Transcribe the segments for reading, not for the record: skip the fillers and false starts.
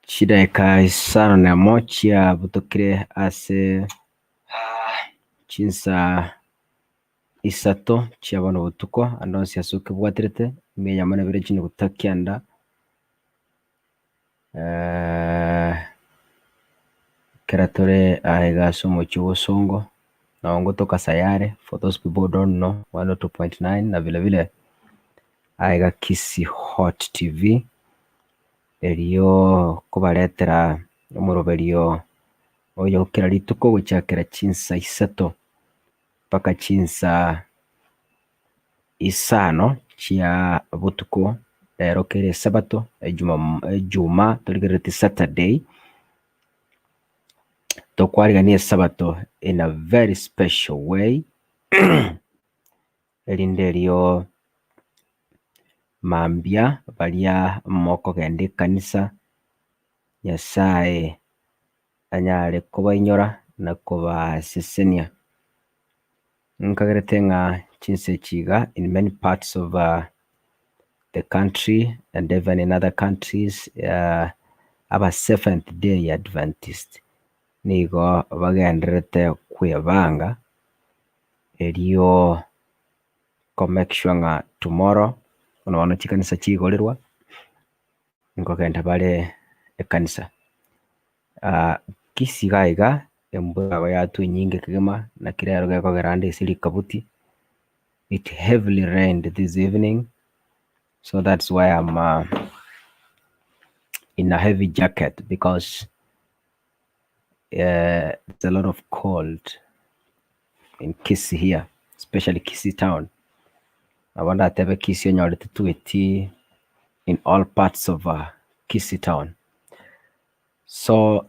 Chidaeka isano nemo chiabutokire ase chinsa isato chia bono botuko, ande onsi ase okebwaterete, ime eyemo na ibere chinuguta kianda, ekero tore aiga ase omochie o Bosongo, nabo ngotoka Sayare, for those people who don't know, 102.9 na vile vile aiga Kisii Hot TV, erio kobaretera omoroberio oyo kera rituko gochakera chinsa isato mpaka chinsa isano chia botuko, rero kere esabato, ejuma ejuma torigerereti saturday, tokwarigania esabato in a very special way, erinde erio mambia baria mokogenda ekanisa, Nyasaye anyare kobainyora na kobasesenia. Nkagerete ng'a chinsa echi iga in many parts of the country and even in other countries aba Seventh Day Adventist nigo bagendererete kwebanga erio ko make sure ng'a tomorrow bono bono chikanisa chiigorerwa, nkogenda bare ekanisa. Kisii iga iga embura igo yatwa enyinge kegima naki rero gekogera ande ase rikabuti, it heavily rained this evening so that's why I'm in a heavy jacket because there's a lot of cold in Kisii here, especially Kisii town. Nabo ndatebe Kisii onyore titweti in all parts of Kisii town. So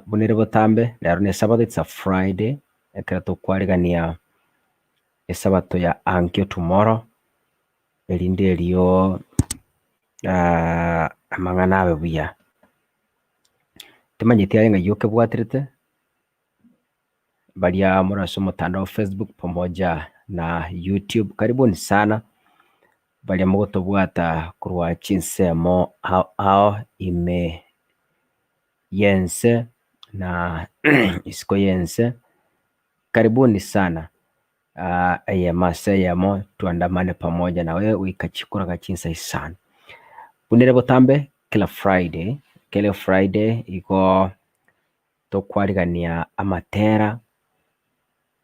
buna ere botambe, rero na esabato it's a Friday, ekero tokwarigania esabato ya ankio tomorrow, erinde erio amang'ana abe buya. Timanyeti aye ng'ai okebwaterete, baria more ase omotandao o Facebook pamoja na YouTube, karibuni sana, baria mogotobwata korwa chinsemo ao ao ime y'ense na isiko y'ense, karibuni sana eyemo ase eyemo tuandamane pamoja nawe goika chikoraga chinsa isano. Buna ere botambe kila Friday, kera Friday igo tokwarigania amatera,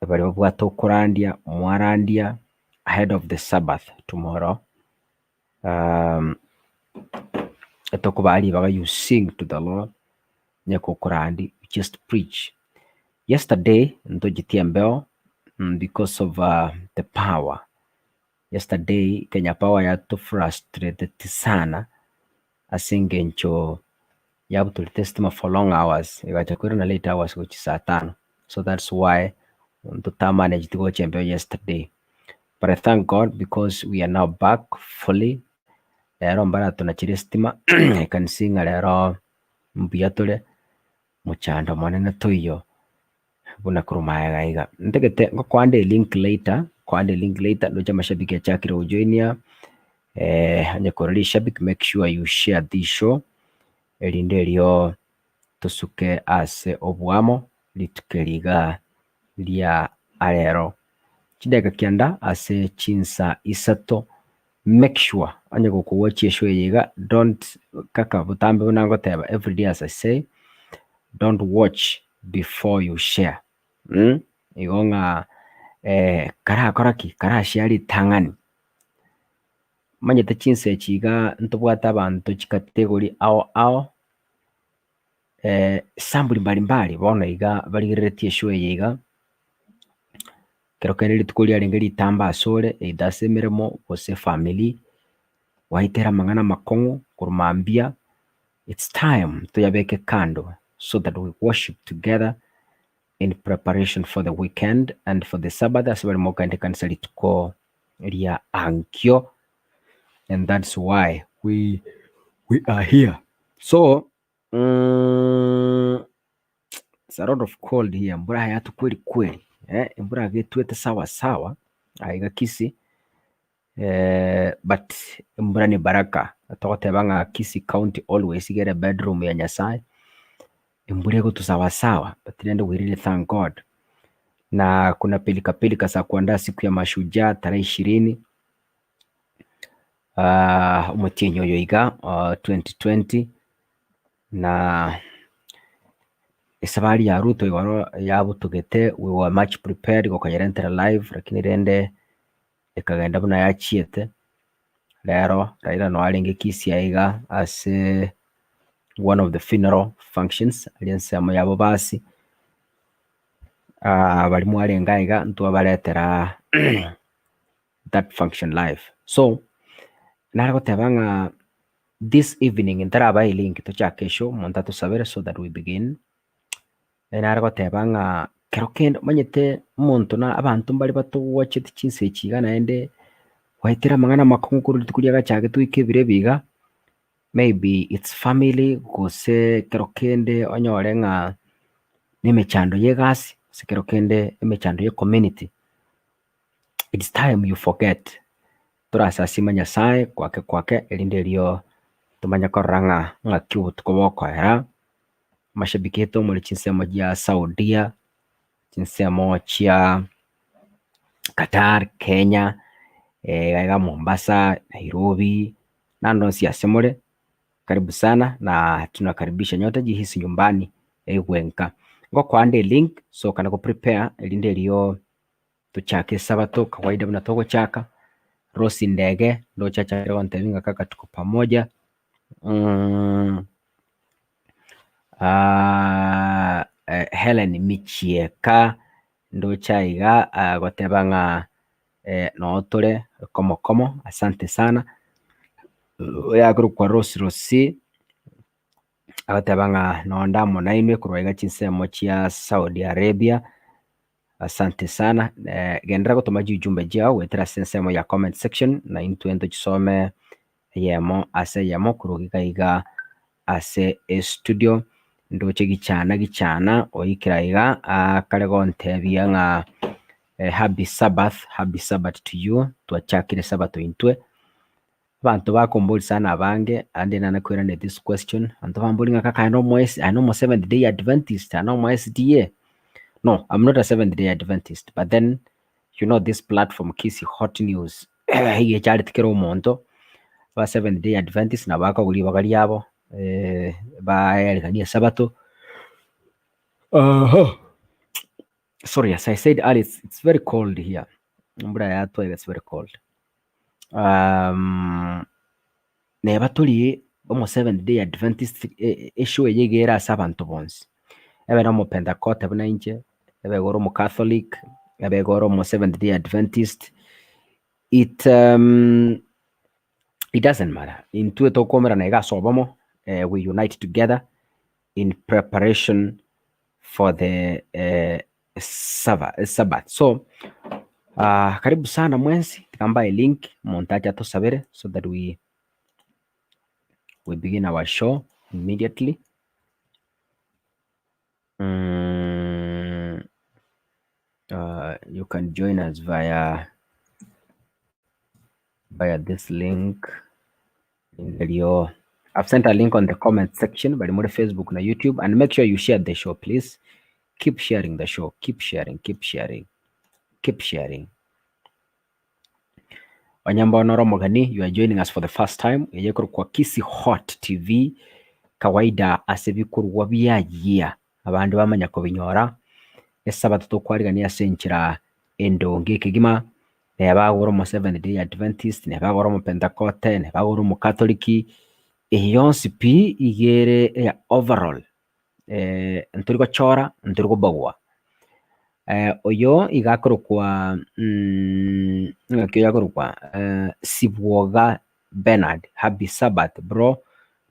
baria babwate okorandia mwarandia ahead of the sabbath tomorrow, etokobaa ribaga you sing to the Lord, onye gokorandia you just preach. Yesterday ntochitie embeo because of the power, yesterday Kenya Power yato frustrateti sana ase engencho yabutorete estima for long hours, egacha koirana late hours gochia saa tano, so that's why totamanageti gocha embeo yesterday. But I thank God because we are now back fully, rero mbaratonachere estima I can see ng'a rero mbuya tore, mochando monene toiyo buna korwa magega iga. Ntagete ngokoa nde elink later, nkoa nde elink later ndoche amashabiki achakire gojoinia, onye kore rishabiki make sure you share this show, erinde erio tosuke ase oboamo rituko eri iga ria arero. Chidakika kianda ase chinsa isato. Make sure onye gokowatch eshow eye iga don't kaka botambe buna ngoteba everyday as I say don't watch before you share mh, igo ng'a karakora ki? Karashare ritang'ani. Omanyete chinsa echi iga ntobwate abanto chicategory ao ao, sampuli mbalimbali bono iga barigereretie eshow eye iga. Ekero kende rituko riarenge ritambe asore either ase emeremo gose efamiri, gwaetera amang'ana amakong'u korwa mambia, it's time toyabeke kando so that we worship together in preparation for the weekend and for the sabbath ase bare mokaenda ekanisa rituko ria ankio and that's why we we are here. So It's a lot of cold here, embura yatwa kweli kweli, eh, embura iga etwete sawa sawa, aiga Kisii, but embura ni baraka, togoteba ng'a Kisii county always iga ere bedroom ya Nyasaye, embura egotwa sawa sawa, but rende we really thank God. Na kuna pilika pilika za kuandaa siku ya mashujaa tarehe ishirini, omotienyi oyo iga 2020, na esabari ya Ruto igoro yabutogete we were much prepared gokonyerentera live lakini rende ekagenda buna yachiete, rero Raila noo arenge Kisii aiga ase one of the funeral functions aria ensemo ya Bobasi, baria mwarenge aiga ntwabaretera that function live. So nare goteba ng'a This evening ntarabae elink tochake eshow omonto atosabere so that we begin. Nare goteba ng'a kero kende omanyete omonto na abanto mbare batogwacheti chinsa echi iga naende gwaetera amang'ana amakong'u korwa rituko riagachagete goika ebiro ebi iga, maybe it's family gose kero kende onyore ng'a na emechando ya egasi gose kero kende emechando ya ecommunity, it's time you forget. Torasasime Nyasae kwake kwake, erinde erio tomanye korora ng'a ng'aki obotuko bokoera. Amashabiki aito more chinsemo chia Saudia, chinsemo chia Qatar, Kenya, iga iga Mombasa, Nairobi, naende onsi ase more, karibu sana na tunakaribisha nyote jihisi nyumbani eigwe nka. Ngokoa nde elink so kana go prepare erinde erio Tochake esabato kawaida buna togochaka, Rose Ndege ndoche achakire gontebia ng'a kaka tuko pamoja, Hellen Michieka ndoche aiga agoteba ng'a noo tore komo komo asante sana, oyo akorokwa Rose Rosy agoteba ng'a nonde amo nainwe korwa iga chinsemo chia Saudi Arabia. Asante sana, genderera gotoma chiujumbe chiao goetera ase ensemo ya comment section na intwe ntochisome eyemo ase eyemo korwa iga iga ase estudio. Ndoche gichana gichana oikire aiga akare gontebia ng'a happy sabbath, happy sabbath to you, twachakire sabato intwe. Abanto bakomboria sana abange, ande nane koirania this question, abanto bamboria ng'a kaka aye nomo aye nomo Seventh Day Adventist, aye nomo SDA. No, I'm not a Seventh Day Adventist, but then you know this platform Kisii Hot News iga echareti kera omonto, aba Seventh Day Adventist nabo bakogwa ribaga riabo, baeriganie esabato. Sorry as I said earlier it's, it's very cold here, embura yatwa iga it's very cold. Neba tori omo Seventh Day Adventist eshow eye iga ere ase abanto bonsi, ebe na omopentekote buna inche, ebe iga ore omocatholic, ebe iga ore omo Seventh Day Adventist, it it doesn't matter, intwe tokoumerana iga ase obomo, we unite together in preparation for the Sabbath. So karibu sana mwensi, tiga mbae link omonto ache atosabere so that we we begin our show immediately. You can join us via via this link erio I've sent a link on the comment section bari muri Facebook na YouTube and make sure you share the show please keep sharing the show keep sharing keep sharing keep sharing. Onye mbono ore omogeni, you are joining us for the first time, eye ekorokwa Kisii Hot TV, kawaida ase ebikorwa biayia abande bamanya kobinyora, esabato tokwarigania ase enchera endonge ekegima, neba agore omo Seventh Day Adventist, neba agore omo Pentecote, neba agore omo Catholic, eye yonsi pi iga ere eya overall ntori gochora, ntori kobagua. Oyo iga akorokwa ng'aki oyo akorokwa Sibwoga Bernard, happy Sabbath bro,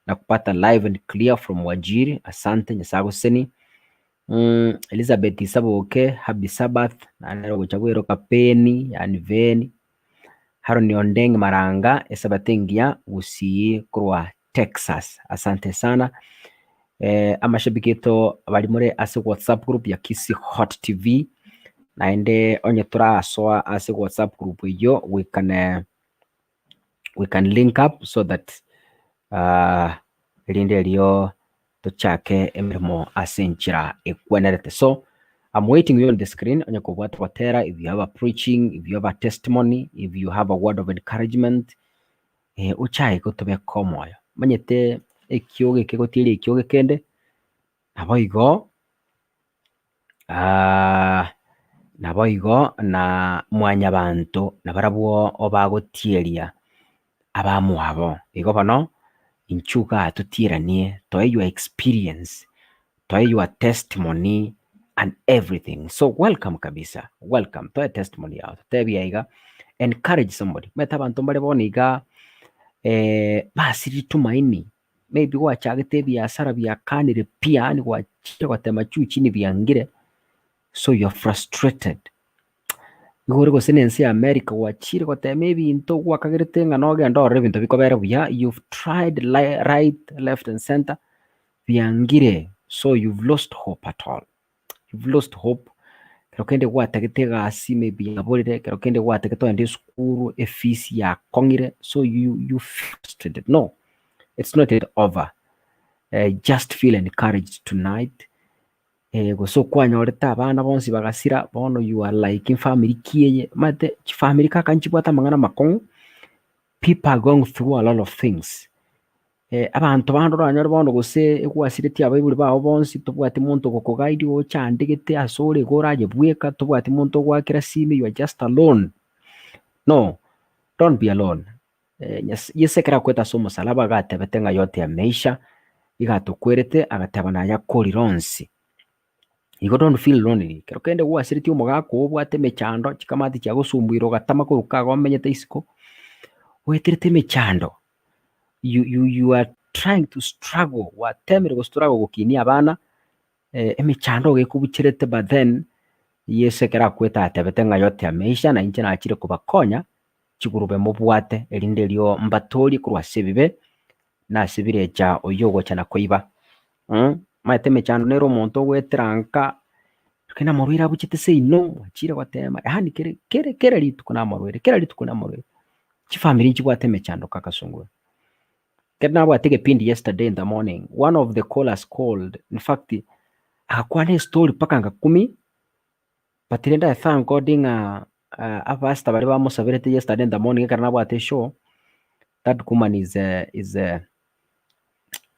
nakupata live and clear from Wajir, asante Nyasaye agosesenie. Elizabeth Isaboke, happy Sabbath, naende nere ogocha bweroka Penny yaani Veni. Haron Ondeng Maranga, esabato engiya gusii korwa Texas, asante sana. Amashabiki aito bari more ase WhatsApp group ya Kisii Hot TV, naende onye torasoa ase WhatsApp group eyio we can we can link up so that erinde erio tochake emeremo ase enchera ekwenerete. So I'm waiting you on the screen onye kobwate gotera if you have a preaching, if you have a testimony, if you have a word of encouragement, eh, ochae gotobeka omoyo. Omanyete ekiogo eke gotieria ekiogo kende, naboigo naboigo na mwanyabanto nabarabwo obagotieria abamwabo. Igo bono, inchuo igaa totieranie, toe your experience, toe your testimony and everything. So welcome kabisa, welcome, toe testimony yao, totebie iga, encourage somebody. Omanyete abanto mbare bono iga basirire tumaini, maybe gwachagete ebiasara biakanire pi yaani gwachire gotema juu chini biangire, so you are frustrated. Igo ore gose na ense ya America gwachire gotema ebinto gwakagerete ng'a nogende orore ebinto bikobera buya, you've tried right, left and center, biangire so you've lost hope at all, you've lost hope. Ekero kende gwatagete egasi maybe yaborire, ekero kende gwatagete ogende esukuru efees yakong'ire so you you frustrated no, it's not yet over, just feel encouraged tonight, gose okwanyorete abana bonsi bagasira bono you are like efamiri ki eye, omanyete chifamiri kaka nchibwate amang'ana amakong'u, people are going through a lot of things. Abanto bande oranyore bono gose egwasiretie abaibori bao bonsi, tobwati monto ogokoguide ochandegete ase ore igo oraye bweka, tobwati monto ogoakera simi you are just alone. No, don't be alone. Nyas- Yeso ekero akwete ase omosalaba iga atebete ng'a yote yameisha, iga atokwerete agateba naye akorire onsi. Igo don't feel lonely, ekero kende gwasiretie omogaka oo obwate emechando, chikamati chiagosumbuire ogatama korwa kago omenyete isiko, oeterete emechando. You you you are trying to struggle, gwatemire go struggle gokinia abana, emechando iga ekobucherete but then, Yeso ekero akwete atebete ng'a yote yameisha na inche nachire kobakonya, chigurube mobwate erinde erio mbatoorie korwa ase ebibe, na ase ebirecha oyio ogocha na koiba. Omanyete emechando nere omonto ogoetera nka, lakini amarwaire abuchete seino, mwachire gotema yaani kere kere kera rituko namarwaire kera rituko namarwaire. Chifamiri nchibwate emechando kaka sungura. Ekero nabwate egepindi yesterday in the morning, one of the callers called, in fact agakwana estory mpaka ngakumi, but rende I thank God ng'a abapastor baria bamosaberete yesterday in the morning ekero nabwate eshow, that woman is is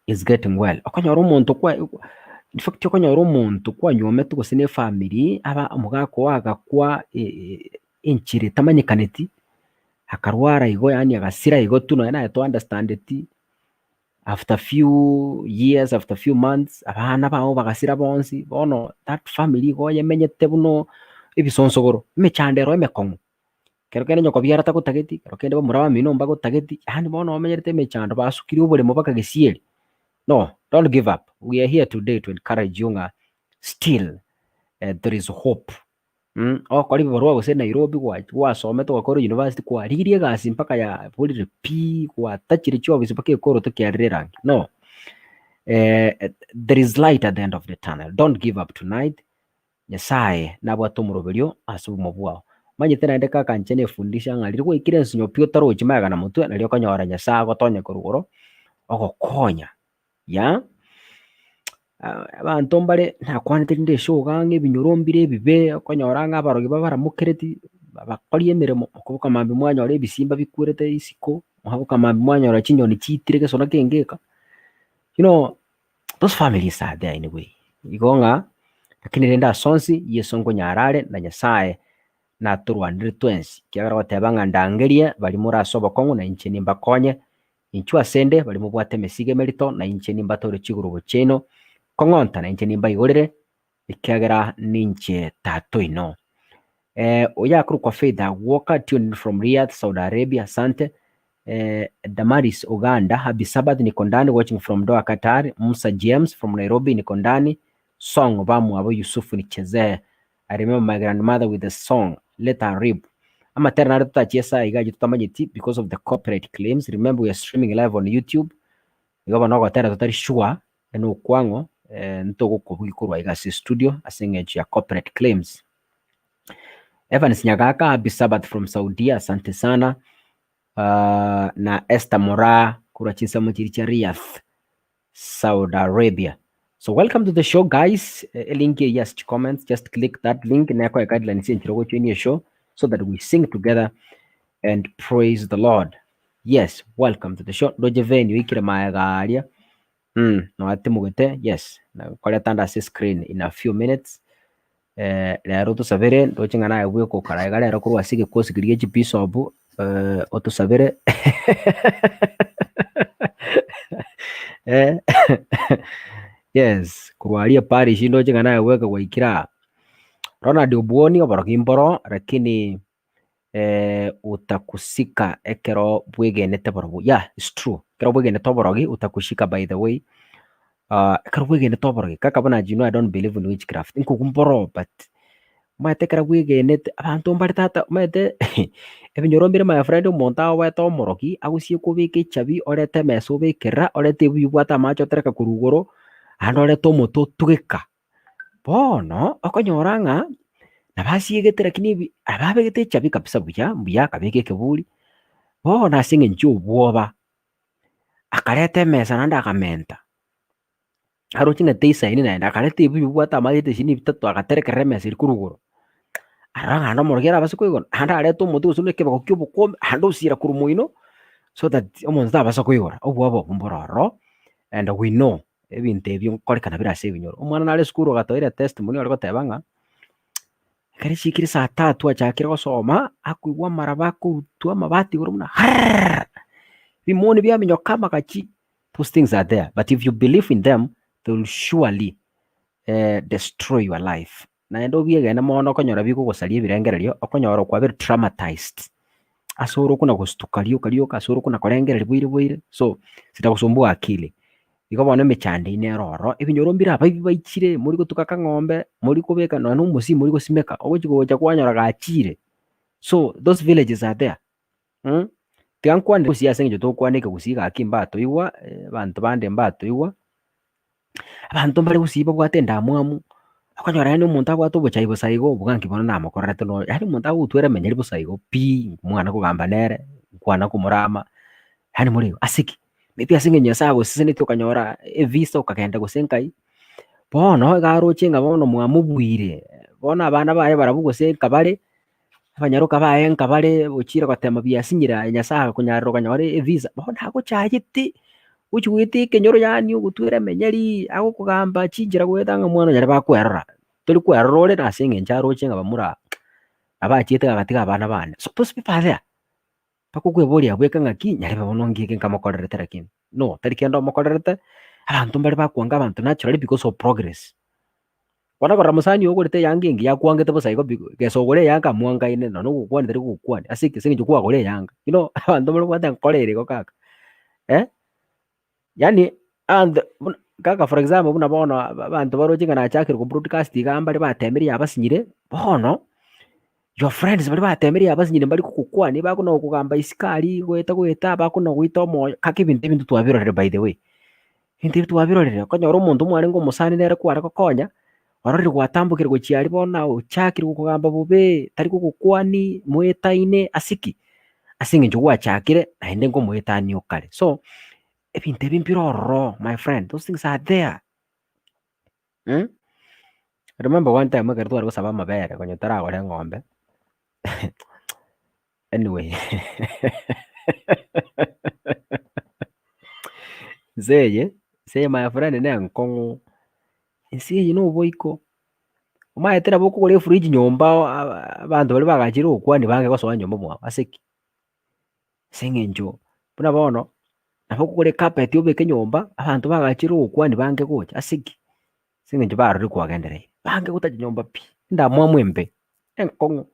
is getting well. Okonyora omonto kwa in fact okonyora omonto kwanywometwe gose na efamiri aba omogaka oo agakwa enchera etamanyekaneti, akarwara igo yaani agasira igo tu nonye naye to understandeti, after few years, after few months, abana bao bagasira bonsi, bono that family igo oyemenyete buna ebisonsogoro, emechando ero emekong'u. Ekero kende nyokobiara tagotageti, ekero kende bamura bamino mbagotageti, yaani bono omenyerete emechando basukire oboremo mpaka gesieri. No, don't give up, we are here today to encourage you ng'a still there is hope. Ogokora ebibarua gose Nairobi gwa gwasomete ogakora university kwarigirie egasi mpaka yaborire pi, gwatachire chiofisi mpaka ekoroto kiarire erangi, no. There is light at the end of the tunnel, don't give up tonight, Nyasaye nabwate omoroberio ase obogima bwao. Omanyete naende kaka inche nefundisha ng'a riria gwaikire ensinyo pi otarochi magega na motwe nario okonyora Nyasaye agotonye korwa igoro, ogokonya, yeah. Abanto mbare nakwanete rinde eshoga ng'a ebinyoro mbire ebibe, okonyora ng'a abarogi babaramokereti, abakori emeremo, mokoboka mambia mwanyora ebisimba bikwerete isiko, mwaboka mambia mwanyora chinyoni chiitire gesona kenge eka, you know those families are there anyway. Igo ng'a lakini rende ase onsi Yeso nkonyara are na Nyasaye natorwanere twensi, ekiagera ogoteba ng'a ndangerie baria more ase obokong'u na inche nimbakonye, Inchuo asende baria mobwate emesigo emerito, na inche nimbatore chigurubo chiaino, kong'onta na inche nimbaigorere, ekiagera ninche Tata oino. Eh, oyo akorokwa Faith Agwoka, tuned in from Riyadh, Saudi Arabia, asante. Eh, Damaris Uganda, happy Sabbath, niko ndani watching from Doha, Qatar. Musa James from Nairobi, niko ndani. Song bamwabo Yusufu nichezee. I remember my grandmother with the song let her rip. Amatera nare totachiesa iga ayio totamanyeti because of the copyright claims. Remember we are streaming live on YouTube. Igo bono ogotera totari sure nokwang'o eh, ntogokobugia korwa iga ase studio ase eng'encho ya copyright claims. Evans Nyagaka, happy Sabbath from Saudia, asante sana. Uh, na Esther Moraa korwa chinsemo chiria chia Riyadh. Saudi Arabia. So welcome to the show guys. Eh, link here yes comments just click that link neko guidelines enchiro go join show so that we sing together and praise the Lord. Yes, welcome to the show. Ndoje venue ikire maegaria. Mm, no atimugete. Yes, na koreta nda ase screen in a few minutes. Eh, rero tosabere ndoche ng'a naye bweka okara iga rero korwa ase egekosi keria gie chibishop eh, otosabere eh, yes korwa aria eparish ndoche ng'a naye bweka gwaikire aa. Ronald Obwoni oborogi mboro lakini eh, utakusika ekero bwegenete borobwo yeah it's true ekero bwegenete oborogi utakushika by the way ah, ekero bwegenete oborogi kaka buna you know I don't believe in witchcraft nkogwa mboro but omanyete ekero bwegenete abanto mbare tata omanyete ebinyoro mbire my friend omonto agoeta omorogi agosie kobeka echabi orete emesa obekerera orete ebuyu obwate amache otereka korwa igoro naende orete omote otugeka. Bono okonyora ng'a nabo asiegete lakini ebi nabo abegete echabi kabisa buya mbuya akabeka ekeburi, bono ase eng'encho ya obwoba, akareta emesa naende akamenta, aroche ng'a teisaini naende akareta ebibuyu bibwate amache esini bitato agaterekerera emesa eria korwa igoro, arora ng'a naende omorokia arabase koigora, naende arete omote gose na ekebako kia obokombe naende osiira korwa moino, so that omonto tabasa koigora, obwoba obwo mboro ororo and we know. Ebinto ebio nkorekana bire ase ebinyoro. Omwana nare esukuru ogatoire testimony ore goteba ng'a, ekero chiikire saa tatu achakire gosoma, akoigwa amaraba akorutwa amabati igoro buna harrrr, bimoni biaminyoka amagachi, those things are there but if you believe in them, they will surely destroy your life. Naende obiegene mono okonyora bigogosaria ebirengererio, okonyora okwabire traumatized, ase ore okona gostuka rioka rioka, ase ore okona korengereria boire boire, so zitakusumbua akili. Igo bono emechando eyio nere ororo, ebinyoro mbire abaibi baichire, mori gotuka akang'ombe, mori kobeka nonya na omosii mori gosimeka, ogochi gocha kwanyora gachire, so those villages are there mh. Tiga nkwane gusii ase eng'encho togokwana ekegusii gaki mbatoigwa, abanto bande mbatoigwa. Abanto mbare gusii babwate endamwamu, okonyora yaani omonto abwate obochai bosa igo, obuga nki bono namokorerete nonya, yaani omonto agogotwera emenyeri bosa igo pi, mwana kogamba nere, nkwana komorama, yaani more igo, ase ki? Maybe ase eng'encho Nyasaye agosesenetie okanyora evisa okagenda gose nkai, bono iga aroche ng'a bono mwamobuire, bono abana baye barabwo gose nka bare, abanyaroka baye nka bare ochire gotema biasinyire aye Nyasaye agakonyarera okanyora evisa, bono agochayete, gochi goeta ekenyoro yaani ogotwera emenyeri, agokogamba chinchera goeta ng'a omwana onyare bakwerora, tori kwerora ore ase eng'encho aroche ng'a bamura nabo achiete agatiga abana bane. So those people are there, mpaka okweboria bweka ng'aki nyarebe bono nki eke nkamokorerete lakini, no tari kende omokorerete, abanto mbare bakwanga abanto naturally because of progress. Bono korora mosani oyo ogorete eyanga engiya akwangete bosa igo bi gesa ogore eyanga amwangaine nonya ogokwania tari gokwania ase ki? Ase eng'encho kwagora eyanga. You know abanto mbare babwate enkoro ere igo kaka eh, yaani abanto buna kaka for example buna bono aba abanto baroche ng'a nachakire ko broadcast igaa mbare batemeria yabasinyire, bono your friends baria batemeria yabasinyire mbari kogokwania bakona gokogamba isiko aria goeta goeta bakona goita omoyo, kaka ebinto ebi ntitwabirorire by the way. Ebinto ebi twabirorire, okonyora omonto mwarenge omosani nere kware gokonya, ororire gwatambokire gochia aria bono naye ochakire gokogamba bobe, tari kogokwania, moetaine ase ki? Ase eng'encho gwachakire naende nkomoetania okare. So, ebinto ebi mbire ororo my friend, those things are there mh. Remember one time ekero tware gosaba amabere konya totaragora eng'ombe. Anyway Ense eye, ense eye my friend ne enkong'u, ense eye na oboiko, omanyete nabo okogora efridge nyomba abanto baria bagachire gokwania bange gosoa nyomba mwao ase ki? Ase eng'encho buna bono, nabo okogora ecarpet obeke nyomba, abanto bagachire gokwania bange gocha ase ki? Ase eng'encho barorire kwagendereire, bange gotacha nyomba pi, endamwamu embe, enkong'u.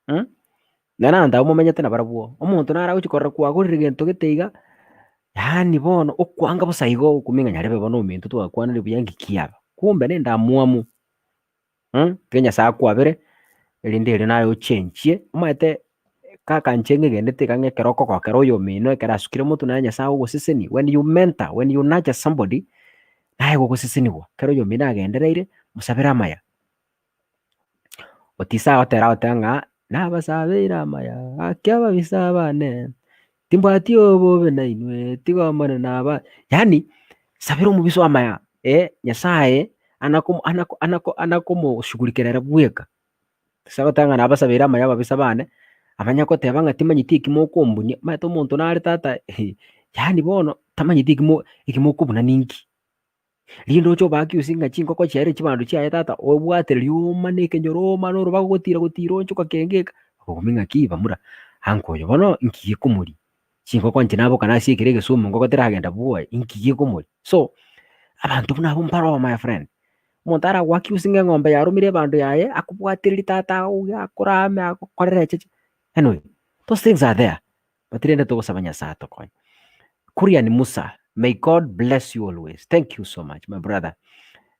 Nonya na abanto abwo momenyete nabarabwo, omonto nare agochia korora kwagorire gento gete iga, yaani bono okwanga bosa igo okumia ng'a nyarebe bono ominto twakwanire buya nki kiaba, kumbe na endamwamu tiga Nyasaye akwabere, erinde erio naye ochenchie, omanyete kaka inche ng'egenete iga ng'a ekero okogokera oyomino ekero asukire motwe naye Nyasaye agogosesenia, when you mentor, when you nurture somebody, naye gogosesenigwa, ekero oyomino agendereire, mosabere amaya. Otiso agotera agoteba ng'a nabasabeire amaya gaki ababisa abane, timbwati obobe nainwe tiga Omonene aba yaani sabera omobisa amaya eh Nyasaye anako anako anako anakomoshughulikera ere bweka. Ase agoteba ng'a nabasabeire amaya ababisa bane, amanye goteba ng'a timanyeti eki mokombunia, omanyete omonto nare tata yaani bono tamanyeti eki mo eki mokobuna ninki. Rinde oche obaake ase ng'a chingoko chiaye chibando chiaye tata obwate rioma na ekenyoro oma na orobago gotira gotira onchoka kenge eka, okokumia ng'aki bamura anka oyo bono inki gekomoria? Chingoko inche naboka nasiekire egesumu ngoko teragenda bwoye, inki gekomoria? So, abanto buna abwo mbaroo my friend, omonto aragoaki ase ng'a eng'ombe yaromire ebando yaye, akobwatereria tata agoge akorame agokorere echeche, anyway, those things are there. But rende togosaba Nyasaye atokonye. Kurian Musa, may God bless you always. Thank you so much my brother.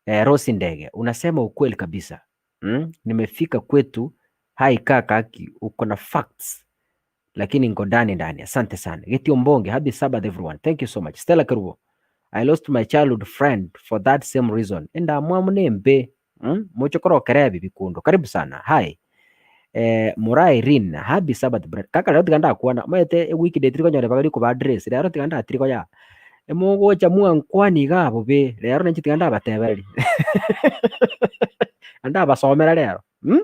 Eh, Rosi Ndege, unasema ukweli kabisa. Mm? Nimefika kwetu hai kaka aki uko na facts lakini nko ndani ndani. Asante sana. Getio Mbonge, happy Sabbath everyone. Thank you so much. Stella Kerubo, I lost my childhood friend for that same reason. Endamwamu nembe. Mm? Moche korokera ebi bikundo. Karibu sana. Hi. Eh, Moraa Irene, happy Sabbath brother. Kaka rero tiga ndakwana, omanyete ewiki day tiri konyora ribaga rikoba address, rero tiga ndatiri koyaa. Emogocha mwankwani igaa bobe, rero nainche tiga ndabatebereria. Ndabasomera rero, mm?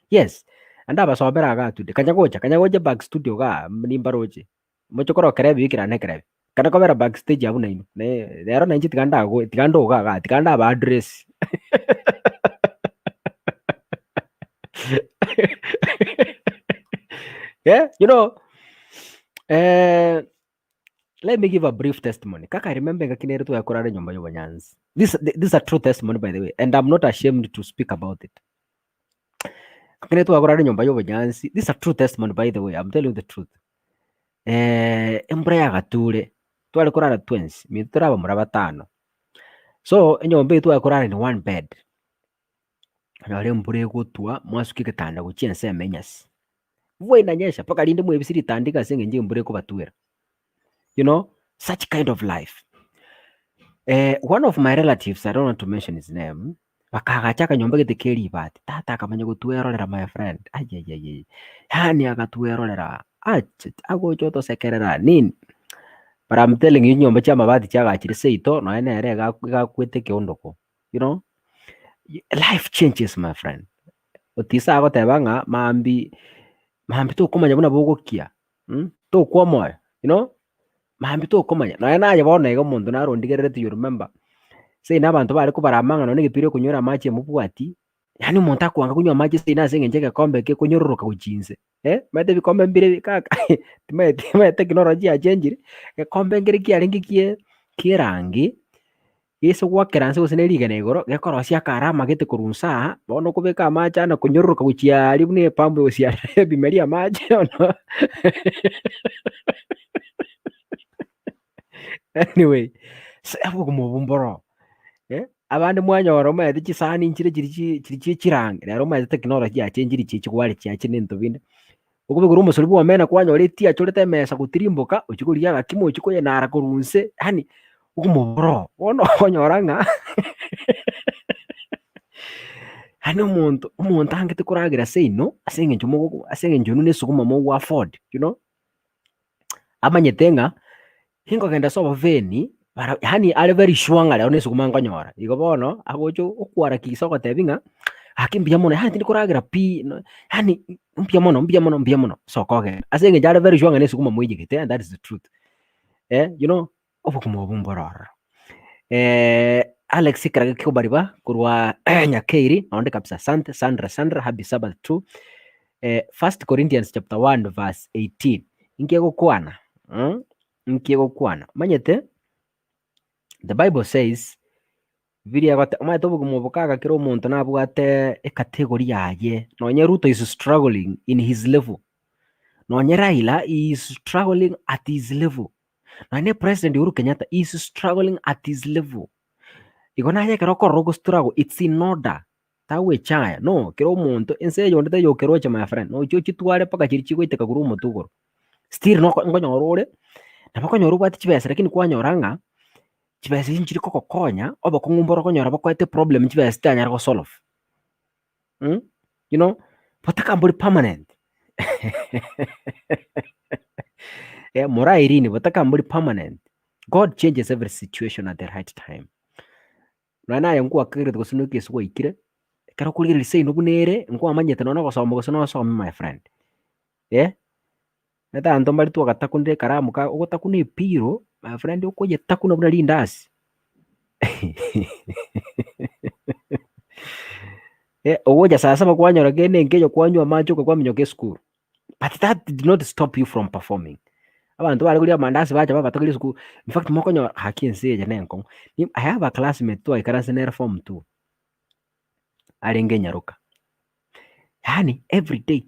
Yes, ndabasomera igaa today. Kanya gocha, kanya gocha back studio igaa, nimbaroche. Moche korokera ebibe ekero na ekerebi. Kare kobera backstage abwo nainwe, ne rero nainche tiga ndago tiga ndoge igaa, tiga ndaba address. Eh, you know, eh, let me give a brief testimony. Kaka I remember ngaki nere twakorara nyomba y'obonyansi. This, this is a true testimony by the way, and I'm not ashamed to speak about it. Ngaki nere twakorara nyomba y'obonyansi, this is a true testimony by the way, I'm telling you the truth. Embura yagature, tware korara twensi, minto tore abamura batano. So, enyomba eywo tware korara in one bed, onyore embura egotwa, mwasuka egetanda gochia ensemo enyasi. Mvua inanyesha mpaka rinde mwebise ritandiko ase eng'encho embura ekobatwera. You know, such kind of life. One of my relatives, I don't want to mention his name, Bakaagacha akanyomba gete ke ribaati, tata akamanya gotwerorera my friend, ayayayay, yaani agatwerorera achacha agocha otosekerera nini. But I'm telling you chinyomba chia amabati chiagachire seito nonya nere iga igakwete ekeondoko, you know. Life changes my friend, otise agoteba ng'a mambia mambia tokomanya buna bogokia tokwa omoyo you know, mambia tokomanya. Nonya naye bono iga omonto naro ondigerereti you remember, seino abanto bare kobara amang'ana nonya egepira okonywera amache emobwati, yaani omonto akoanga konywa amache seino ase eng'encho egekombe eke ekonyororoka gochia inse eh, omanyete ebikombe mbire kaka timanyeti omanyete teknology yachenchire, egekombe nkere kiarenge kie kia erangi. Gese goakera nse gose ne rigena igoro, gekorosia akarama gete korwa nse aa, bono okobeka amache aa na konyororoka gochia aria buna epampu egosiarera ebimeria amache bono anyway, ase obogima obwo mboro eh, abande mwanyora omanyete chisani nchire chiri chi chiri chie chirangi, rero omanyete technology yachenchiri chie chigware chiachire na ebinto binde. Okobekera omosori bwa omena kwanyora etiachorete emesa gotirimboka, ochia korigia agakima ochia koyenara korwa inse, yaani okomoboro bono okonyora ng'a yaani omonto omonto angete koragera seino ase eng'encho mogo ase eng'encho inwe na esukuma mogo afford you know, amanyete ng'a ninkogenda ase oboveni bara yaani are very sure ng'a rero na esukuma nkonyora. Igo bono agocha okwarakisa ogotebia ng'a. Gaki mbuya mono, yaani tindi koragera pi, yaani mbuya mono mbuya mono mbuya mono, soka ogende. Ase eng'encho are very sure ng'a na esukuma moiyegete and that is the truth. Eh, you know, obogima obwo mboro ororo. Alex Ekerage Kiobariba korwa Nyakeiri, naende kabisa asante, Sandra Sandra, happy Sabbath too. First Corinthians chapter 1 verse 18, inki egokwana? Inki egokwana? Omanyete, the bible says, biria egote omanyete obogima obo kaga kera omonto nabwate ecategory yaye, nonye Ruto is struggling in his level, nonye Raila he is struggling at his level, nonye president Uhuru Kenyatta he is struggling at his level. Igo naye ekero okorora ogostruggle it's in order, tagwechaya no, kera omonto ense eye onde taiyo okeroche my friend, nochi ochitware mpaka chiria chigoiteka korwa omotwe igoro. Still noko nkonyora ore, nabo okonyora obwate chibesa lakini kwanyora ng'a chibesa echi nchiri kogokonya, obokong'u mboro okonyora bokoete problem chibesa chitanyara gosolve you know, botaka mbori permanent Moraa Irene botaka mbori permanent, God changes every situation at the right time. Nonya naye nkwakerete gose noike ase gwaikire, ekero okorigereria seino buna ere, nkwamanyete nonya nogosoma gose nosome my friend. Eh, omanyete abanto mbare twagatakunire ekaramu ka ogotakuna epiro, my friend okoyetakuna buna rindasi eh, ogocha saa saba kwanyora kende enkeyo kwanywa amache oka kwaminyoka esukuru, but that did not stop you from performing. Abanto bare koria amandasi bacha babatogeria esukuru, in fact mokonyora gaki ense eye na enkong'u. I have a classmate twaikaranse nere form two, arenge enyaroka. Yaani everyday,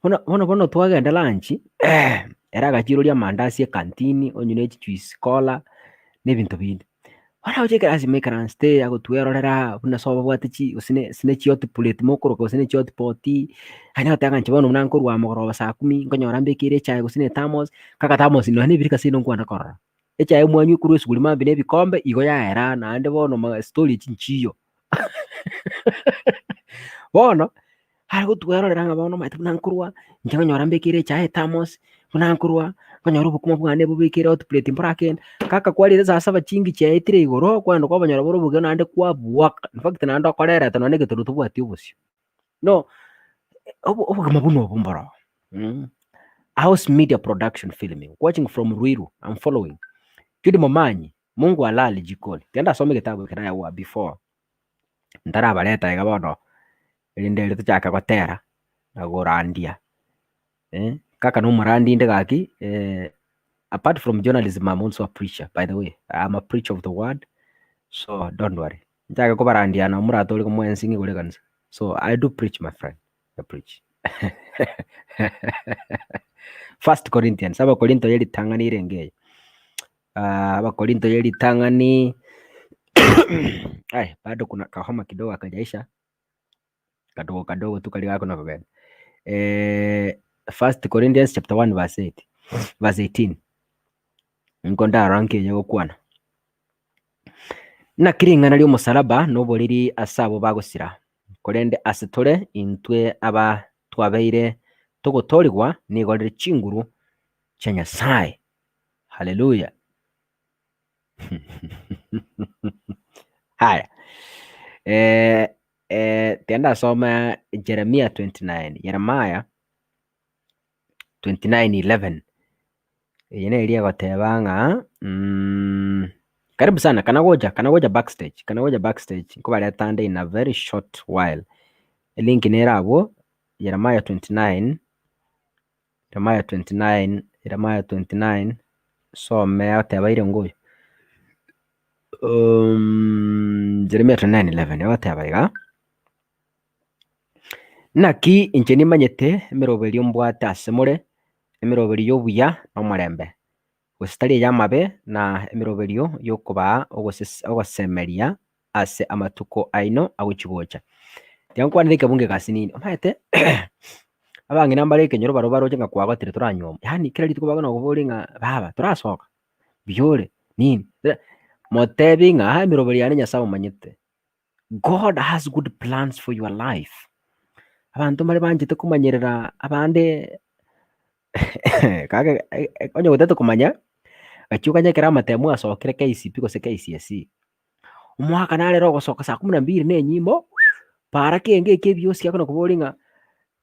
bono bono bono twagenda lunch, ere agachiroria amandasi ekantini, onywe ne chijuice cola, na ebinto binde. Bono agocha ekerasi ime aikaransete agotwerorera buna ase obabwate chi gose ne gose ne chihotplate mokoroka gose ne chihotpot, aye agoteba ng'a inche bono buna nkorwa aa mogoroba saa kumi, nkonyora mbekeire echae gose ne ethermos, kaka thermos nonya na ebirika seino nkwana korora. Echae mwanywa korwa esuguri mambia na ebikombe, igo yaera naende bono ma story echi nchiyo. Bono, are gotwerorera ng'a bono omanyete buna nkorwa, inche nkonyora mbekeire echae ethermos, buna nkorwa, nkonyora obokima bwane bobekeire hotplate mborakende, kaka kwarire saa saba chingi chiaetire igoro, kwagenda kwabonyora bore obogima naende kwabwaka, in fact naende okorereta nonye na egetoro tobwati obosio. No, obo obogima buna obo mboro House Media Production Filming, watching from Ruiru, I'm following. Judy Momanyi, Mungu halali jikoni. Genda asome egetabu eke naye before ntarabareta iga bono erinde erio tochake gotera na korandia eh, kaka na omorandi inde gaki apart from journalism I'm also a preacher by the way, I'm a preacher of the word so don't worry. Nchake kobarandia na moratore mwensi ng'igure ekanisa so I do preach my friend, I preach. First Corinthians, Abakorinto ye ritang'ani erenge eye. Ah, Abakorinto ye ritang'ani ai bado kuna kahoma kidogo hakajaisha kadogo kadogo tu kari gakona kogenda. Eh, First Corinthians chapter 1 verse 8 verse 18 nko ndaranke eye gokwana Naki ring'ana ri'omosalaba noboriri ase abwo bagosira, korende ase tore intwe aba twabeire togotoorigwa nigo rire chinguru chia Nyasae. Haleluya! Haya, eh, eh, tiga ndasome Jeremia 29, Yeremaya 29:11. Eye neri egoteba ng'a karibu sana kana gocha kana gocha backstage kana gocha backstage nkobareta nde in a very short while. Elink nere abwo Jeremiah 29 Jeremiah 29 Jeremiah 29 some agoteba ire ngoyo Jeremiah 29:11 egoteba iga. Naki inche nimanyete emeroberio mbwate ase more, emeroberio y'obuya na omorembe, gose tari ey'amabe, na emeroberio y'okobaa ogosemeria ase amatuko aino agochi-gocha. Tiga nkwanere ekebungo eke asinini, omanyete abang'ina mbare ekenyoro barobwo baroche ng'a kwagotire toranyuomwa, yaani kera rituko bakona koboria ng'a baba torasoka, mbuya ore, nini, motebi ng'a emeroberio yane Nyasaye omanyete. God has good plans for your life. Abanto mbare banchete komanyerera abande kake onye gotete komanya, gachia okanye ekero amatemu asokire KCPE gose KCSE, omwaka nare ere ogosoka saa kumi na mbili na enyimbo, Para kenge eke ebiosi akona koboria ng'a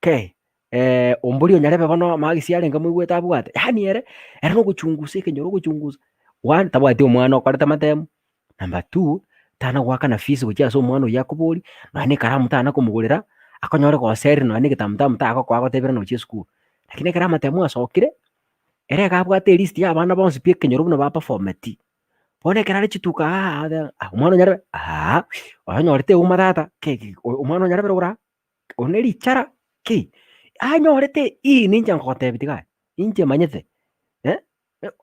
kei, ombori onyarebe bono amagisi arenge moigwete abwate, yaani ere, ere na ogochungusa ekenyoro ogochungusa, one tabwati omwana okorete amatemu, number two, tana goakana fees gochia ase omwana oyio akoboria, nonya na ekaramu tana komogorera, akonyore goserire nonya na egetamutamu tagokoa agotebire nochia esukuru. Lakini ekero amatemu asokire, ere iga abwate elist ya abana bonsi pi ekenyoro buna baperfometi. Bono ekero are chituka aa oteba ah omwana onyarebe aa, oyo onyorete euma tata, kegima omwana onyarebe ore aa, oyo ne richara ki, anyorete ii ninche nkogotebia tiga aye, inche manyete eh,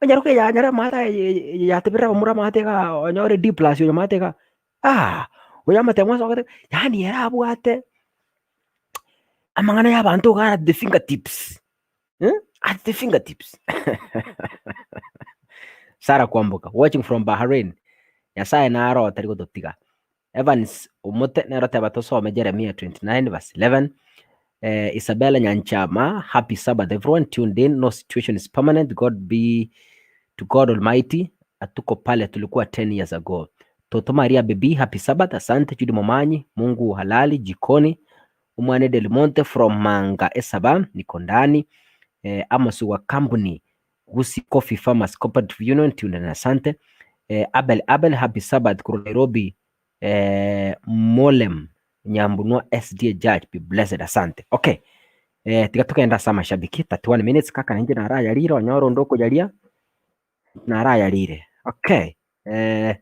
onyaroke eye anyare amato aye eye yatebire abamura amato igaa onyore D plus oyo amato igaa, aah, oyo amatemo asogete, yaani ere abwate amang'ana ya abanto iga at the finger tips. At the fingertips. Sarah Kwamboka, watching from Bahrain. Nyasaye naro tari gototiga. Evans Omote nero teba tosome Jeremiah 29 verse 11. Eh, Isabella Nyanchama, happy Sabbath everyone tuned in. No situation is permanent. God be to God Almighty. Atuko pale tulikuwa 10 years ago. Toto Maria Baby, happy Sabbath. Asante Judy Momanyi, Mungu halali jikoni. Omwana Delmonte from Manga Esaba niko ndani eh, Amos wa company Gusii Coffee Farmers Cooperative Union tuned in asante eh, Abel Abel happy Sabbath korwa Nairobi eh, Molem Nyambunwa SDA Judge be blessed asante okay eh, tiga togenda ase amashabiki 31 minutes kaka ninche narayarire onyore onde okoyaria narayarire okay eh,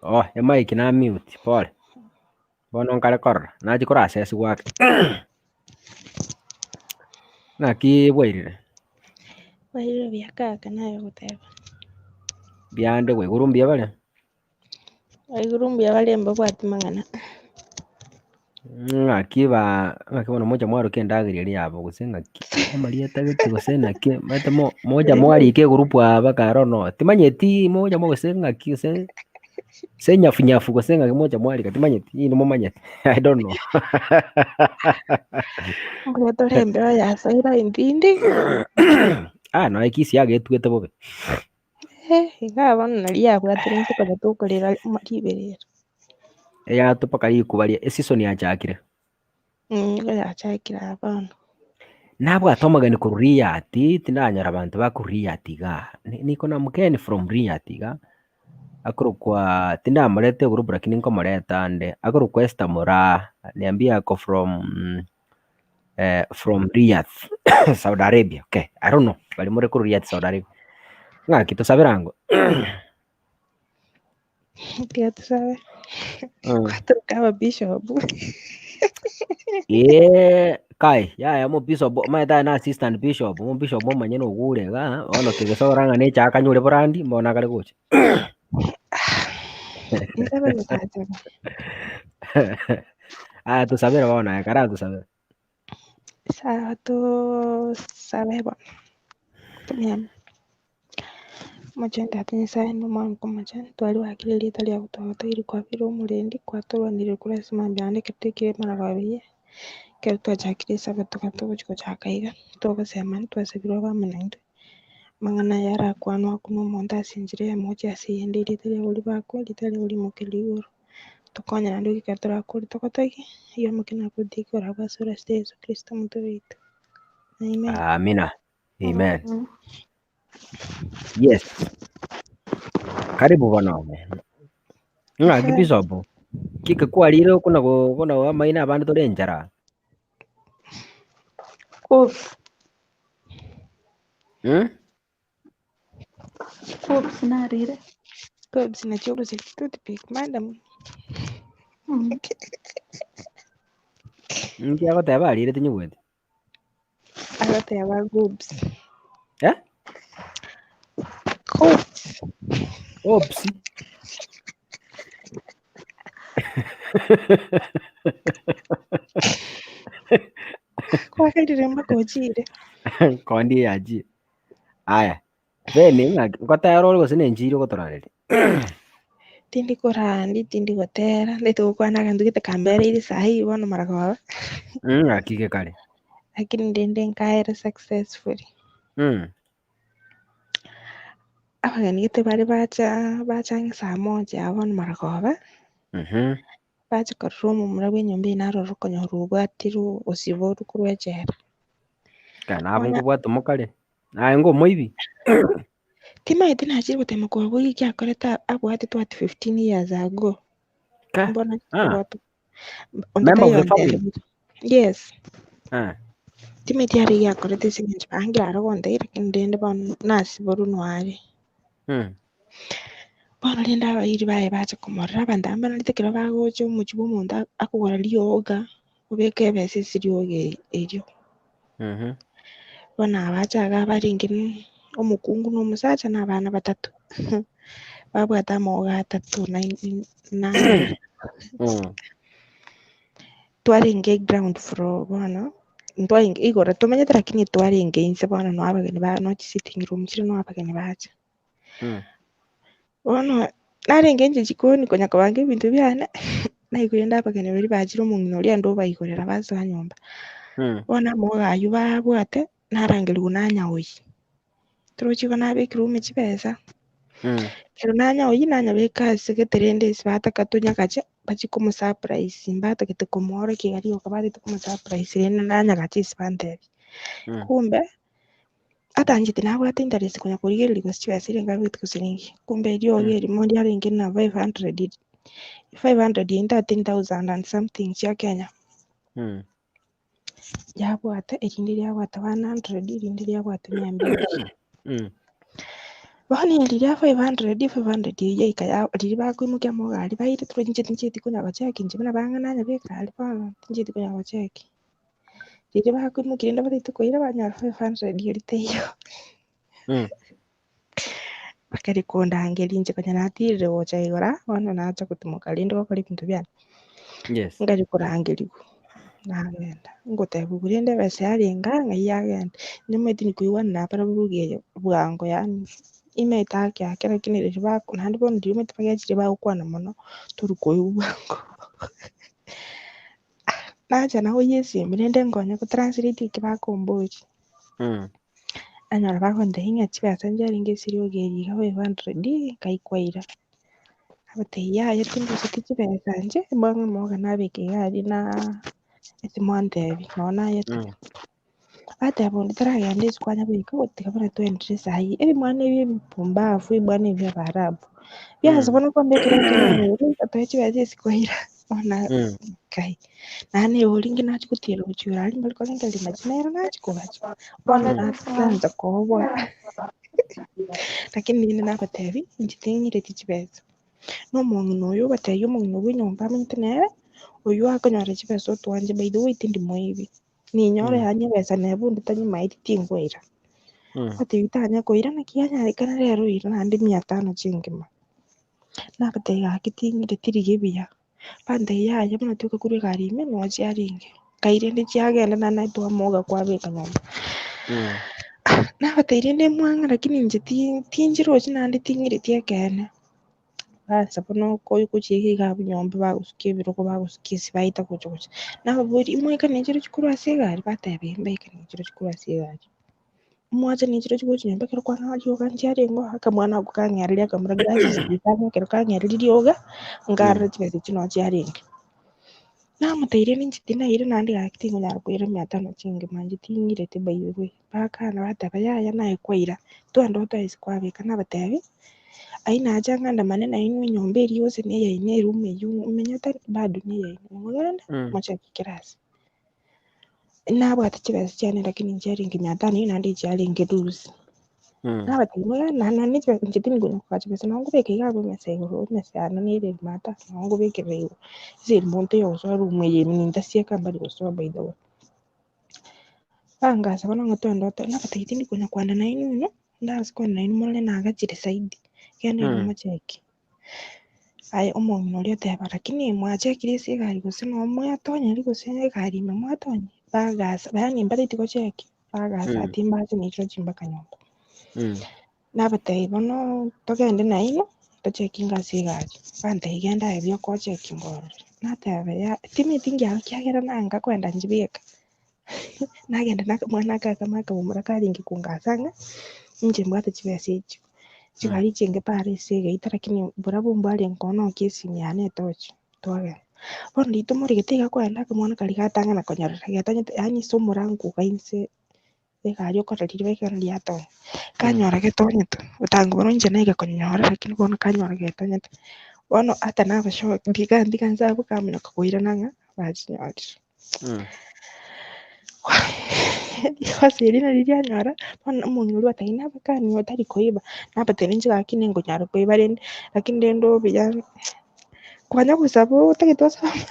Oh, emic na mute, pole. Bono nkare korora, nachia korasesiwa ake. Naki bwairire? Bwairire buya kaka naye ogoteba. Mbuya bwaiguru mbuya bare? Baiguru mbuya bare mbabwati mang'ana. Ng'aki ba ng'aki bono mocha mwarokia endagera eria yabo gose ng'aki? Amarieta gete gose naki omanyete mo mocha mwarika egurupu aa mpaka I don't know timanyeti mocha mo gose ng'aki gose gose nyafu nyafu gose ng'aki mocha mwarika timanyeti inwe momanyete I don't know. Mbuya tore embeo yasoire intindi. Ah nonya ekisi yagetwete bobe. Eh, igaa bono nari yabwatire inse konya tokorera riberera. Eyatwa mpaka rikuba ria eseason yachakire. Mm, nigo yachakire aa bono. Nabwate omogeni korwa Riyadh, tindanyora abanto ba korwa Riyadh igaa. Niko na mgeni from Riyadh iga, akorokwa tindamoreta egroup lakini nkomoreta ande, akorokwa Esther Moraa, niambia ako from from Riyadh, Saudi Arabia, okay, I don't know, baria more korwa Riyadh, Saudi Arabia. Ng'aki tosabere ango. Tiga tusabe. Kwaturuka ababishop. Ee, kai, yaya omobishop, omanyete aye na assistant bishop, omobishop omonyene ogure igaa, bono kegesora ng'a necha akanyore borandi, mbono akare gocha. Nsabe gotachaka. Aya tosabere bono aye, karatusabere. Sawa tosabe bono. Tumia. Omochenu Tata Nyasae na Omwana omochenu, twariwakire erieta riago twagotoirie kwabire omorendi, kwatorwanirie korwa ase mambia ande ekero twaikire emaraba eye, ekero twachakire esabato ekero togochia gochaka iga, togosemani twasabire obe amo naintwe, amang'ana aya arakwanwe akune omonto ase enchera eyemo gochia ase eyende, erieta riago ribakwe, erieta riago rimokereri igoro, tokonye naende goika ekero torakore togotogie, oyio omoke nakotigie korabwo ase ore ase Yeso Kristo omotwe oito. Amen. Amina. Amen. Yes. Karibu bono. Ng'aki bishop. Kike kwarire okuna go bona amaina abande tore enchara. Oops. Hmm? Oops, narire. Oops, nachio gose toothpick, madam. Nki agoteba arire tinyigweti. Agoteba goops. Eh? Goops. Oops. Kwagerire mpaka ochire. Kondi yachi. Aya. Beni ng'aki ngotera ore gose nenchiri ogotorareria. Tindi korandi, tindi gotera, ndete gokwana agento gete kambereire sahi bono maragoba. Gaki gekare. Lakini rende nkaera successfully. Abageni gete bare bacha bacha ang'e saa moja aa bono maragoba, bacha korora omomura bwa enyomba eye naroro okonyora obwatirwe osiborwe korwa echela. Kare nabo Bono nkobwata omokare, naye ngomoibi. Timaeti nachire gotema kobaboria eki akorete abwatetwe at 15 years ago. Ka? Mbono Ah. kobwatwa. Onde Member of taiyo the family? ontebire. Yes. Ah. Timaeti are eki akorete ase eng'encho bangire aro gontebia lakini rende bono nasiborwe noare. Bono rende abairi baye bacha komorora abanto aba mbanarete ekero bagocha omochie bwa omonto akogora rioga, obeka ebesa ase rioga erio. Bono abacha iga barenge omokungu na omosacha na abana batato, babwate amaoga atato na na twarenge ground floor bono, ntwarenge igoro tomenyete lakini twarenge inse bono noo abageni ba noo chisitting room chire noo abageni bacha. Bono narenge inche jikoni konya kobanga ebinto biane, naigure rende abageni baria bachire omong'ina oria ande obaigorera basoa nyomba. Bono amaoga aywo babwate, narangerigwa nanyaoyia. Torochi igo nabekire ume chibesa, ekero nanyaoyia nanyabeka ase gete rende ase bataka tonyagache bachie komosurprise mbatagete komoorokia iga rioka batagete komosurprise rende nanyagache ase bantebia. Kumbe, atancheti nabwate interest konya korigereria gose chibesa eria nkabegete gose ninki. Kumbe eriogi erimo riarenge na 500, 500 eyio 13,000 and something chia Kenya. Yabwate erinde riabwate 100 erinde riabwate mia mbili. Bono eri ria 500, 500 eyio yaika ya riria bakoimokia amauga aria baire toro inche tinchieti konya gocheki inche buna bang'ana nyabeka aria bono tinchieti konya gocheki. Riria bakoimokia rende batagete koira banyora 500 eria teiyo. Bakari kondangeria inche konya natirire gocha igoro aa, bono nacha gotimoka rende gokora ebinto biane. Nkari korangeriwa, nagenda, ngotebiwa rende ebesa yarenge aa ng'ai yagenda. Nimanyete ndikoigwana nabarabwo lugha eye bwango yaani imaete ake ake lakini riria bako naende bono riria omanyete bagechire bagokwana mono, tori koigwa bwango. Nacha naoyia esimi rende nkonye gotranslate eki bakomboria. Nanyora bagontebia ng'a chibesa nchiarenge esiriogi eri iga 500 nkai kwaira. Nabatebia yaya tinduseti chibesa inche, mbang'e moga nabeke iga aria na ase mwantebia nonya nayetiga. Bateba onde taragenda isiko anyabeke gotiga buna twendire saii, ebimwana ebi ebipumbafu ebimwana ebi bia abaarabu, biansa bono kombekera ekerero atoe chibesa isiko ira bono kai. Naende oringe nachia gotiera gochia ore aria mbare korengereria nachi nere nachia kogacha, bono naancha koboa lakini rende nabatebi inche ting'ireti chibesa. Na omong'ina oyo obatebia omong'ina bwa enyomba amanyete nere, oywo akonyora chibesa otwanche by the way tindi moibi, ninyore yaani ebesa neba onde tanyimaeti tinkoira. Abatebia tanya koira naki yanyarekana rero oira naende mia tano chingima. Nabatebia gaki ting'ireti rigia buya. Bantebia yaya buna toika korwa egari ime nonya chiarenge, nkai rende chiagenda naende naye twamoga kwabeka nyomba. Nabatebia rende mwang'a lakini inche ti- tinchirochi naende ting'ireti ekeene. Baansa bono gochiika iga abwo nyomba bagosukia ebirogo bagosukia ase baeta gocha gocha. Nababoria imwaikane chirochio korwa ase egari? Bateba eh mbaikane chirochio korwa ase egari. Omwanchani ninchire gochia nyomba ekero kwang'a rioga nchiarenge oo, akamwana ako kang'ereria akamura glasses ritang'ani ekero kang'ereria rioga, nkarora chibesa echio noo chiarenge. Namotebirie ninche tinaira naende gaki tingonyara koira mia tano chingima inche ting'ireti by the way. Bakana bateba yaya naye kwaira, twende otoe ase kwabeka nabatebi, ayio nacha ng'andamane nainwe enyomba eria gose na eyaino eroom eywo menyete bado na eyaino, mogende mochake class. Nabwate chibesa chiane lakini nchiarenge mia tano eyio naende chiarenge loose. Nabatebia mono naende nonye chibesa inche tindi konya koa chibesa nonye nkobeka iga abwo emesa igoro emesa yane nere mata nonye nkobekerera igoro ase omonto oyogosoa room eye ime nintasieka mbari gosoa by the way. Bangasa bono ng'a twende ote nabatebia tindi konya kwana nainwe inwe, ndase kwana nainwe morore nagachire zaidi, genda inwe mocheke. Aye omong'ina oria oteba, lakini mwachekire ase egari gose noo mwatonyire gose egari ime mwatonyire? Bagasa, yaani mbareti gocheki, bagasa ati mbache nichire chimbaka nyomba. Nabatebia bono togende nainwe, Tochekinga ase egari, bantebia genda aye buya okochekinga ororo. Nateba yaya, timanyeti ngiago ekiagera nanga kwenda nchibeka. Nagenda na akamwana aka akamo akamomura karenge kongasa ng'a inche mbwate chibesa echio. Chigari chinge pare ase egeita lakini barabwo mbwarenge konokia esimi yane etochi, twagenda. Bono riria tomorigete iga kwenda akamwana karia gatang'ana konyorera getanyete yaani ase omorango iga inse egari okora riria ekero riatonya, kanyora getonyete, otango bono inche naiga konyora lakini bono kanyora getonyete. Bono ata nabashoki ndiga ndiga inse abwo kamonyoka koirana ng'a bachinyorire. Ribasa erio nario rianyora, bono omong'ina oria otebia nabakani otari koiba, nabatebia inche gaki ninkonyara koiba rende, lakini rende obuya kwanya gosaba otagete osabe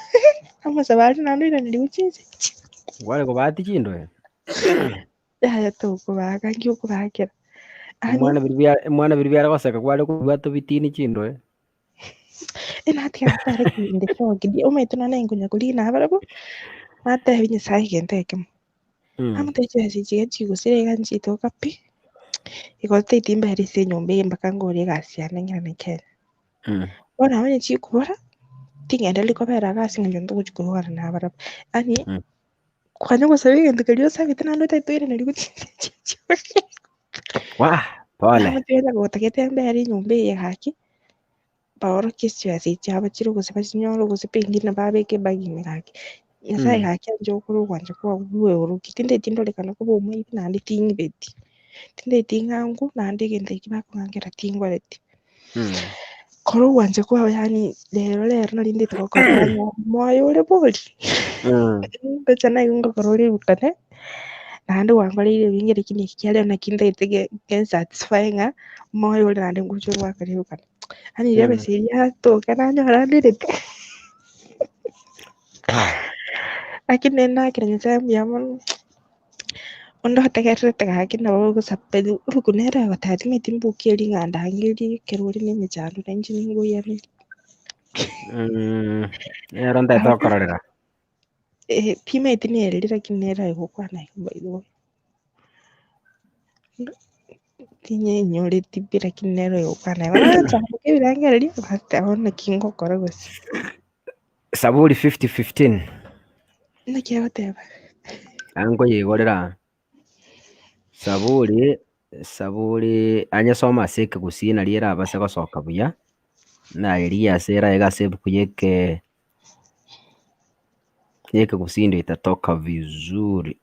amasabo aria naende oiranerigwe chinsa echi. Kware kobaatia chindoe? Yaya tokobaaka nki okobaakera. Yaani Omwana biri bia omwana biri biare goseka kware kobwata obitini chindoe. Enatiga gotara ekende kioki, omanyete nonya nkonya korigia nabarabwo, natebia Nyasaye egento ekemo, namotebia chibesa echi iga chigosira iga nchitoka pi, igo titaeti mbere ase enyomba eye mpaka ngore egasi yane ng'irane Kenya. Bono onye chikobora, tingendereri kobera iga ase eng'encho ntogochi korwana nabarabwo, yaani kwanya gosaba egento keria osabete naende otagete oiraneria gochia chinsa echio echio. Wah, pole. Namotebia onye gotagete mbere enyomba eye gaki, baorokie chibesa echi chiabo chire gose bachinyore gose pengine babeke ebag ime gaki. Nyasaye gaki anche okore ogwancha kwao bweorokie, tindeti ndorekane koba omoibi naende ting'ibeti, tindeti ng'angwe naende egento eki bakong'angera tingoreti. Kora ogwancha kwao yaani rero rero nari ndete gokora yaani moyo ore bori, mbeche naye ngokora ore ebukane, naende gwankoreire ebinge lakini eki kia rero naki ntagete ge gensatisfy ng'a moyo ore naende ngocha goakera ebukane. Yaani riria ebesa eria yatoka nanyora nderete. Lakini nere nakera Nyasaye mbuya mono. Onde otegererete gaki nabo ogosaperi oboku nere ogoteba timanyeti mbuki eria ng'a ndangerie ekero ore na emechando na inche ningoiraneri. Nero ntagete gokororera. Eh, timanyeti nereri lakini nere aye gokwana igo by the way. Tinyenyoreti pi lakini nere oyo gokwana igo. Nachandoka ebirengererio, nateba naki ngokora gose. Saburi 50:15. Naki agoteba? Ankoyeigorera aa. Saburi, Saburi, anyesome ase ekegusii nario erabase gosoka buya, nayerigie ase eraege ase ebuku ya eke ya ekegusii ndio itatoka vizuri.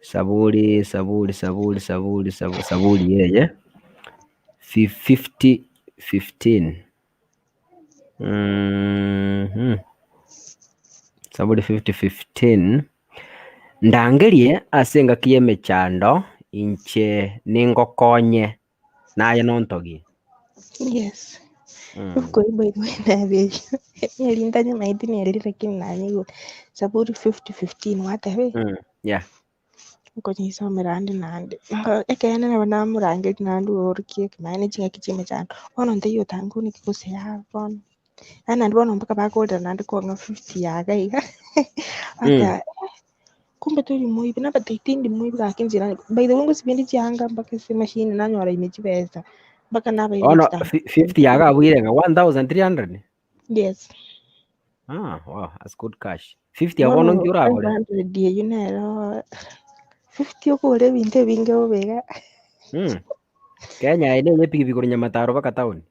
Saburi, Saburi, Saburi, Saburi, Sabu- Saburi eye, 50:15. Saburi 50:15. Ndangerie ase engaki y'emechando, inche ningokonye, naye nontogie. Yes. Ebuku eri by the way nabeire neri ntanyamaeti neri lakini nanyigure. Zaburi 50:15 gwateba eh? Yeah. Nkonyisomera ande na ande. Ekeene nabo namorangeria naende oorokie ekemanyererio chingaki chia emechando, bono ntaiyo otankuneti gose yaya bono. Yaani naende bono mpaka bakorera naende kong'a fifty yaga iga, bateba eh, kumbe tori moibi, nabatebia tindi moibi gaki inche nare by the way ngosibia inde chianga mpaka ase emachine nanyora ime chibesa, mpaka nabaire Bono gochitanga. 50 yaga abwire ng'a 1300? Yes. Ah, wow, that's good cash. 50 abo bono Bono nki oragore? 500 eyio nero 50 okogora ebinto ebinge bobe iga. Kenya eye neye epikipiki korwa Nyamataro mpaka town.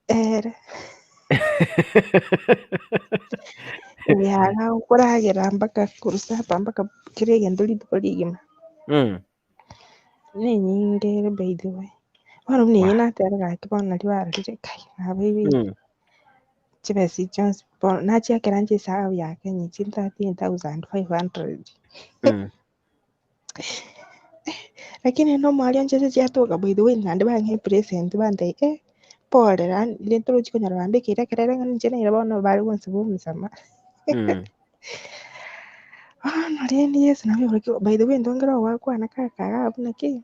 Ere. Yaga okoragera mpaka korwa supper mpaka kera egento rituko rigima. Nenyinge ere by the way. Bono buna eyio Wah. nateba gaki bono nario barorire kai nabaibire. Chibesa echi chionsi bono nachiakera inche esabu ya Kenya echi 13,500. Lakini rende omwalimu inche ase chiatoka by the way naende bang'e epresent bantebia eh pole yaani rende torochi konyora bambekeire ekerere ng'a ninche nere bono bare gonsaba omosamaha. Bono rende Yeso nabo ayorokigwe by the way ntongere ogwakwana kaka iga abwo naki,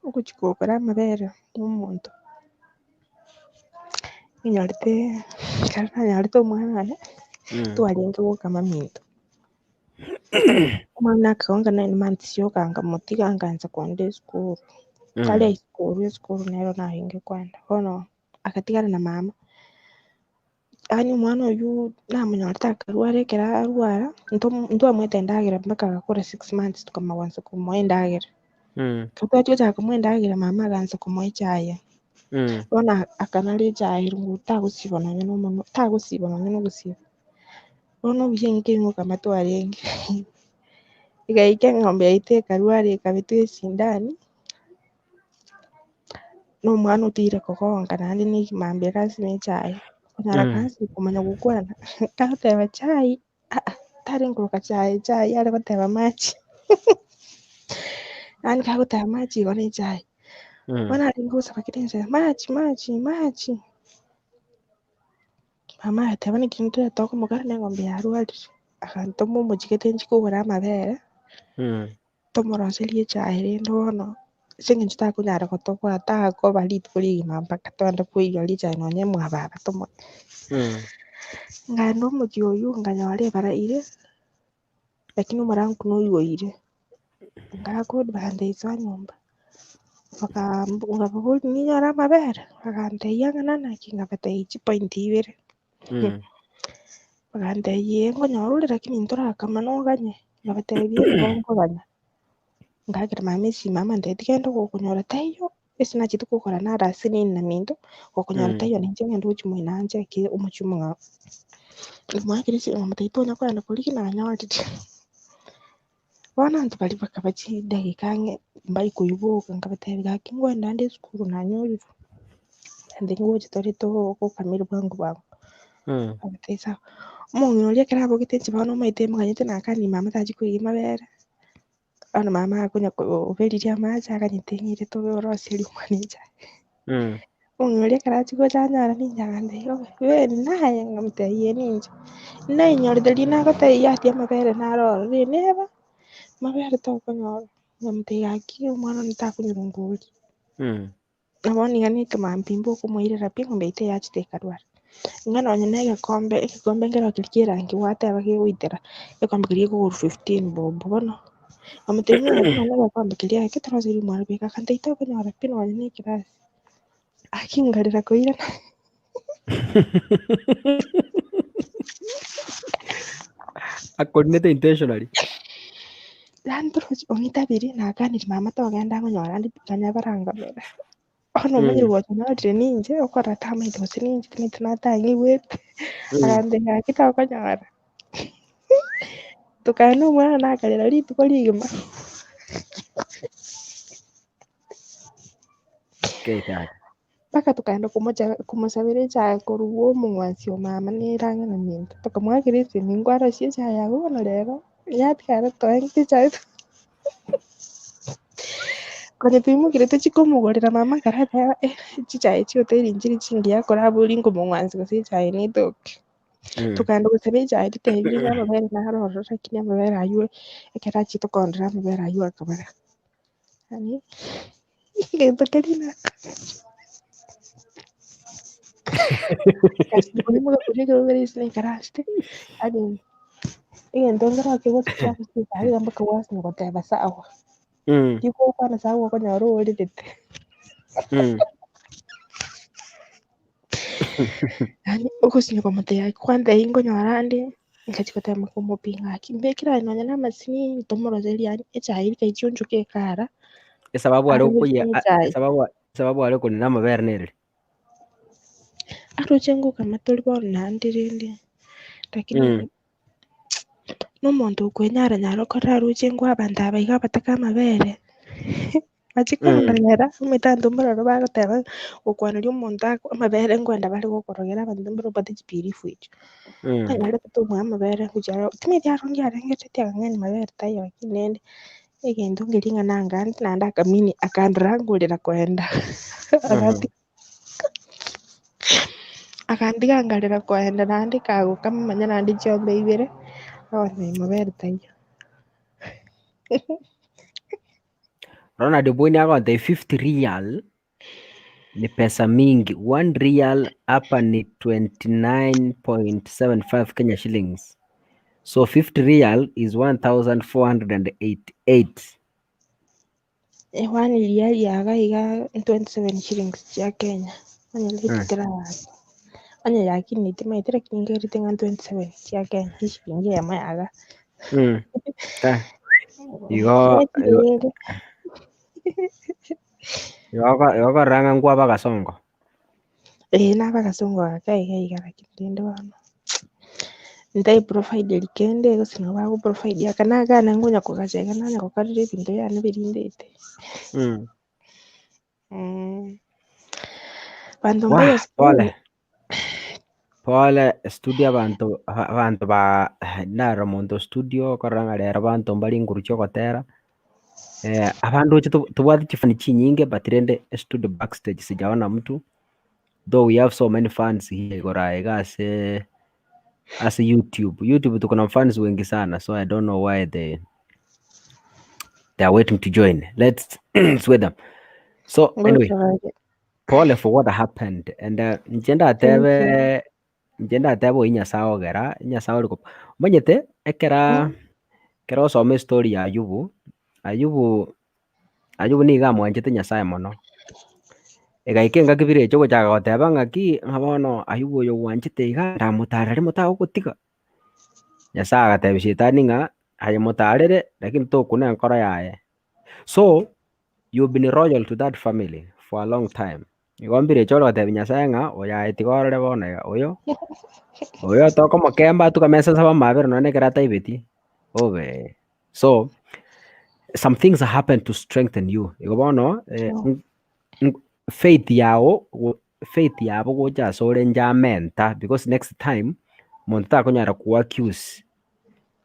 ogochia gokora amabere na omonto, ninyorete ekero nanyorete omwana one, twarenge gokama minto. Omwana akagonka nine months yoka nkamotiga nkaansa kogenda esukuru. Tari esukuru, esukuru nero narenge koenda. Bono agatigara na mama. Yaani omwana oyio namonyorete akarwara ekero arwara, ntwamoete endagera mpaka agakora six months tokamanya komoa endagera. Ekero twachia gochaka komoa endagera mama agaansa komoa echae. Bono akanara echae ere ng'o tagosiba nonye na omonwa, tagosiba nonye na ogosiba. Bono obuya engaki eywo ngokama twarenge, egaika eng'ombe yaito ekarwara ekabetwa esindani. Na omwana otiire kogonka naende na mambia lasima echae, okonyora kansi komanya gokwana, tagoteba chai aa, tarenge koroka chai chai are goteba machi yaani kagoteba machi igo na echae. Bono arenge gosaba kera ense machi machi machi, mama agateba naki ntoete okomokora na eng'ombe yarwarire, agantoma omochie gete nchie kogora amabere. Tomoroserie echae rende bono, ase eng'encho takonyara gotoboa takoba rituko rigima mpaka togende koiyora echae nonye mwa baba tomoe. Nkaenda omochie oywo nkanyora ebara ere, lakini omorangu noigoire, ngaaka hodi bagantebia soa nyomba, nkababoria ninyore amabere, bagantebia ang'ana naki, nkabatebia chipoint ibere. Bagantebia ee nkonyora ore lakini ntorakama noganye, nkabatebia ee nigo nkoganya. Ngakera mama esimi mama antebia tiga ende gokonyora taiyo, ase nachete kogora nare ase nini na minto, gokonyora taiyo ninche ng'ende gochia moino ancheke omochie omong'ao. Nkamoakera esimi nkamotebia tonya kogenda korigia nanyorire. Bono abanto baria bakaba chidageka ang'e mbari koigwa nkabatebia gaki ngoenda ande esukuru nanyorirwe, naende ngocha tore togokameri bwango bwango. Bagatebia sawa. Omong'ina oria ekero abogete inche bono omanyete emoganyete nakanirie mama tachia koiyia amabere, bono mama akonya koberiria amache aganyete ng'ire toroserie omwana echae. Omong'ina oria ekero achia gocha anyora ninche agantebia obe we naye? Nkamotebia ee ninche. Nainyorete riria nagotebia atia amabere naro ororo neba, mabere tokonyora. Nkamotebia gaki omwana one takonywa ngori. Na bono iga na ekemambia mbokomoirera pi eng'ombe yaito eyachete ekarwara. Ng'a nonye na egekombe, egekombe nkero keria kia erangi gwateba kegoitera, egekombe keria gekogorwa 15 bob bono. Nkamotebia ng'a nonye na egekombe keria eke toroserie omwana bweka, akantebia tokonyora pi nonye na ekerasi. Aki nkarera koirana. Akorinete intentionally. Yaani torochi ong'itabiri nakanire mama togenda ngonyora ande nonya barangamera. Bono omanyire gocha nyorire ninche okorora tamaete gose ninche timanyete natang'igwete. Agantebia gaki tokonyora. Tokana omwana nakarera rituko rigima. Keitari. Mpaka tokaenda komocha komosabera echae korwa bwa omong'wansi o mama nere ang'e na minto. Tokamoakera esimi nkwarosie echae yago bono rero, yatigara toengete echae Konya toimokire tochie komogorera mama akarateba eh, chichae chia hoteli nchire chingiya korabori nkomong'wansi gose echae netoke. Tokaenda gosaba echae totebire ng'a amabere naro ororo lakini amabere aywo ekero achiete kondora amabere aywo akabara. Yaani egento keria na koimoka korwa ekero bere ase naikaransete, yaani egento nkero kegosukia ase mpaka gwasinywa goteba sawa. Rigokwana sawa okonyora orerete. Yaani ogosinywa komotebia kwanza eyio nkonyora ande, ngachia gotema komopinga gaki mbekere aye nonye na amasini tomoroserie yaani echae rika echionchoke ekara, Esababu are aroche okoyia a- echae. esababu esababu are okonena amabere nereri? Aroche ngokama tori bono naende rende, lakini nomonto okwenyara nyara okore aroche ngwa abanto aba iga abataka amabere. Bachie kondorera, omanyete abanto mbaroro bagoteba gokwaneria omonto ako amabere nkoenda bare gokorogera abanto mbaro babwate chibirifu echio. Nanyarete tomoa amabere ngochia aro timanyeti aronge arengereretie akang'aini mabere taiyo lakini rende egento nkeria ng'a nangante naende akamini akandora ngorera koenda agatiga agantiga nkarera koenda naende kagokama manya naende chiombe ibere, bono mabere taiyo. Ronald Obweni agontebia 50 real ni pesa mingi. 1 real hapa ni 29.75 Kenya shillings. So 50 real is 1488. One rial yaga iga 27 shillings chia Kenya. Onye rate terarasa. Onye yakinete timaeti lakini nkerete ng'a 27 chia Kenya eshilingi eyemo yaga. Eh, igo igo Chinyinge. igo igo okorora ng'a nkwaba agasongo. Ee naba agasongo aka iga iga lakini rende bono ntai provideri kende gose nabo bago provide aka nagana ngonya kogacha iga nanya gokorera ebinto biane birindete. Banto Wah, mbayo pole. Pole studio abanto abanto ba narora omonto studio okorora ng'a rero abanto mbare nguru chia ogotera, abande oche tobwate chifani chinyinge but rende estudio backstage sijaona mtu, though we have so many fans here igoro iga ase ase YouTube. YouTube tuko na fans wengi sana so I don't know why they are waiting to join. Let's wait them. So anyway, Ngocha pole for what happened and inche Thank you. ndatebe inche ndatebe oyio Nyasaye ogera, Nyasaye ore koba omanyete ekera ekero osoma estory ya Ayubu, Ayubu Ayubu nigo amwanchete Nyasaye mono. Egaika engaki birecha ogochaka goteba ng'aki, ng'a bono Ayubu oyo gwanchete iga ndamotarere motagogotiga. Nyasaye agatebia shetani ng'a aye motarere lakini tokuna enkoro yaye. So, you've been loyal to that family for a long time. Igo mbirecha ore gotebia Nyasaye ng'a oyo aye tiga orore bono iga, oyo oyo tokomokemba atugame ase asabe amabera nonye ekero ataibeti, obe. So, some things happen to strengthen you. Igo bono faith yago faith yabo gocha ase ore njamenta because next time monto takonyara ko accuse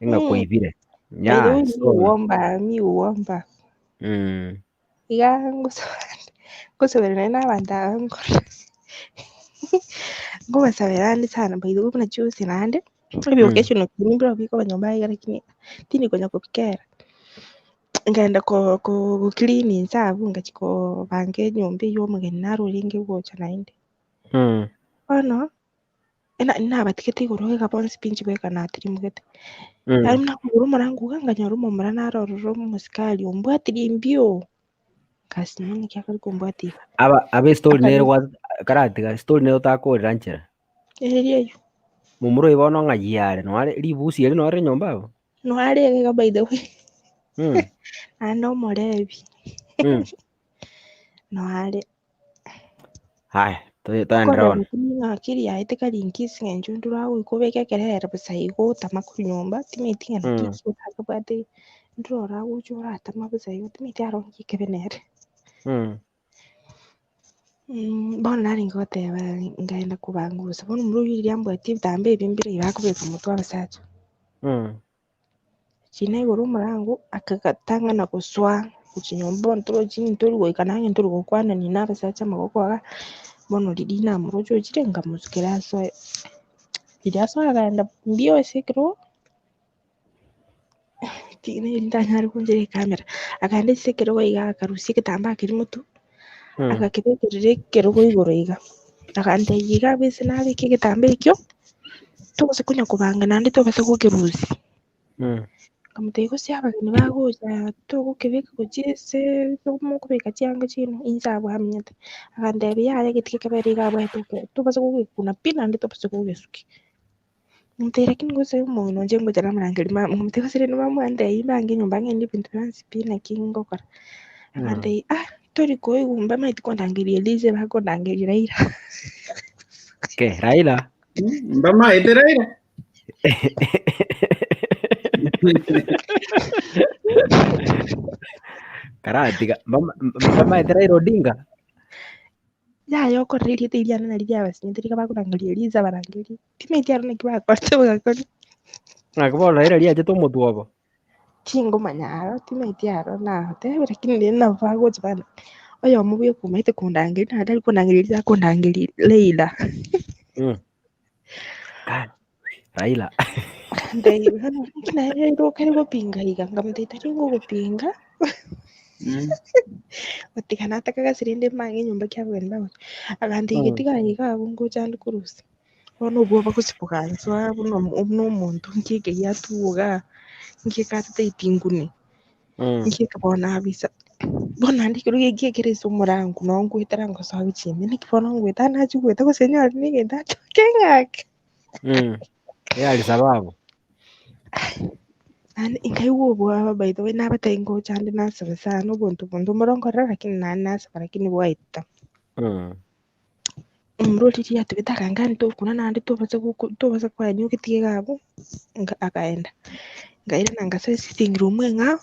ng'a kwaibire. By the Yeah, way, mi so uomba, mi uomba. Iga ngosabera naende na abanto aba nkore nkobasabera ande sana by the way buna juzi naende, ebi occasion mbiro bikoba nyomba iga lakini tindi konya kobikera. Nkaenda ko ko go clean inse abwo ngachia kobanga enyomba eywo omogeni naro orenge gocha naende. Bono, nabatigete igoro iga bonsi pi inche bweka natirimogete. Yaani buna kogora omorango iga nkanyora omomura naro ororo omosikari ombwatirie mbio. Nkasinywa ng'aki akare kombwatia iga. Aba aba estory nere Akare karatiga story nere otakorera nchera. Eria eywo. Momura oyo bono ng'ai are noare ribusi eri noare nyomba abwo? Noare iga by the way. Naende omorebi. Noare. Haya, toenderee bono. Korora ng'a akili yaye tekari nkisi ng'a inche ndore agoika obeke ekerere bosa igo otama korwa nyomba, timanyeti ng'a naki ki otakabwate ndorore agocha oratama bosa igo timanyeti aronge ekebe nere. Bono narenge goteba nkaenda kobangusa, bono omorwori riria ambwatie ebitambaa ebi mbire iga akobeka motwe abasacha. China igoro omorango, akagatang'ana gosoa gochia nyomba bono torochi ntori goika nang'e ntori gokwanani na abasacha amagoko iga, bono riria namoroche ochire nkamosukera asoe. Riria asoa akaenda mbio ase ekerogo, ntanyare goonchora ecamera, akaenda ase ekerogo iga akarusia egetambaa keria motwe, agakebekerera ekerogo igoro iga. Agantebia iga abwo ase nabeka egetambaa ekio, tobasa konya kobanga naende tobasa gokerusia. Nkamotebia gose abageni bagocha togokebeka gochia ase mokobeka chianga chiaino, inche abwo amenyete. Agantebia yaya getiga kebere iga abwate tobasa gogekuna pi naende tobasa gogesukia. Nkamotebia lakini gose omong'ina onche ngocha namorangeria mama, nkamotebia gose rende mama antebie mbange enyomba ng'ende ebinto bionsi pi naki ngokora. Agantebia ah tori koigwa mbamaeti kondangeria Eliza bakondangeria Raila. Okay, Raila. Mbamaete Raila. Karatiga mbamaete Raila Odinga. Yaya okorora erieta eria riane nari riabasinyete riga bakorangeria Eliza barangerie. Timanyeti aro naki bakorete bagakora. Ng'aki bono Raila riachete omotwe obo. Tingomanya aro, timanyeti aro nagotebia lakini rende nabo bagocha bana oyomo bweka omaete kondangeria naende tari kondangeria Eliza akondangeria Leila. Kai, Raila. Akantebia bono naki naye Raila okare gopinga iga, nkamotebia tari ngogopinga. Gotiga nataka gasi rende mbange enyomba ki abageni bagocha. Agantebia getiga iga abwo ngocha ande korusia. Bono obwoba gose bogansoa buna buna omonto nki eke giatuga, nki eke atataeti ngune, nki eke bono abisa. Bono naende ekero geki ekere ase omorango noo ngoetera ngosoa gochia ime, naki bono ngoeta nachia goeta gose nyore na egento atoke ng'ake. Eyari sababu. Naende nkaigwa obwoba by the way nabatebia ngocha ande nasaba sana obonto bonde moronkorora lakini naende nasaba lakini bwaeta. Omorwoti riria atebete akangani tokuna naende tobasa goko tobasa koenia ogetige iga abwo, nka akaenda. Nkairana ngasoa esitting room eng'ao,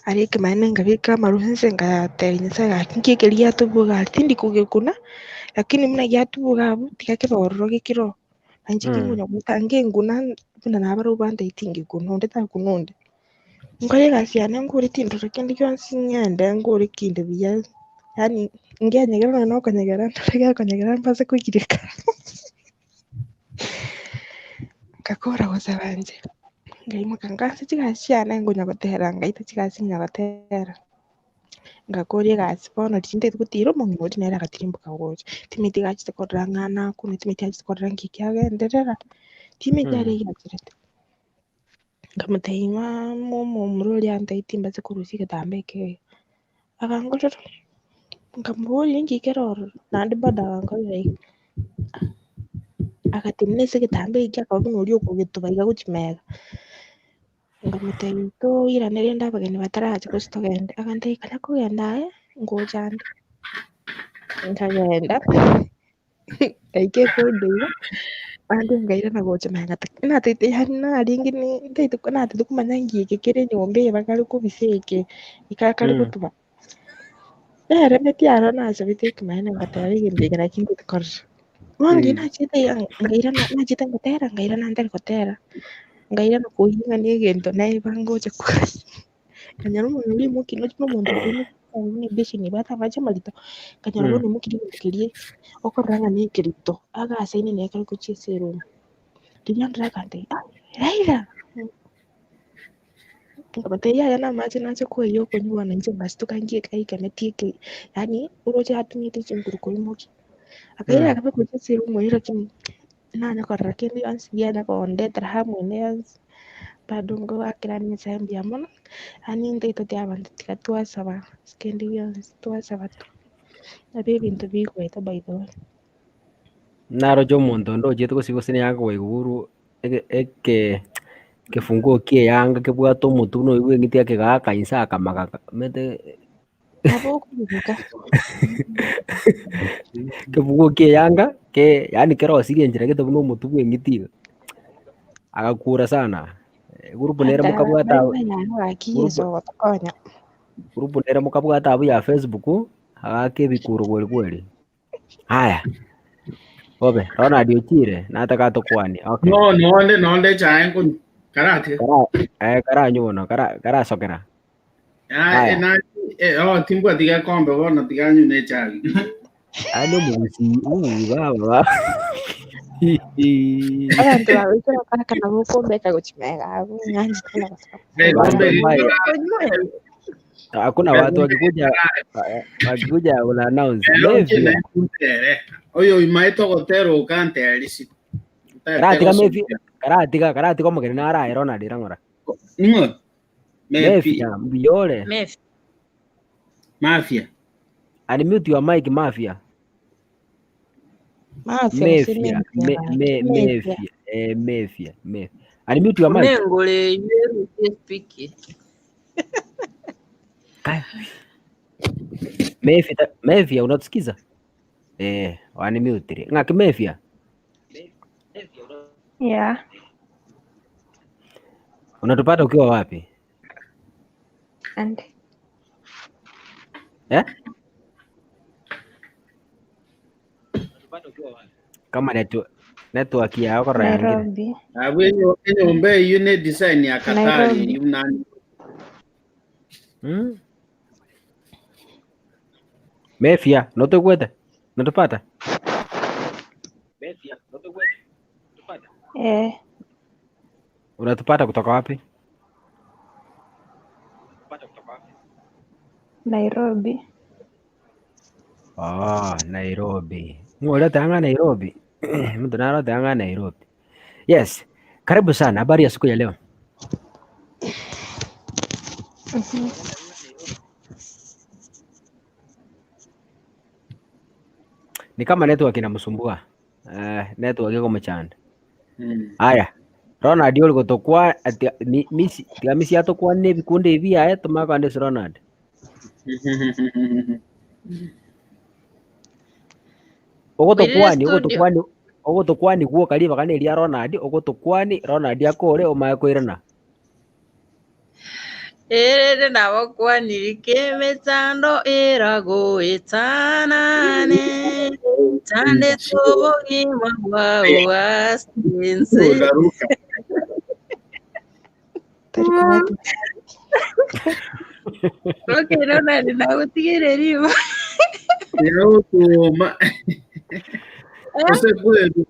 aria ekemanyererio nkabeka amaru inse nkatebia Nyasaye gaki nki ekeri giatobua iga aria, tindi kogekuna, lakini buna giatobua iga abwo, tiga kebe ororo gekire oo. Na inche tinkonya goeta nkenguna buna nabarabwo bantebi tingekuna, onde takuna onde. Nkore egasi yane nkore tindora kende gionsi ng'ende nkore kende buya, yaani nkenyegera nonye na okonyegera ndore gekonyegera mbase koigireka. Ngakora gosaba inche, nkaimoka nkaansa chigasi chiane nkonya gotera ngaita chigasi nkonya gotera. Ngakoria egasi bono riria ntagete gotira omong'ina oria nere agatirimboka gocha, timanyeti iga achete korora ng'a nakune, timanyeti achete korora nki kiagenderera, timanyeti aria egiacherete. Nkamotebia mama omomura oria antebetie timbasa korusia egetambaa eke iga. Akangorera, nkamoboria inki kere ororo, naende bado agankorera iga. Agatenena ase egetambaa ekio akaba buna oria okogetuba iga gochia magega. Nkamotebia toirane rende abageni bataracha gose togende, agantebia kanya kogenda aye, ngocha ande. Nkagenda. Ngaika ecorridor iga, naende nkairana gocha magega natete yaani narenge ne ntaete natete komanya nki eke kere nyomba eye bakare kobisa eke, eka kare gotuba. Naeremetie aro nasabete ekemanyererio ngateba egento eke naki ngochi korora. Bono riria nachete iga nkairana nachete ngotera nkairana ntari gotera, nkairana koyia ng'a na egento neba ngocha koyia. Nkanyora omonto oria oimokia nonya na omonto oimokia buna ebesheni ebwate amache amarito, nkanyora bono oimokirie egento keria okorora ng'a nekerito, agasaine nere ekero gochia ase eroom. Riria ndore akantebia ah Raila, nkamotebia yaya na amache nache koyia okonywa bono inche ngasituka ngieka aikameti eke yaani oroche atumiete chinguru koimokia. Akaira akaba gochia ase eroom eywo lakini nanya korora kende gionsi gianya kondetera hamu ende yonsi, bado ngoakera Nyasaye mbuya mono, yaani ntaitoti abanto tiga twasaba ase kende gionsi twasaba tu, nabo ebinto bigoeta by the way. Naroche omonto onde ochete gose gose neyanga koigwa iguru eke eke ekefunguo kia eyanga kebwate omotwe buna oywo bwa eng'iti akegaaka inse akamagaka omanyete. Nabo okoruruka. Kebuguo kia eyanga ke yaani kerosirie enchera gete buna omotwe bwa eng'iti iga. Agakura sana, egurupu nere Ata mokabwata bari abwo banyare gaki gurupu Yeso ogotokonya. gurupu nere mokabwata abwo ya Facebook, agaka ebikuro kweri kweri. Aya, bobe, Ronald ochire, nataka atokwanie, okay. No, nonde nonde echae nkonywa. Karatiga. Kara, eh, karanywe bono, kara, karasokera. Ah, Aya. eh, na, eh, oh, timbwati gekombe bono tiga nywe ne echai. Aya no omogusii, uu, baba ba. Abanto bagoikera okaka nabo okombeka gochia magega abwo ng'anchete na gosaba. Gekombe Bantu mbaye. gikora- Hakuna watu wakikuja wakikuja una announce Mefia. Oyo oimaete ogotera okanterisi. Karatiga Mefia, karatiga karatiga omogeni naraye Ronald Rang'ora. Ning'o? Mefia. Mefia mbuyore. Mefia. Mafia. Unmute your mic Mafia. Mafia gose Mefia, Mefia me, me, gaki, Mefia. Mefia, eh, Mefia, Mefia. Unmute your mic. Nengore yerusie spiki. Kai. Mefia, Mefia unatusikiza? Eh, wanimute. Ng'aki Mefia? Yeah, Unatupata ukiwa wapi? and Eh? Kama network network yao korora yangire. Nairobi. Abwo enyomba eyio ne design ya Katari Nairobi. eyio nani. Mefia, notoigwete? Notopata? Eh, Unatupata kutoka wapi? Nairobi. Oh, Nairobi. Ng'orete anga Nairobi. Mtu narote anga Nairobi. Yes. Karibu sana. Habari ya siku ya leo? Ni kama network inamsumbua. Eh, network ikomochanda. Mm. Aya. Ronald ori gotokwa ati mi- misi tiga misi atokwane ebikunde ebi yaye tomanye kogenda ase Ronald. Oire Ogotokwani studio. ogotokwani ogotokwani gwoka ribaga na eria Ronald ogotokwani Ronald akore omanye koirana. Erere nabakwaniri kemechando eragoetanane chande tobogima bwao ase ense. Uraruka. Tari kobwati. Okay, Ronald nagotigere riba. Yautuma. Ose kweli.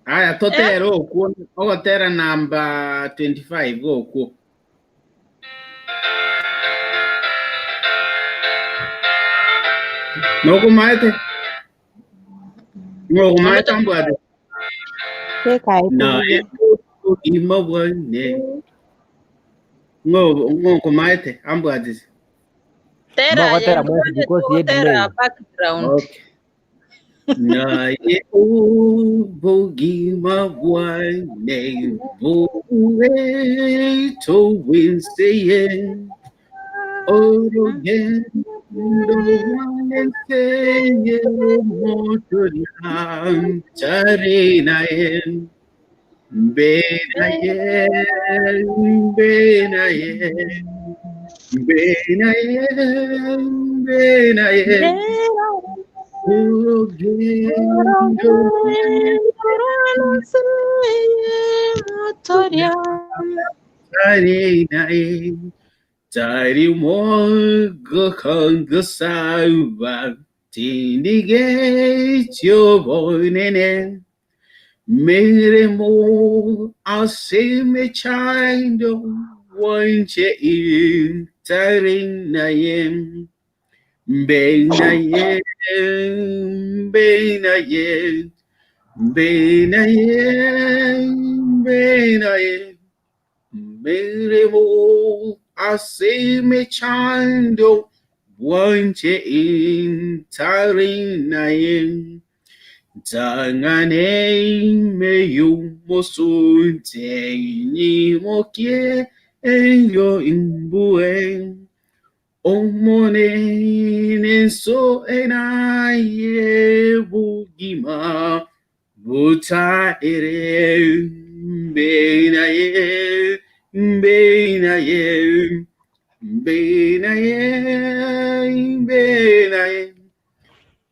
Aya totera okwo ogotera namba 25 okwo. Nokumaete? Nokumaete mbwate? Beka Na itubuge. obogima bwane. Ngokumaete ambwatise. Tera Mogotera ye mwensi because ye tera delay. background. Okay. Naye ubugima bwane buweto winseye orugendo rwanseye motoria naye mbe naye mbe naye mbe naye mbe naye urugendo Tari mogokongosawa tindigechiobonene meremo asemechando wanche tarinaye mbenaye mbenaye mbenaye mbenaye Meremo asemechando wanche intarinaye Tangane meyu mosunte nimokie enyo imbue Omone nenso enaye bugima butaere mbenaye mbenaye mbenaye mbenaye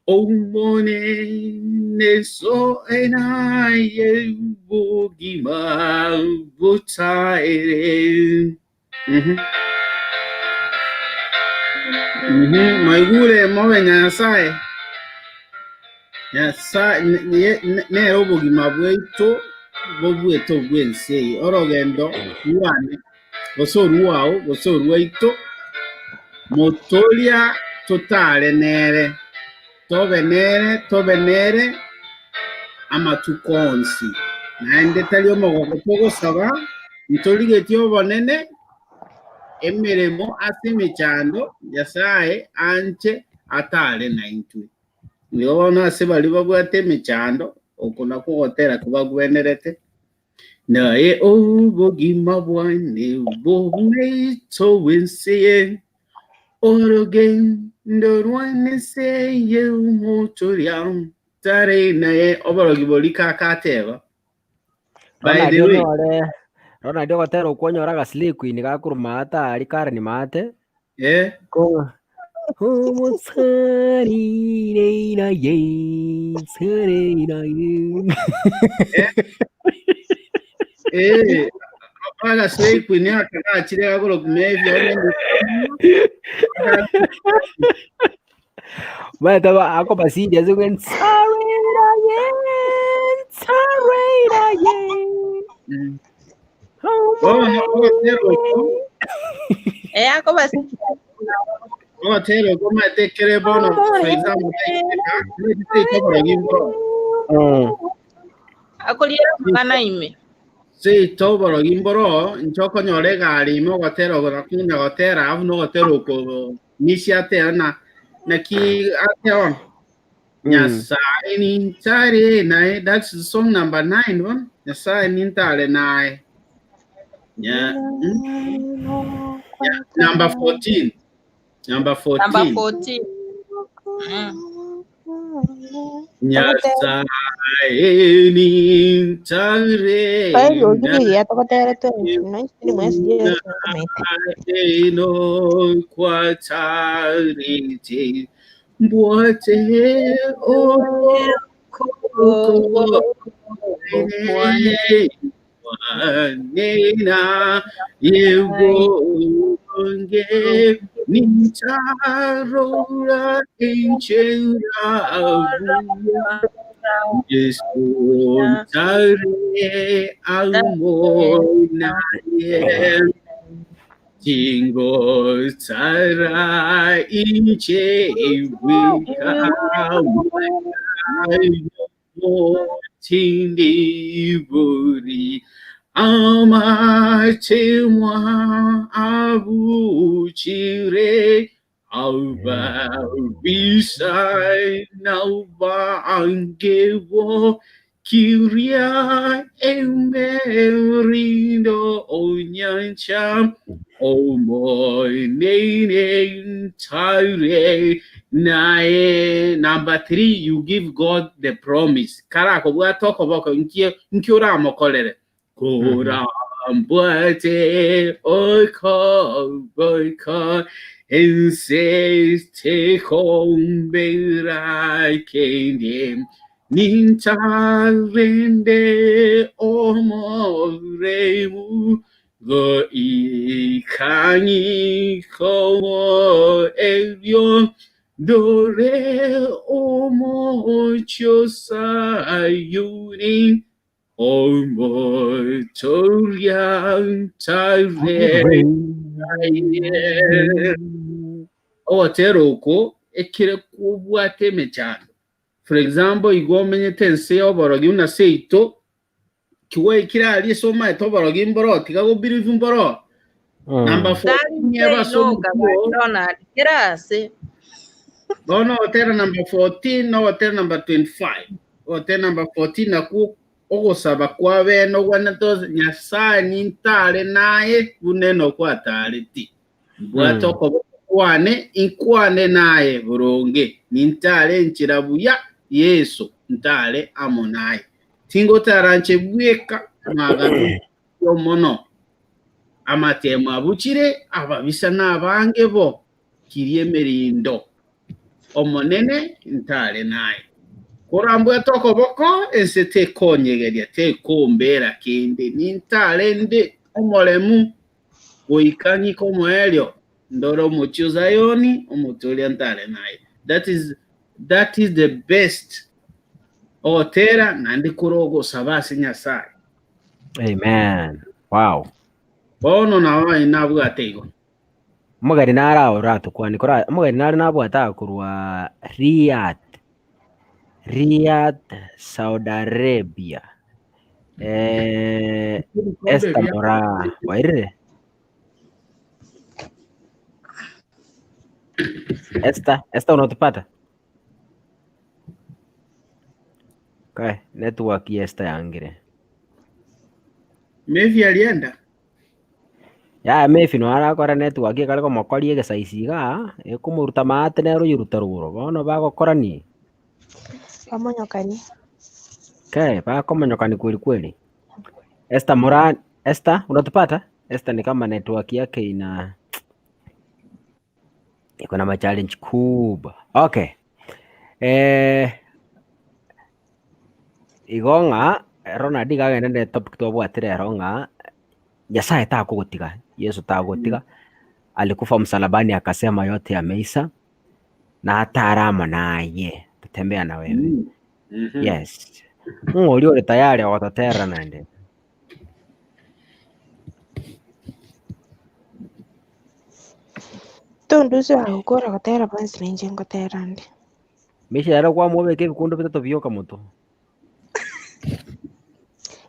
Omone nenso enaye bugima butaere Mhm. Mhm. Maigure mobe Nyasaye. Nyasaye nere obogima bwaito bobwete obwensi eye orogendo rwane gose orwao gose orwaito motoria totare nere tobe nere tobe nere amatuko onsi naende tari omogoko togosaba ntorigetie obonene emeremo ase emechando Nyasaye anche atare naintwe. Nigo bono ase baria babwate emechando oko nakwo ogotera kobagwenerete naye obogima bwane bobweto bw'ense orugendo rwane nseye omotoria tare naye oborogi bori kakateba by Ronald the way onyore Ronald ogotera okwo onyore agaslee queen gakorwa maate aria Karen maate eh ko Omotsarire tsarire eh eh agasei queen akagachire gakoro kumevya onende Maete akoba serious tsarire tsarire bono ogotera okwo Eh akobasi ogotera okwo maete kere bono for example oborogi mboro akoriera magana ime. seito oborogi mboro inche okonyora egari ime ogotera ogo nakunya gotera abu na ogotera oko nisi atera na naki atera ono. Nyasaye nintare naye. That's song number 9 bono. Nyasaye nintare naye. Nya, Number 14. Number 14. Number 14. Nyasaye nintare Bairogire togotere twensi no mwesi Yesu nkomete. eno kwatarete mbwate nena yebonge nintarora enchera buya Yesu ntare amonaye Jingo tara inche wika tindiburi amachemwa abuchire abisai naubangewo kiria emerindo onyancha omoinene tare naye. Number 3, you give God the promise. Kara kobwata okoboko nkie nkie oramokorere korambwate okoboko ense kombera kende nintarende omoremu go ikanyi komo elio dore omocho sayuri omotoria tare ogotera oko ekere kwobwate emechando. For example, igo omenyete ense ya oborogi buna seito kiwaikire aria ase omaete oborogi mboro tiga gobirivu mboro. Number 14 yabasoma Donald kirase. Bono ogotera number 14 na ogotera number 25. Ogotera number 14 nakwo ogosaba kwa bene ogwanete Nyasaye nintare naye buna okwatareti. Mbwate okoboko kwane inkwane naye boronge nintare nchera buya Yesu ntare amo naye. Tingotaranche bweka mwagano mono. Amatemo abuchire ababisa n'abange bo kirie emerindo. Omonene ntare naye. Korambwate okoboko ense tekonyegeria tekombera kende nintare nde omoremu goika ng'ike omoerio ndore omochi o Zayoni omotoria ntare naye. That is the best ogotera naende kore ogosaba ase Nyasaye. Amen. Wow. Bono nabo nabwate igo. Omogeni nare oratokwani kora omogeni nare nabwate akorwa Riyadh. Riyadh, Saudi Arabia. Esther Mora, wairire? Esther, Esther unatupata? Okay, network ya Esther yangire. Maybe alienda. Ya maybe no arakora network ekare komokoria egesaisi iga ekomoruta maate nero oyoruta rogoro bono bagokorani. Bamonyokani. Okay, bakomonyokani kweli kweli. Esther Mora, Esther unatupata? Esther ni kama network yake ina iko na ma-challenge kubwa. Okay. Igo ng'a Ronald iga agende ne topic twabwatire ero ng'a Nyasaye takogotiga, Yesu takogotiga. Alikufa msalabani akasema yote yameisha na ataramo naye tutembea na wewe. Yes. Ng'ori ore tayari ogototera naende. Tondusi agokora gotera bonsi ninche ngotera nde. Misha ero kwamobeka ebikundo bitato bioka moto.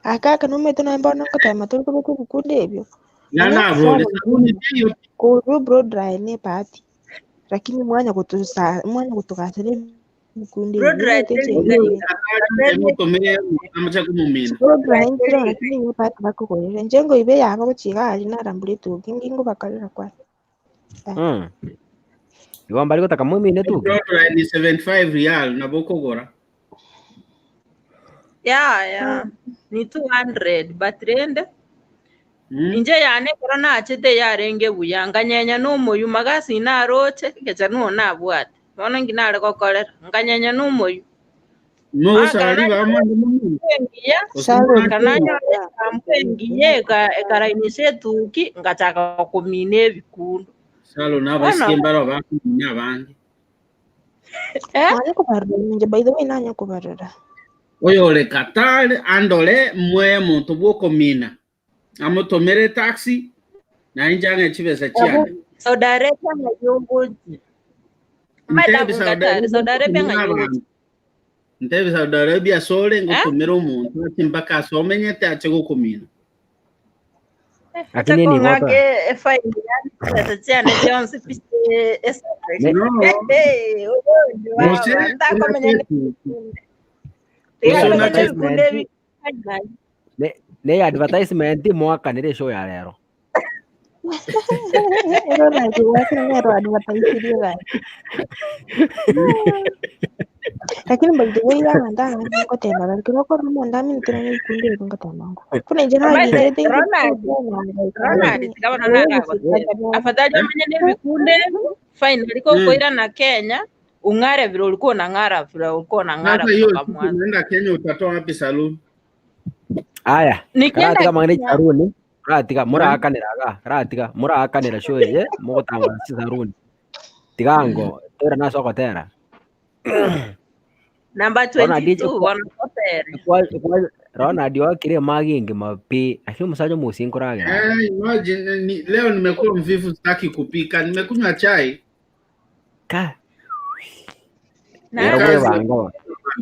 Akaka nomanyete naye bono ngotema tore kobeka ebikundo ebio. Nana bole sabuni teyo. Koru bro dry ne bahati. Lakini mwanya gutusa mwanya gutugasira Ebikundi Road ebi ride bibete teri eche Mutomire amucha kumumina. Road ride lakini nigo batu bakogorera. Inche ngoiba eyabo gochia iga aria narambura etuki ngingobakorera kwani. Igo mbari gotaka momine etuki. Road ride ni 75 real nabo okogora. Ya ya ni 200 but rende inche yane ekero nachete yarenge buya nkanyenya na omoyio magasi naroche egecha nigo nabwate bono inki nare gokorera nkanyenya na omoyio. Mogosari bamande momina. Engiya Salon nkananyora ekambu engiya ekarainisha etuki ngachaka komina ebikundo. Salo nabasike mbaro bakumina abange. Eh? Nanya kobarora inche by the way nanya kobarora. Oyore Qatar andore mwe omonto bwokomina amotomere etaxi nainche ang'e chibesa chiane. Saudi Arabia ng'ai ogochia? Ntebi Madam Saudi Qatar, Arabia Saudi Arabia ngotumera ng'ai ogochia? abanto. Ntebi Saudi Arabia asore ngotumera omonto ache mpaka ase omenyete ache gokomina. Lakini nigo Ng'ake to- efaini yane chibesa chiane chionsi pi esafari. Ne- No. Gose Ntakomenya Gose tigakomenya onache ebikundi ebi. Ne advertisement mwakanire show ya lero. Ronald gwake nero advertise gaki. Lakini by the way abanto abange ngoteba bari kero okorora omonto aminete nonye ebikundi ebi ngoteba ngo. Buna inche Omanyete, nagenderete Ronald, Ronald, tiga bono nagagotebia. Afadhali omenye na ebikundi ebi, finally kokoirana Kenya, ung'are vile ulikuwa unang'ara vile ulikuwa unang'ara Sasa hiyo kutoka siku mwanzo. unaenda Kenya utatoa wapi saluni? Aya, Nikienda karatiga mang'ana Kenya, saruni, karatiga muraakanera iga, karatiga muraakanera show eye mogotanga chisaruni. Tiga ango tera nase ogotera. number Ronald 22 bono totere. Ronald oakire emagi engima pi, lakini omosacha omosie nkoragera are. Eh, imagine ni, leo nimekuwa mvivu sitaki kupika, nimekunywa chai. Ka, Na ero Kazi. bwebanga bono.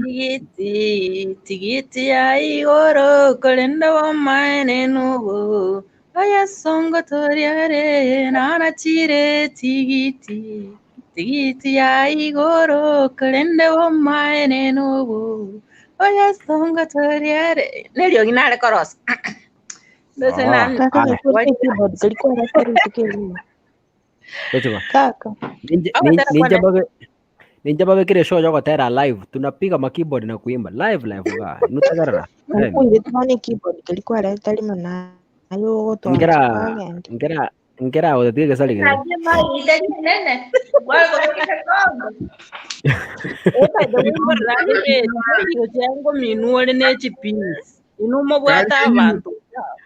Tigiti, tigiti ya igoro, korenda wamaene nubu. Oya songo toriare, nana chire tigiti. Tigiti ya igoro, korenda wamaene nubu. Oya songo toriare. Neriogi nare korosa. Ndose Ah. nani. Kaka Aya. nyakwete keyboard kalikuwa rafari tukelima. Tochiko. Kaka. Ninje Ogotera ninje kwane. babe ninje babekire show yogotera live. Tunapiga makeyboard na kuimba live live ga. Nutagarara. Nakuire twane keyboard kalikuwa rafari mana ayo gotwara Nkera kwagenda. nkera nkera otatige gesari gere. By the way, mbororagire chango minuore nechipinsi. Inumo bwata abantu.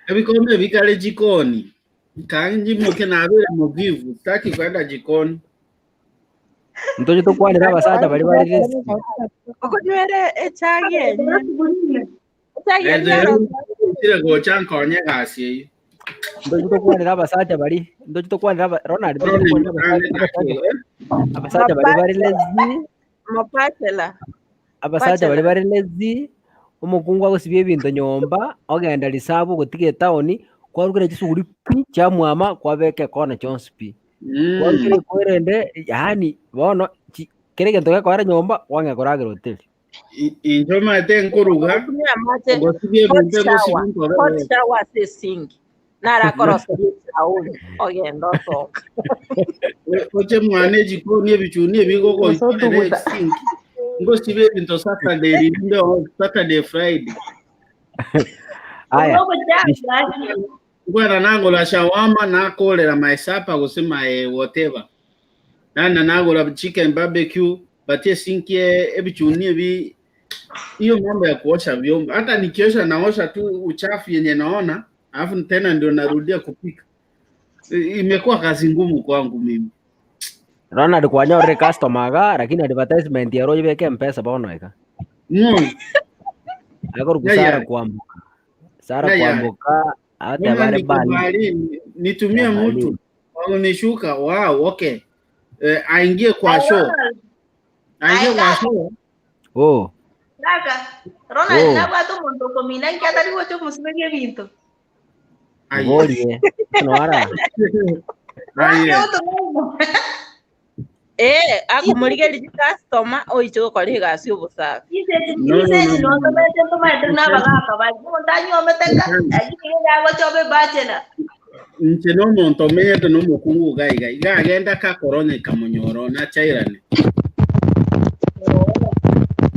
Ebikombe bikale jikoni. Kanji moke nabere muvivu, sitaki kwenda jikoni. Ntoche tokwanera abasacha bari bari resi. Okonywere echagi enye. Echagi enye Ezo kire gocha nkonye gasi eyo. Ntoche tokwanera abasacha bari. Ntoche tokwanera aba Ronald ntoche Ronald tokwanera abasacha abasacha bari bari lazy. mapachela. Abasacha bari bari lazy. Omokungu agosibia ebinto nyomba, ogenda risabu gotiga etaoni, kwarugera chisuguri pi chiamwama kwabeka ekona chionsi pi. Kwarugera ekwerende yaani bono kere egento gekoera nyomba kwang'ea koragera hoteli. Injo maete nkoruga, Otumia amache ngosibia hot ebinto shower. ngosibia nkobe. Hot shower ase esinki. Narakorosa echauni ogenda osoka. Oche mwana ejikoni ebichuni ebigogoitorera esinki. Ngosibia ebinto Saturday rinde o Saturday Friday. Aya, Ngwera nagora shawarma nakorera my supper gose my whatever. Nana nagora chicken barbecue but esinki ebichuni ebi hiyo mambo ya kuosha vyombo, hata nikiosha naosha tu uchafu yenye naona, alafu tena ndio narudia kupika. Imekuwa kazi ngumu kwangu mimi. Ronald kwanyorire customer iga lakini advertisement ero oyebeke mpesa bono iga. Akoruku Yeah, Sarah yeah. Kwamboka. Sarah Yeah, yeah. Kwamboka Mbona atebare niko bani. baharini, nitumie Ya mtu baharini. wanishuka. Wow, okay. Eh, aingie kwa show, aingie kwa show. Oh, Kaka, Ronald Oh. nabwate omonto okomina nki atari gocha omosimeri ebinto. Aye. ngorie. Noara. Aye. Ronald otomomo. Eh, akomorigeria chicustomer oiche gokora egasi obosafi. No, no, Isechi no, no, no. notomete ntomaete n'abagaka bari. Omonto anywomete ka, lakini genda agochoba ebachela. Inche nomonto omenyete nomokungu iga iga iga agenda kakorona ekamonyora nachairane.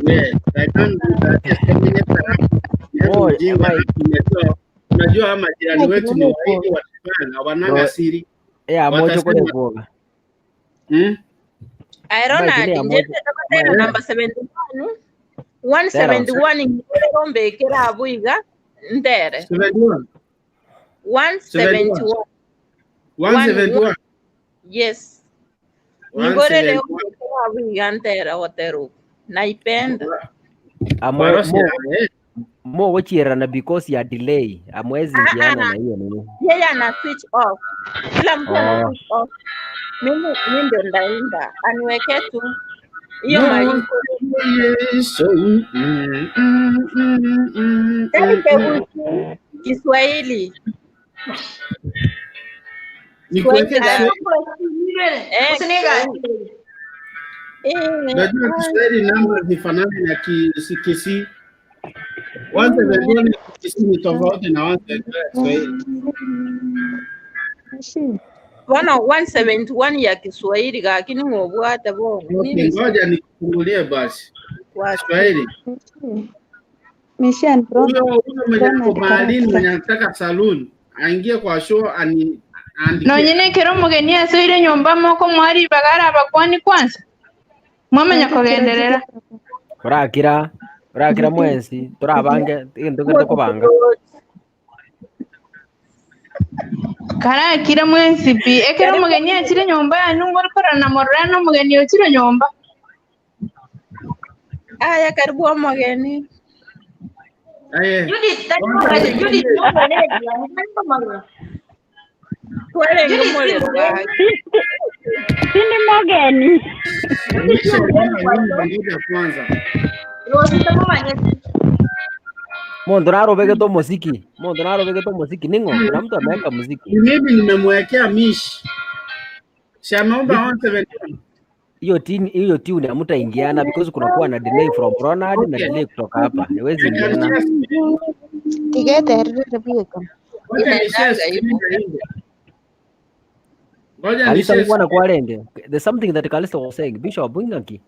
Yes, I can't do that. Omenyete hapo. Oy, Ujinga am I- unajua unajua majirani Mike, wetu ni nini waidi watapanga wananga Bro, siri. ya mocho Watasema kore kuoga. hmm? Aye Mike Ronald, ne ya inche mocho. ntetagotera Mike number 71 tera 171 ngirero mbekere abwo iga ntere 71 171 one one 171 yes ngorere 171 mbekere abwo iga ntere gotera oku naipenda Amo Warosi mo eh. mo gochierana because ya delay. Amwezi Ah, ingiana ah, na hiyo nini. yeye ana switch off kila mtu ana Oh, switch off mimi mi ndio ndaimba aniweke tu hiyo No, malipo Yesu. Mm, mm, mm, mm, mm, tani mm. kebuki Kiswahili Nikuweke Kiswahili Aya, Kiswahili. gani eh Usinigashire. Kiswahili Najua Kiswahili namba zifanane na Kisi. Kisi. 171 ya Kisii ni tofauti na 171 ya Kiswahili. Bono 171 ya Kiswahili lakini ng'obwate bono Okay, nini ngoja nikufungulie basi kwa Kiswahili. Mishan Huyo huyo mwenye ako Ronald baharini mwenye Karaka. anataka saloon aingie kwa show ani aandikie. Nonye ekero omogeni asoire nyomba moko mwari bagara abakwani kwanza mwamanya kogenderera orakira orakira mwensi torabange egento kere tokobanga. karakira mwensi pi ekero omogeni achire nyomba yanu ngorikorana mororana omogeni ochire nyomba Aya, karibu omogeni. Aye. Judith, tari komaga- Judith, nomonene, tari komaga. Twarenge Judith, omorero mugeni. gaki. Sindi mogeni. Mwisho wa nyumba ngoja kwanza. Rosita momanyete. Mundu narobegete omuziki. Mundu narobegete omuziki ningo. Kuna mtu ameweka muziki. Ni mimi nimemwekea mish. Si ameomba 171. Hiyo tune hiyo tune hamtaingiana because kunakuwa na delay from Ronald na Okay. delay kutoka hapa. Haiwezi I can ingiana. share screen. Tigeterere bweka. Ngoja ni share Inaendaga screen hivyo. na ile. Ngoja ni Kalista share alikuwa na screen. kwarenge. There's something that Kalista was saying. Bishop Bwingaki.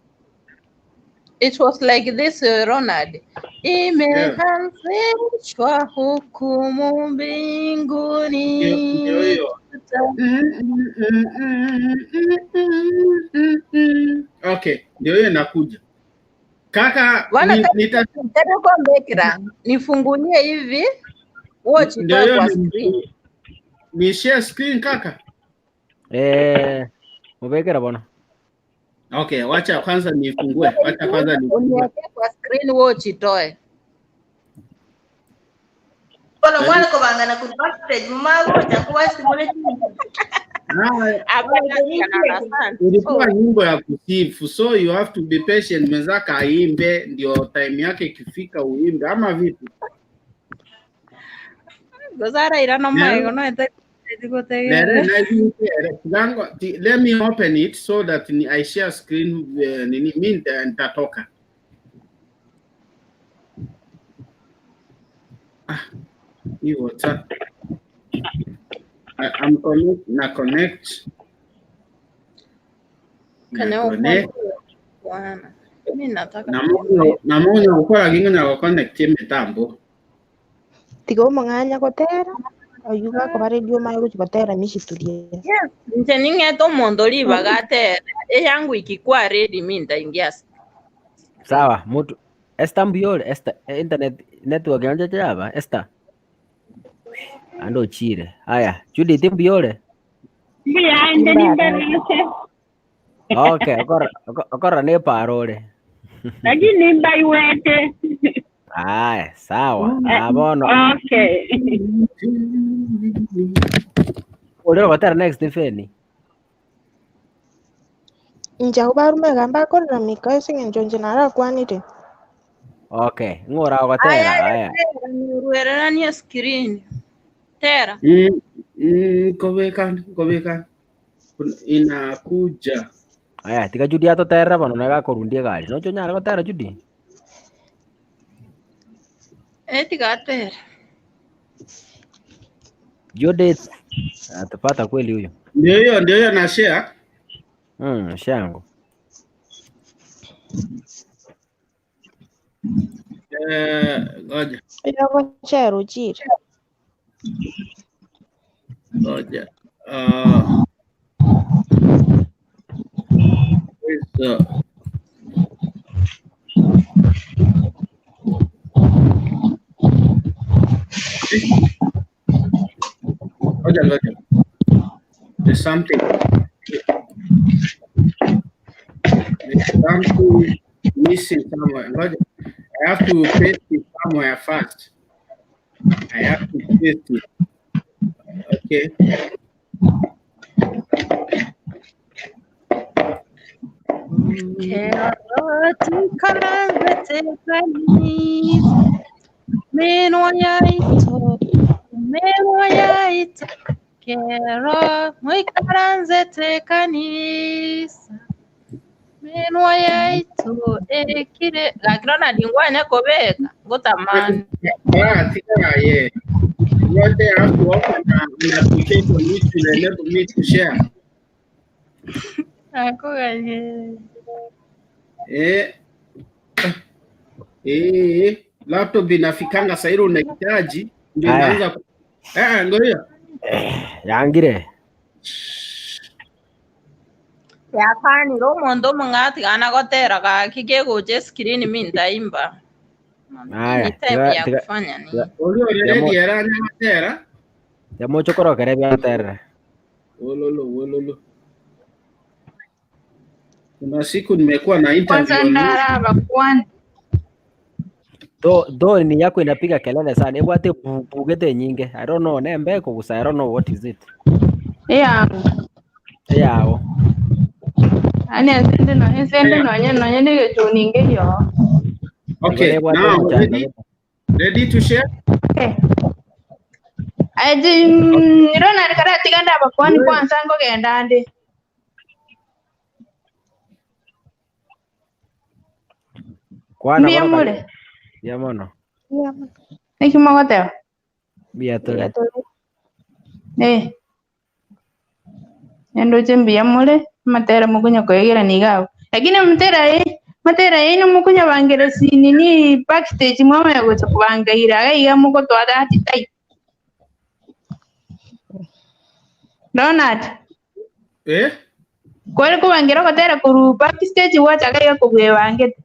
It was like this, Ronald. Yeah. Imeanzishwa hukumu Ndio ndio mbinguni. hiyo. Okay, ndio hiyo inakuja. Kaka Bwana ni, nita mbekira nifungulie hivi watch ndio itoe hiyo kwa ni, screen. ni share screen kaka. Eh, mubekera bono. Okay, wacha kwanza nifungue. Wacha kwanza nifungue. Uniwekee kwa screen watch itoe. Bono mwana kobangana kuri backstage mumagocha kubasimule Ah, Hapana, kana asante. ilikuwa So, nyimbo ya kusifu, so you have to be patient. Mwenzako aimbe, ndio time yake ikifika uimbe, ama vipi? gozara irano Nero maigo no ete nere gotegere. na hivi- kigango- ti- let me open it so that ni I share screen eh, nini mi nitatoka. Hii WhatsApp. I'm connect, na connect na Kana connect ufungue bwana. Mimi nataka namonya kuimba. namonya gukora ginga connect mitambo Tiga omong'anya gotera oywo gakoba radio maye gochi gotera mishiturie. Yes, nje ning'ete omonto ribaga atere eyangu ikikwa ready mi nitaingia. Sawa, mutu Esther Mbiore, Esther internet network yanje chaba Esther. Ando chire. Haya, Judith Mbiore. Mbuyande nimberese. Okay, okora okora ne parore. Lakini mbaiwete. Haya, sawa. Eh, Ah, bono. Okay. Uliro gotera next feni. Inche abo barume gamba akorera mika ase eng'encho inche narakwanire. Okay, ng'ora gotera. Aya, Haya. tera niruereranie screen. Tera. Kobeka kobeka inakuja. Aya, tiga Judy atoterere bono naye gakorundia egari. Noche onyare gotera Judy? Eh, tiga atere. Judith atupata kweli huyu. Ndio hiyo, ndio hiyo na share. Shango. Eh, ngoja Oyo gochera ochire. ngoja. Where's the Ngoja ngoja. There's something. There's something missing somewhere. Ngoja. I have to paste it somewhere first. I have to paste it. Okay. Kero tukaranzete kanisa minwa yaito minwa yaito kero mwikaranzete kanisa minwa yaito ekire gakiro na dingwanya kobeka ngotamani Ah, tika, yeah. What they have to open an application which will enable me to share. akuganye Eh, eh, laptop inafikanga saa hilo unahitaji ndio Aya. inaanza ku- eh, ngoja. Yangire. yakanire omonto omong'ati gana gotera gaki kegocha escreen mintaimba Aya, ni time tiga ya tiga kufanya nini tiga Olio tiga already era tera. mocho korokere byaterere. Wololo wololo. Kuna siku nimekuwa na Kwanza interview on ndaraba kwanza. Do do ni yako inapiga kelele sana. Ebwate bugete nyinge. I don't know nembe kugusa. I don't know what is it. Yangu. Yao. Ani ensende no ensende nonye nonye negechuninge yo. Okay, Ebwate now omochando ready? Ready to share? Okay. Aji Ronald karatiga ndaba kwani kwanza ngogenda ndi. Kwana Mbuya bono mure. kare. Ya mono. Niki mogoteba? Mbuya tore. Eh. Nyandoche mbuya mure matera mukunya kwegera nigabo. Lakini mutera eh matera ino mukunya bangere sinini backstage mwama yagocha kubangaira iga mugotwara ati tai. Ronald Eh? kwari kubangira gotera koru backstage wachaga iga kobwebangete.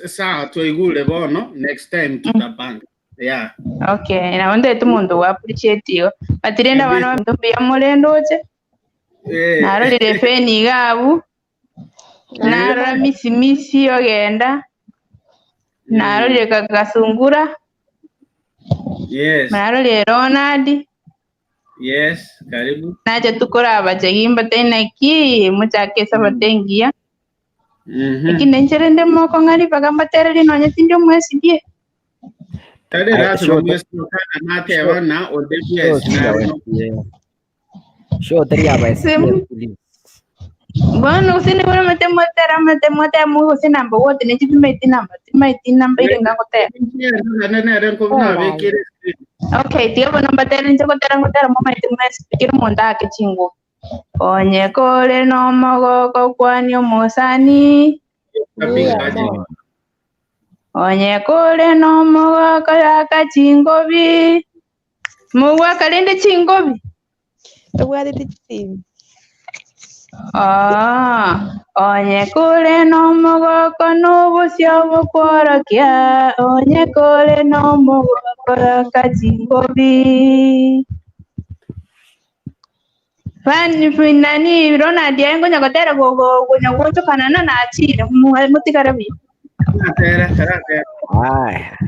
Sawa tuigule bono next time tutapanga. Yeah. Okay, na ndete omonto gwa appreciate igo. But rende abana baminto mbuya more ndoche. Eh. Narorire feni iga abwo. Narora misimisi ogenda. Narorire Kasungura. Yes. Narorire Ronald. Yes, karibu. Nache tukora abachegi mbate naki mochake esabate engiya. Lakini inche rende moko ng'ari mpaka mbatereri nonye tindi omwesidie. Tare Aya, rasu show mwesi kana nate wana show yes tiri na aba SDA. Show tiri aba SDA Sim. please. Bono gose nibore mate mwatera mate mwatera gose namba wote ninche timaeti namba timaeti namba ere ngagotera. nabekere Okay, tiga bono mbatere inche gotera ngotera momaete mwesi kero omonto ake chinguo. Onye kore nomogoko kwani omosani. Onye kore nomogoko aka chingobi. Mugwaka rende chingobi. Tobwatete chisimi. Ah, onye kore nomogoko nobosio bokworokia. Onye kore nomogoko aka chingobi. Fani nani Ronald yae ngonya gotera gogo gonya gochokana na nachire mutigare buya. Tera tera tera. Aya.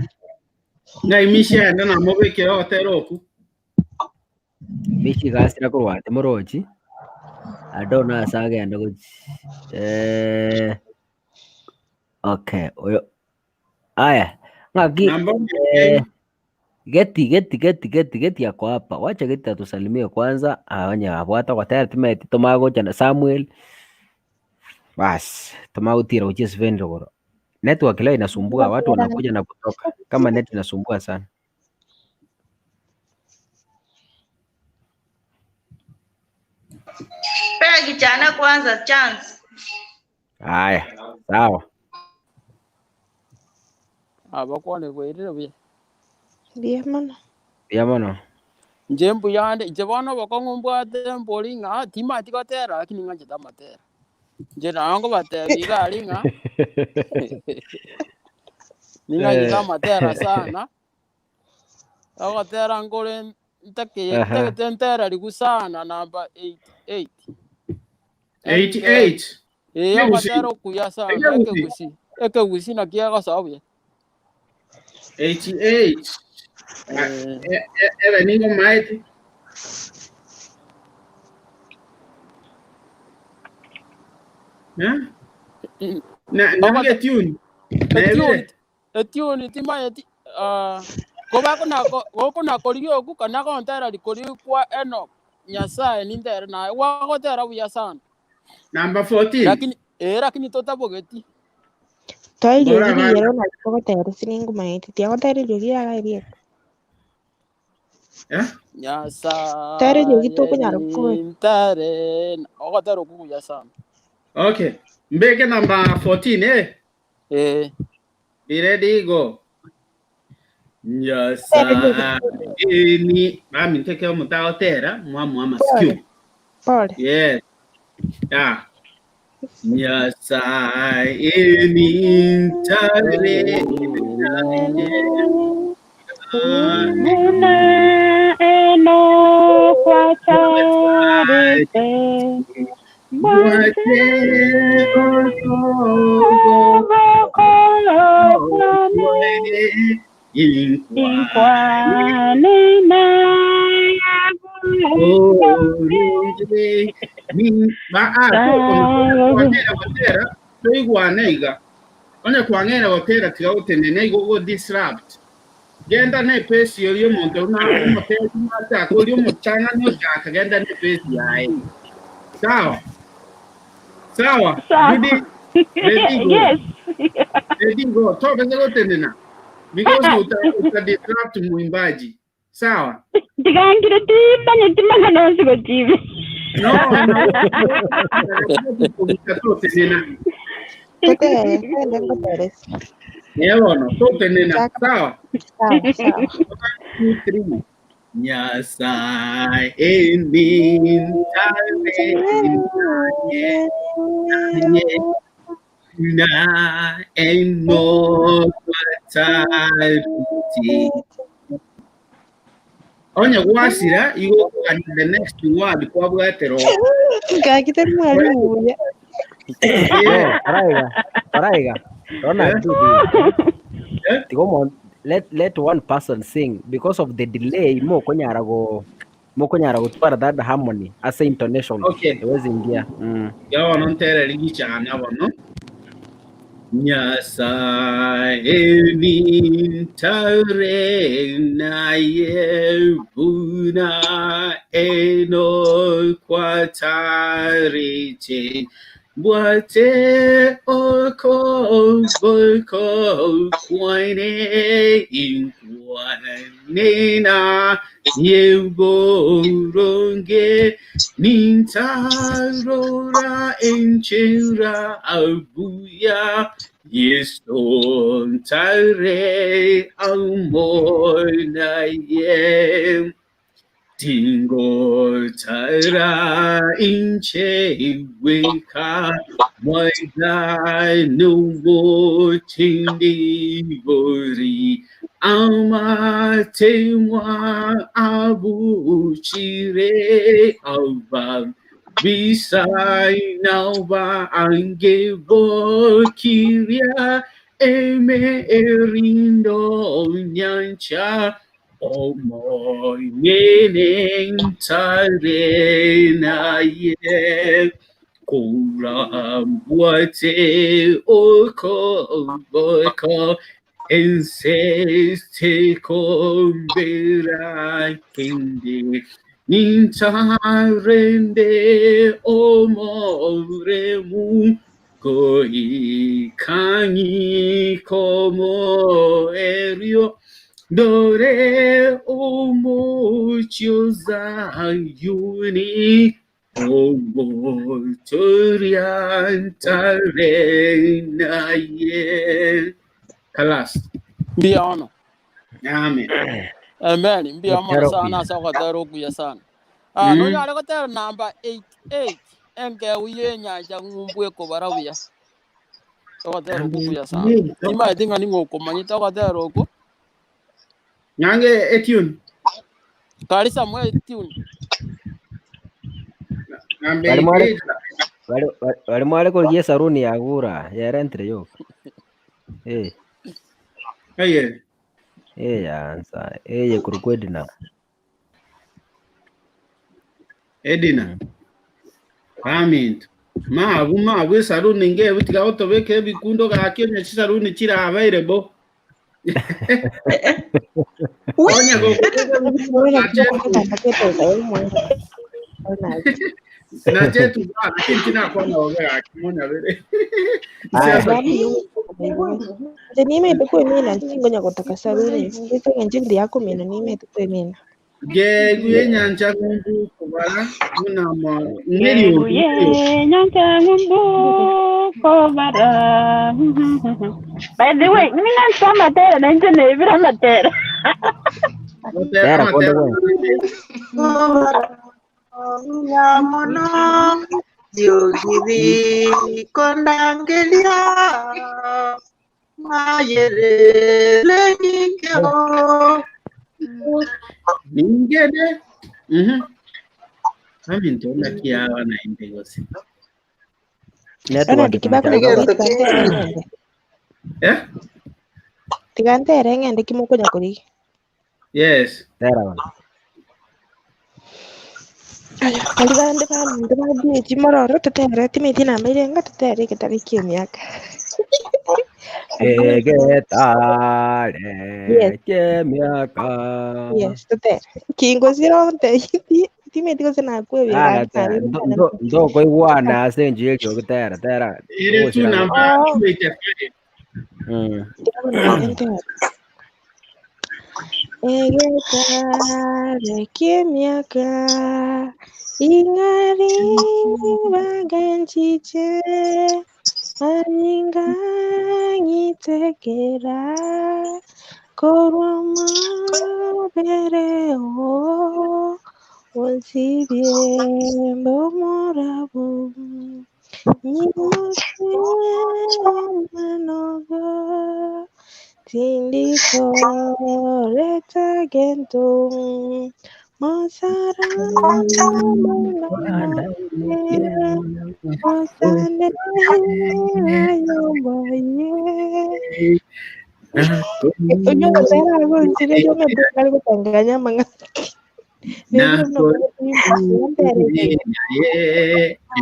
Ngaimisha enda na mobekere otera oku. Michi gasira korwate morochi. I don't know ase agenda gochi. Eh okay, oyo. Aya. Ng'aki Namba eh, Geti geti geti geti geti ako hapa. Wacha geti atusalimie kwanza. Aonye abwata gotera timeti tomagocha na Samuel. Bas, tomagotira gochia Spain rogoro. Network leo inasumbua, watu wanakuja na kutoka. Kama net inasumbua sana. Pea kijana kwanza chance. Haya, sawa. Abakwane bwairire buya. Mbuya mono. Mbuya mono. Inche mbuyande, inche bono obokong'u mbwate mbori ng'a timanyeti gotera lakini ng'anchete amatera. Inche nabo nkobatebia iga aria ng'a ning'anchete amatera sana, ogotera nkore ntake ntagete ntereriwu sana number 88. 88. Ee, Ekegusii. ogotera okuya sana, Ekegusii. ekegusii, ekegusii naki egosoa buya. 88. Ah, Eh. Ebe nigo maete. Eh? Na nange tune. Etune, etune timanyeti ah, koba gokona korigia oku kana gontera rikori kwa Enoch Nyasaye nintere naye gwagotera buya sana. Number 14. Lakini eh, lakini totabogeti. Toe Bora eriogi abana. rigiya nari togotera ase ninkomaeti, tiagotera eriogi riaye rieka. Eh? Tera eriogi Nyasaye tokonyara koba nintere ogotera okwo buya sana. Okay. Mbeke number 14 eh. Eh. Be ready go. Nyasaye ni mami nteke omotagotera mwamu amasikio. Pole, pole. Yes. Yeah. Nyasaye nintare Muna eno kwatarete Mwate Gotera toigwane iga onye kwang'era gotera tiga gotenena igo go disrupt genda na epesi oria omonto buna omoteri nachaka oria omochang'ani ochaka genda na epesi yaye sawa sawa Sawa. Ready, ready go. Yes. Ready go tobese gotenena because uta disrupt mwimbaji sawa Ndigangire timanye timanga nonsi gotibe. No, no. Totenena. Totere, twende ngoteresi. Yebono, totenena. Chaka. Sawa. Sawa, sawa. Two, three. Nyasaye nintare na eno kwatariti. Onye gwasira igo kogania the next word kwabwatero. Gaki tari mwalimu buya. No, Paraiga, Paraiga. Rona Eh? tu di. Eh? Tigo let one person sing because of the delay mo konyara go mo konyara gotwara that harmony as a intonation. Okay. Ewezi ingia. Yabono ntere rigichana bono. Nyasaye nintare naye buna eno kwatarite bwate oko boko kwaine inkwane na yeboronge nintarora enchera abuya yesontare amonaye Dingo tara inche weka moida no tindi bori ama temwa abuchire aba bisai nauba ange bokiria eme erindo nyancha Omoyenentarena Kurambuate oko boko insiste kombera kindi nintarende omoremu Goika ng'ikomoerio, ndore omochie o Zayuni, omotoria ntare naye. Kalas. Mbuya mono. Amen. Amen. Mbuya mono Gotera sana okuya. ase ogotera okuya sana. Ah, nonyare gotera namba 88 enkeu y'enyancha ng'umbu ekobara buya. Ogotera okwo buya sana. Timanyeti ng'a ning'o okomanyete ogotera okwo. Nyange etune. Kari Samuel tune. Namba Bari mware 88. bari bari mware korigia esaruni ya gura yerentire yoka. Eh, Eye. eh yansa eye korokwa Edna. Edina. Baminto. Mabu mabu esaruni ngebu tiga gotobeka ebikundo gaki onye chisaruni chirabeire bo. Onye nache tu lakini tinakwana oge gaki monyabere. Aya. Nje nimete kwemina nchingonya kutaka saruni nditenge njindi yako mina nimete kwemina Ngegu yenyancha ng'umbu kobara buna mo Ngegu ng'eriogi ye nyancha ng'umbu kobara. By the way, mina nsa amatera nainche nebira amatera. gotera Tera konde amatera bwe. Mono Yogiri kondangelia mayerele nyingeo ningene mhm aminto nakiawa nainde gose Network Ronald kibako mchanga Egento ba. tigantere ng'ende eh tigantere ng'ende kimokonya korigi yes Tera bana. Aya, bari bande baminto babiechi mororo totere timeti namba irenga totere egetari kia emiaka Egetare Yes. kiemiaka. Yes, totere kingosira onte timeti gose nakwebia Ara gaki tera nabire ndo mwana ndo ndokoigwana ase enju y'eriogi tera tera ere tu ogosira namba Oh, 285 ndabona ntere Egetare kiemiaka ing'ari baganchiche anyinga ng'itekera korwa mabereo onsibie mbomorabu nyimoke omwanogo tindikoreta gento mosara mosane ayomboye onye gotera agonchire yomete gotanganya amang'ana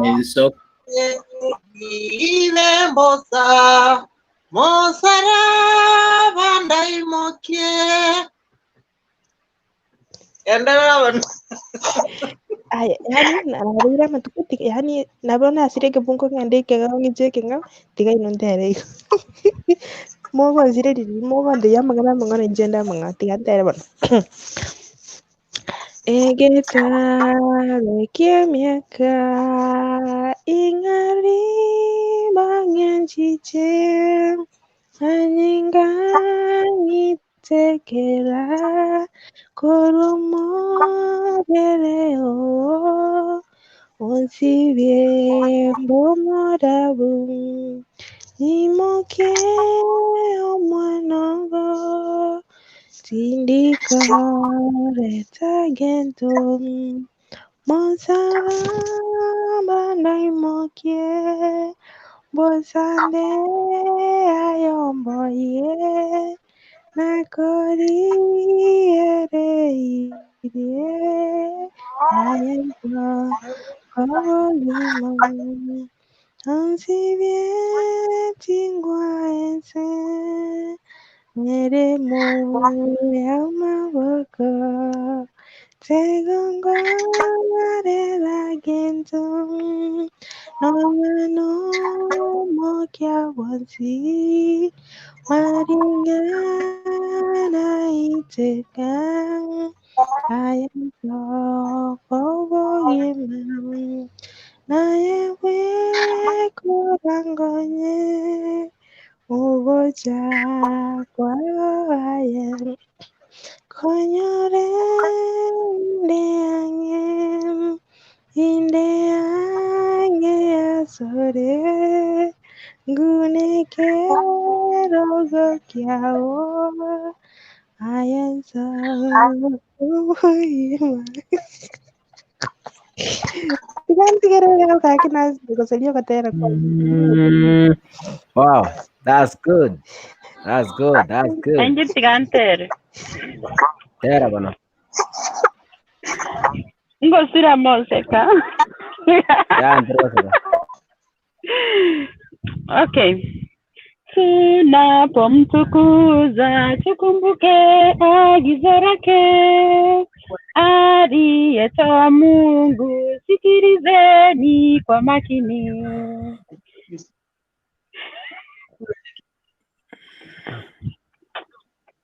enso ile mbosa mosara bandaimokie endelea bana Aya, yani nararire amatuko yani nabo nasire ekebungo ng'ende ekeng'ao ng'iche ekeng'ao tiga inwe ntere igo. Mogonchire riria mogontebi amang'ana amang'ana inche nde amang'ao tiga ntere bono. Egetare ki'emiaka ing'ari bang'enchiche anyinga ng'itekera korwa omobereo onsibie mbomorabu imoke omwanogo tindikoreta gento mosaraba naimokie bosande ayomboye nakoriereirie ayento obogima onsibie tingwa ense meremo y'amaboko tegongorera gento nomano omokia bwonsi maringana iteka aye nsoko obogima naye bwekorangonye ogocha kwaye konyore inde ang'e inde ang'e asore nguneke rogo kiao aye nsoko obogima Tigantigerera gaki goseria ogotera kwa Wow, that's good. That's good. That's good. Enje tigantere. Tera bana. Ngosira moseka. Ya, ndiro Okay. Tunapomtukuza tukumbuke agizo lake aliyetoa Mungu, sikilizeni kwa makini.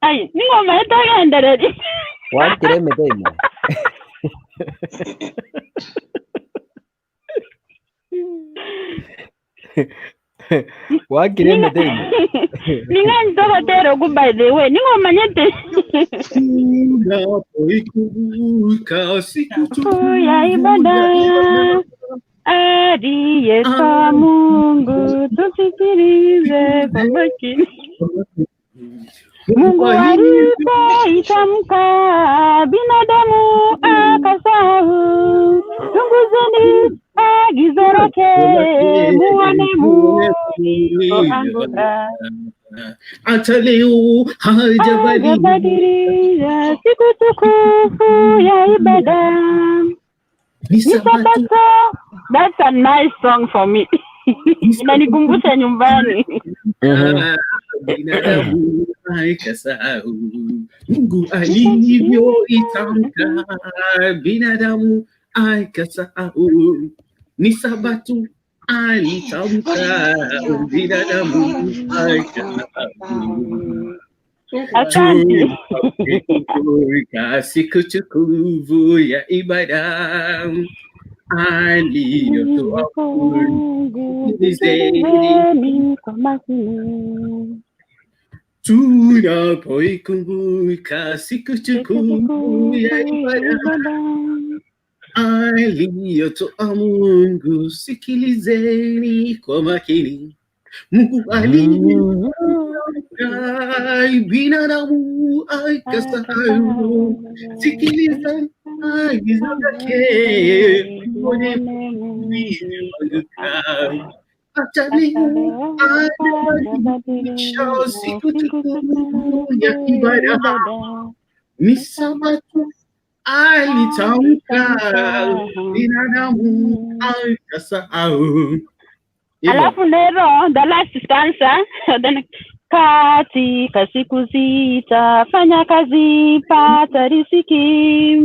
Ai, ni ngoma etagendereri. Wakire emete ime. Wakire emete ime. Ning'anchete ogotera okwo by the way, ning'omanyete. Tunapoikumbuka siku Siku ya ibada aliyetoa Mungu, tusikilize kwa makini. Mungu alipoitamka binadamu akasahau. Chunguzeni agizo lake, muone mulipoanguka. Hata leo hajabadilika. Hajabadilisha siku tukufu ya ibada. Ni Ni Sabato. Sabato. That's a nice song for me. Inanikumbusha nyumbani. Mhm. Binadamu akasahau Mungu alivyoitamka, binadamu akasahau. Ni Sabato alitamka, binadamu akasahau. Asante. Tunapoikumbuka siku tukufu ya ibada aliyotoa Mungu, Mungu, sikilizeni sikilizeni kwa makini. Tunapoikumbuka siku Siku tukufu ya tukufu ya ibada ibada aliyotoa Mungu, sikilizeni kwa makini. Mungu aliyotoa binadamu akasahau, sikiliza agizo lake, muone mlivyoanguka. Hata leo hajabadilisha siku tukufu ya ibada ni Sabato alitamka, binadamu akasahau. Hivyo Alafu nero the last stanza then katika siku sita fanya kazi pata riziki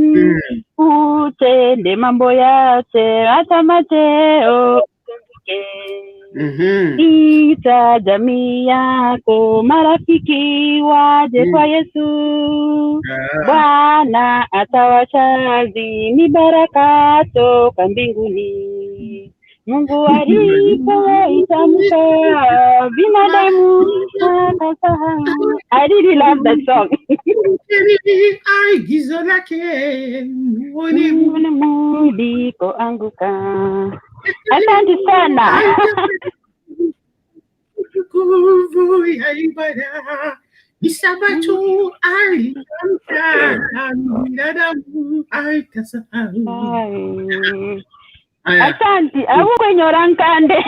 utende mambo yote hata mateo ukumbuke ita jamii yako marafiki waje kwa Yesu Bwana atawachazi ni baraka toka mbinguni. Mungu alipoitamka binadamu akasahau. I really love that song. Agizo lake muone Muone mulikoanguka. Asante sana. nguvu ya ibada ni Sabato alitamka, binadamu akasahau. Aya, Asante. Awukwenyora nkande.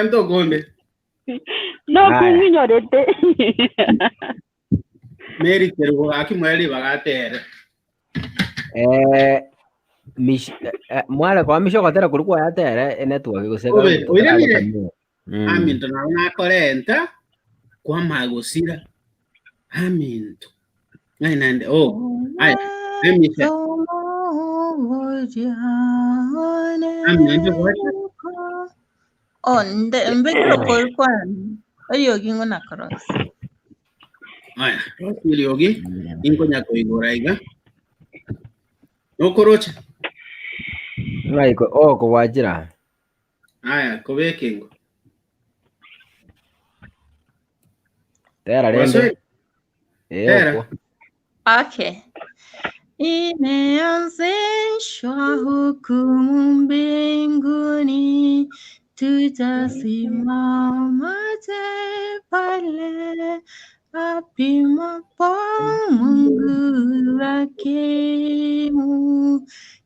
entokonde No Aya. kung'inyorete. Mary Kerubo gaki mweri bagatere Eh, mish, mwale kwa misho gotera kuri kwa yatere enetwork gose Obe, oiranire Mm. aminto nabo nakorenta kwamagosira aminto ngai nande oh aya emise aminto nje gwacha. Oh, nde mbekire korikwana. Eriogi ng'o na cross. Aya, eriogi inkonya koigora iga. Nokoroche? Ng'ai ko oh kogwachira. Aya, kobeka engo. Tera rende. Gwasoire? Eh, Tera. okwo. Okay. Imeanzishwa hukumu mbinguni, tutasimama je pale apimapo Mungu hakimu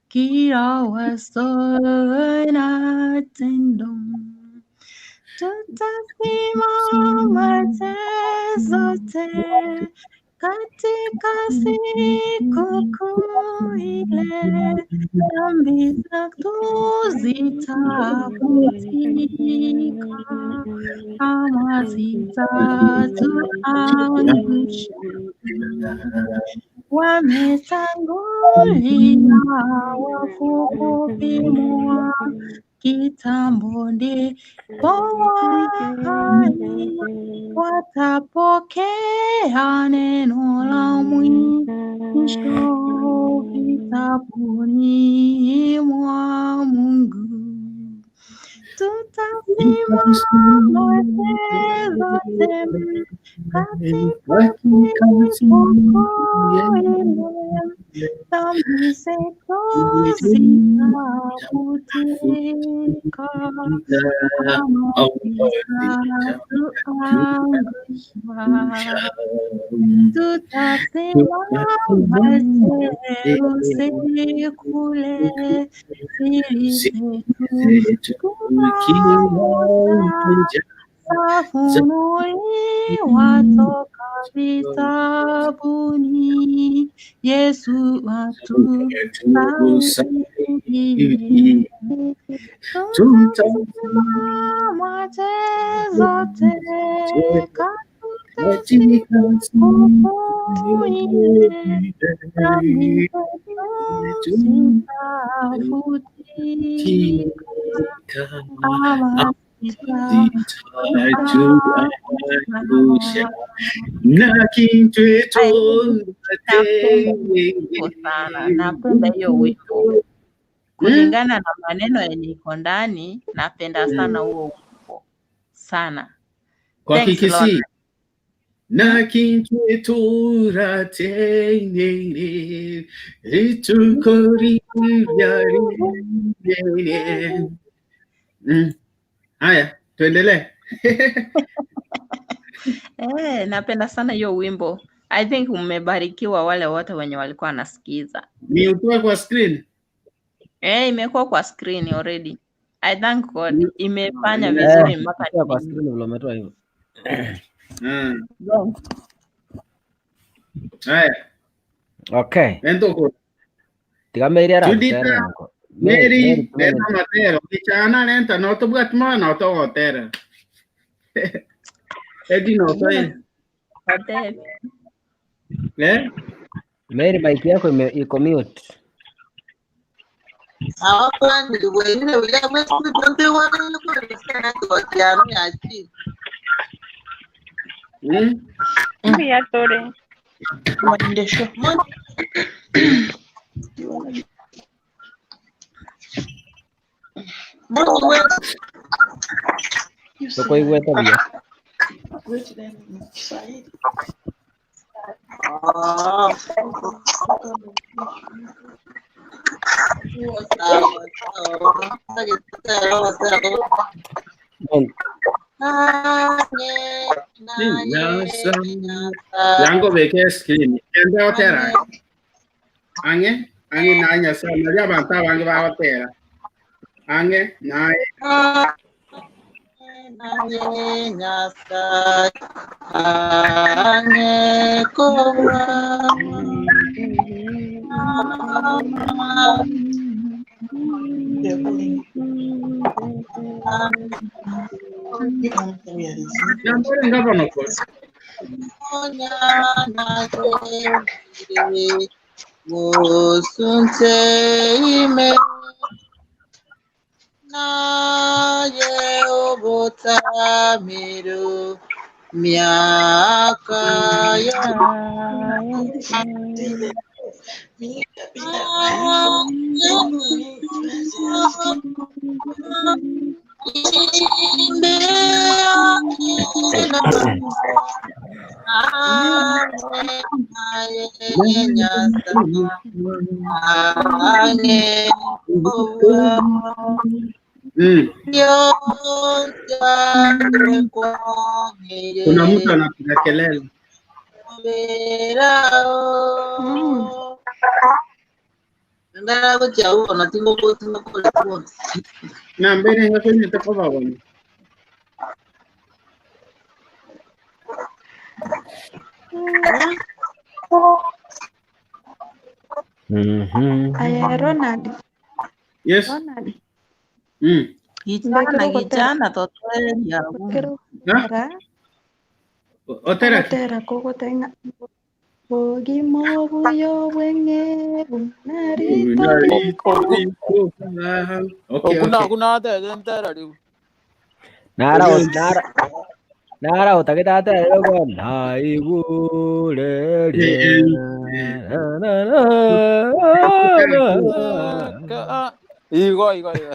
kila wazo na tendo. Tutasimama je zote katika siku kuu ile, dhambi zetu zitafutika ama zitatuangusha. Wametangulia wafu kupimwa kitambo, ndipo wahai watapokea neno la mwisho vitabuni mwa Mungu. Tutasimama zote katika siku kuu ile, dhambi zetu zitafutika ama zitatuangusha. Tutasimama je usiku ule, siri zetu kila zafunuliwa toka vitabuni. Yesu atusaidie. Tutasimama je zote katika siku kuu ile, dhambi zetu zitafutika ama zitatuangusha. Napenda wimbo sana, napenda hiyo wimbo kulingana na maneno yenye iko ndani. Napenda sana huo wimbo sana. Kwa Thanks Kikisii. Lord. Na kinchwe tora tenene rituko. Haya, tuendelee. Eh, napenda sana hiyo wimbo. I think umebarikiwa wale wote wenye walikuwa wanasikiza. Ni utoe kwa screen. Eh, imekuwa kwa screen already. I thank God imefanya vizuri Eh, mpaka toa kwa nimeimba. screen vile umetoa hivyo. Haya, Okay. endo ko. Tiga Mary Judita, aratere nko. Mary, Mary, Mary tumenya. leta matero. Kichana lenta no tobwat mo no to gotera. Edi no to. Hotel. Eh? Mary mic yako ime iko mute. Mbuya tore. Tukoigwete buya. Bon, Yango beke screen. Enda otera. Ange, ange na nyasa na ya banta bange ba otera. Ange na Nambore ngabano ko. Musunte ime na ye. otamiru miaka ya Kuna mtu anapiga kelele. Na mbere ngakwenye takoba bwana. Aya, Ronald. Yes. Ronald. Gichana Mbekere ogotera gichana totoeria mbekere Na? ogotera Otera. ogotera kogotenga bogima obuya obweng'e bunarito Okay, Okuna okay. kuna atete ntera riu. Nara nara nara utagete aterere go naigurerie na na na na. Igo igo igo.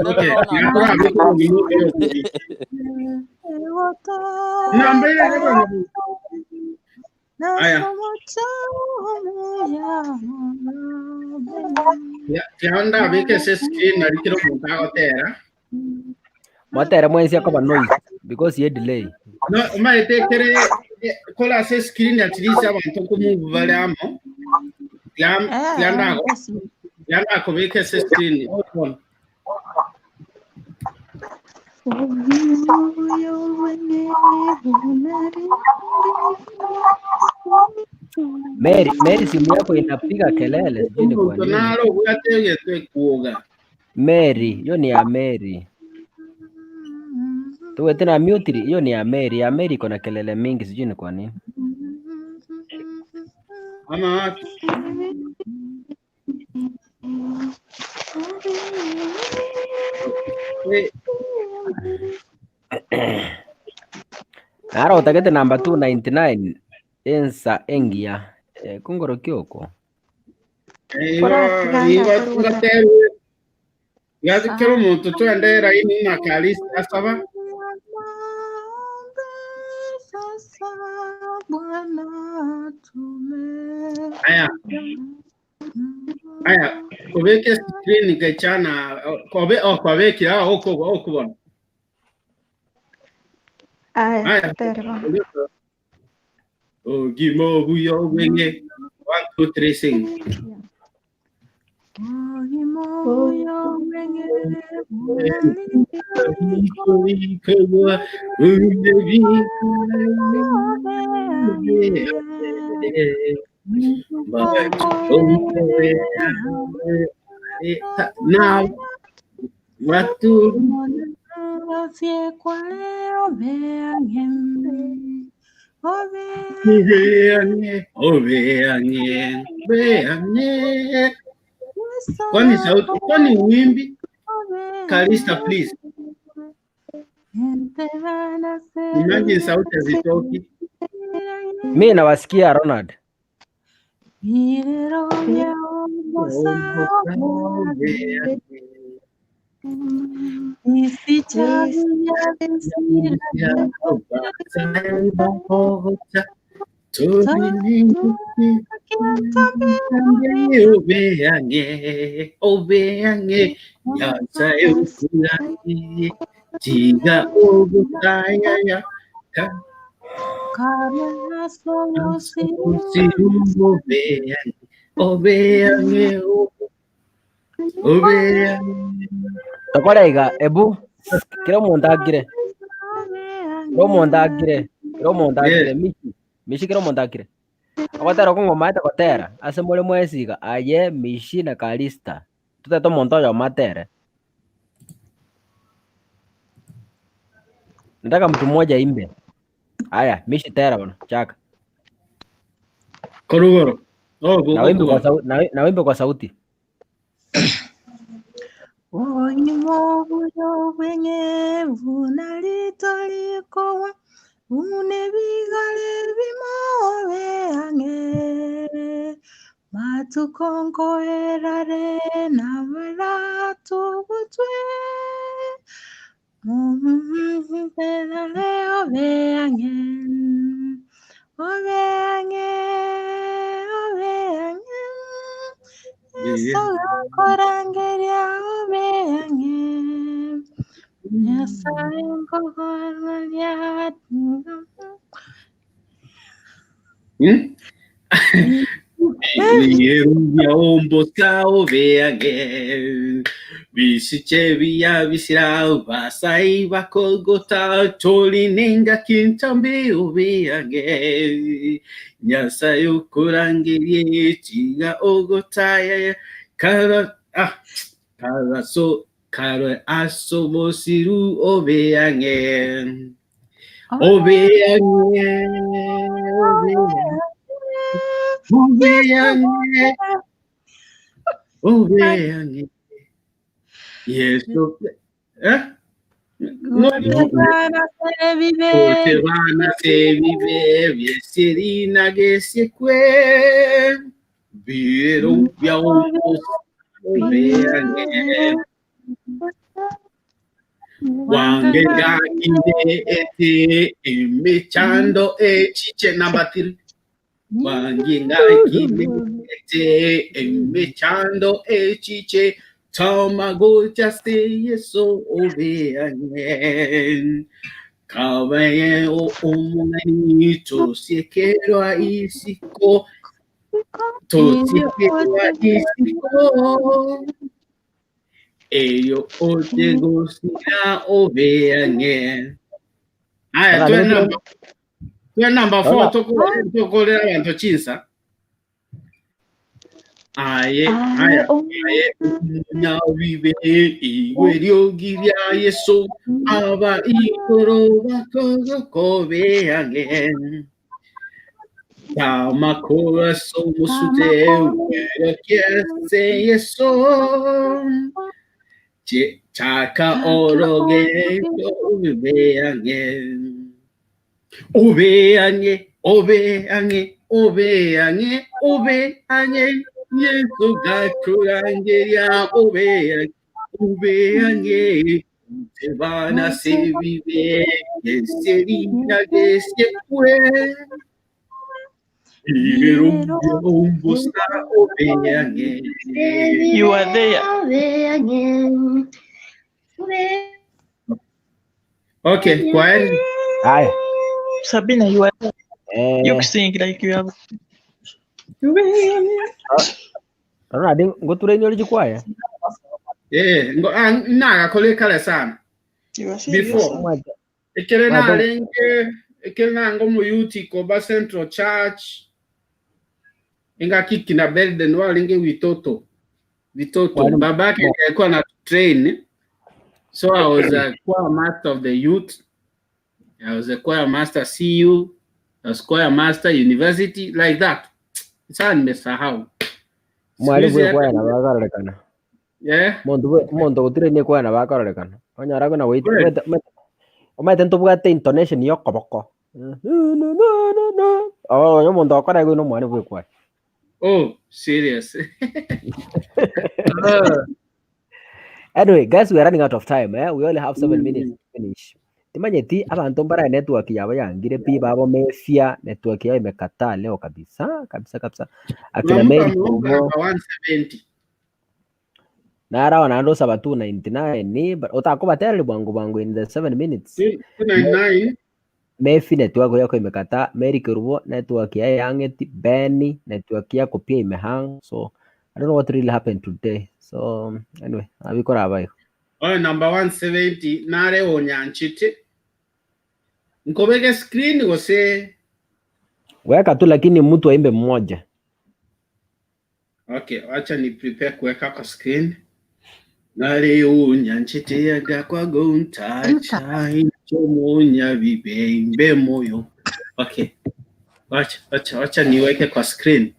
Okay. Na mbere ngakwenye. Aya. Tianda beke se screen na rikiro muntu agotera. Mwatere mwensi akoba noise because ye delay. No, maete kere kola se screen at least abantu kumove bali amo. Tianda tianda kobeke se screen. Hold on. Bogima obuya obweng'e bunarito Mary, Mary simu yako inapiga kelele sijui ni kwa Omuntu nini. naro bwategete kuoga. Mary, hiyo ni ya Mary. Tuwe tena mute, hiyo ni ya Mary. Ya Mary iko na kelele mingi sijui ni kwa nini. Ama wapi? Eh, Nara utagete namba 299 ensa engia. Eh, kungoro kyoko. Igo Koratigana igo kore gotera ngateru gathikira omuntu twende raini na kalista asaba. Aya, aya, kubeke screen gachana kobe oh kwabekira oko okubona. Aya, Aya. tere bono. Ogimo buyo wenge. 1 2 3 sing. Now, watu obeanye, obeanye. Kwani sauti, kwani uimbi? Kalista, please. Imagine sauti hazitoki. Mi nawasikia Ronald. Tokoraiga ebu kira omonto akire. Kira omonto akire. Kira omonto akire. Mishi. Mishi kira omonto akire. Ogotera okong'omaete gotera ase more mwesiga aye Mishi na Kalista. Totete omonto oyomo atere. Nataka mtu mmoja imbe. Aya, Mishi tera bana, chaka. Korugoro. Oh, Na wimbe kwa gugukubona. sauti, na wimbe kwa sauti. Obogima obuya obweng'e buna rito rikogwa, buna ebigare bimo obe ang'e. Matuko nkoerare nabaratugutwe, Erare obe ang'e, obe ang'e, obe ang'e, Yeso gakorangeria obe ang'e, Nyasaye nkogoraria. Yerubia obeage bisiche biya bisira basai bakogota tolinenga kintambi obeage Nyasaye okurangerie tiga ogotaya kara ah karaso kara aso bosiru obeage obeage obeage obeage Yesu eh Ote bana sebibe byeserina gesekwe biro bya obeage wange gakinde ete emechando echiche number 3 wange ngakinde ete emechando echiche tamagocha se Yesu obeage kabaye omong'ani tosiekerwa isiko tosiekerwa isiko eyo oche gosira obeage aya Bana, twe ndio- number twe number 4 Bana. tukorera abantu chinsa aye aya aye nyabibe igwe ryogi rya Yesu aba ikoro bakogokobeage tamakora somusute werokyese Yesu chaka oroge obeange obeange obeange obeange obeange Yesu gakurangeria obeange obeange tebana sebibe geserina gesekwe Irumbusa obeange You are there. Okay, kwaheri. Haya. Sabina, you are there. You Eh, sing like you have. Ronald ngutureini ori jikwaya? Eh, ngo ah, nagakora kare sana. You are serious. Before ekere Mwate- narenge ekere nanga omuyuti koba Central Church ingaki kina Belden warenge witoto vitoto Mwalimu- babake alikuwa na train so I was a choir master of the youth I was a choir master CU I was choir master university like that sasa nimesahau Siku Mwalimu hizi ekwaya hata na bakarorekana. yeah Monto monto gutireini ekwaya na bakarorekana. Onyora kuna wait Kweli. omanyete ntobwate intonation ya okoboko. Oh, oyo omonto okora igo nomwani bwa ekwaya. oh serious Ah. Anyway, guys, we are running out of time. Eh? We only have 7 minutes to finish. Timanyeti abantu mbara network yabo yangire pi babo mefia network yao imekataa leo kabisa kabisa kabisa. Kuna Akina mtu Mary ameomba Kogo namba 170 nara wanando saba 299 ni but utakubatera bwangu bwangu in the 7 minutes. 299 Mefi network yako imekataa, Mary Kerubo network ya yangeti, Benny network yako pia imehang. So I don't know what really happened today. So anyway, abikora abayo. oyo number 170 nare onyanchite nkobeke screen gose Weka tu lakini mtu aimbe mmoja. okay wacha ni prepare kuweka kwa screen nare onyanchite agakwago ntacha inchomonya bibe imbe moyo okay wacha wacha wacha niweke kwa screen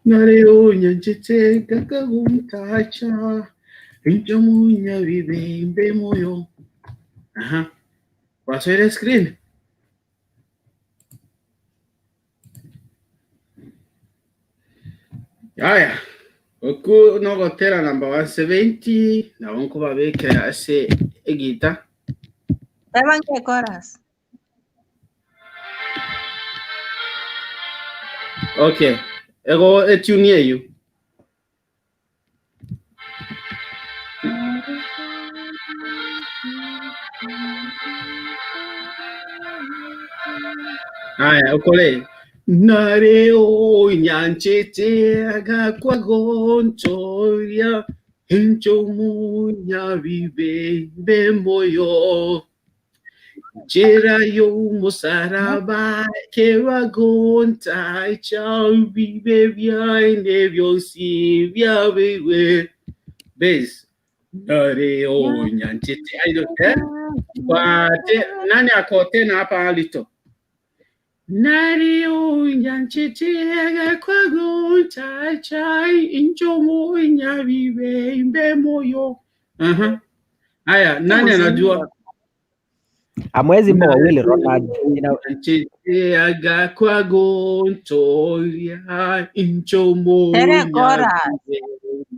nare onyanchite gakago ntacha. Inche omonyabibe imbe moyo. Aha. Wasoire screen? Aya, oku nogotera number 170 nabo nkobabekera ase egita. Teba nge chorus. Okay, ego etune eyio. Aya, okore. Nare onyanchete agakwa gontoria inche omonyabibe mbe moyo Njera y'omosaraba keragontacha bibe biaine bionsi biabeirwe. Bass. Nare onyanchete. I don't, eh? Kwate, nani akote na hapa alito? Nare onyanchete agakwagontacha inche omonyabibe imbe moyo. Aha. Aya, nani anajua? Hamwezi imba wawili Ronald. Ina, Nchecheaga kwagontoria Ere inchomonya chorus.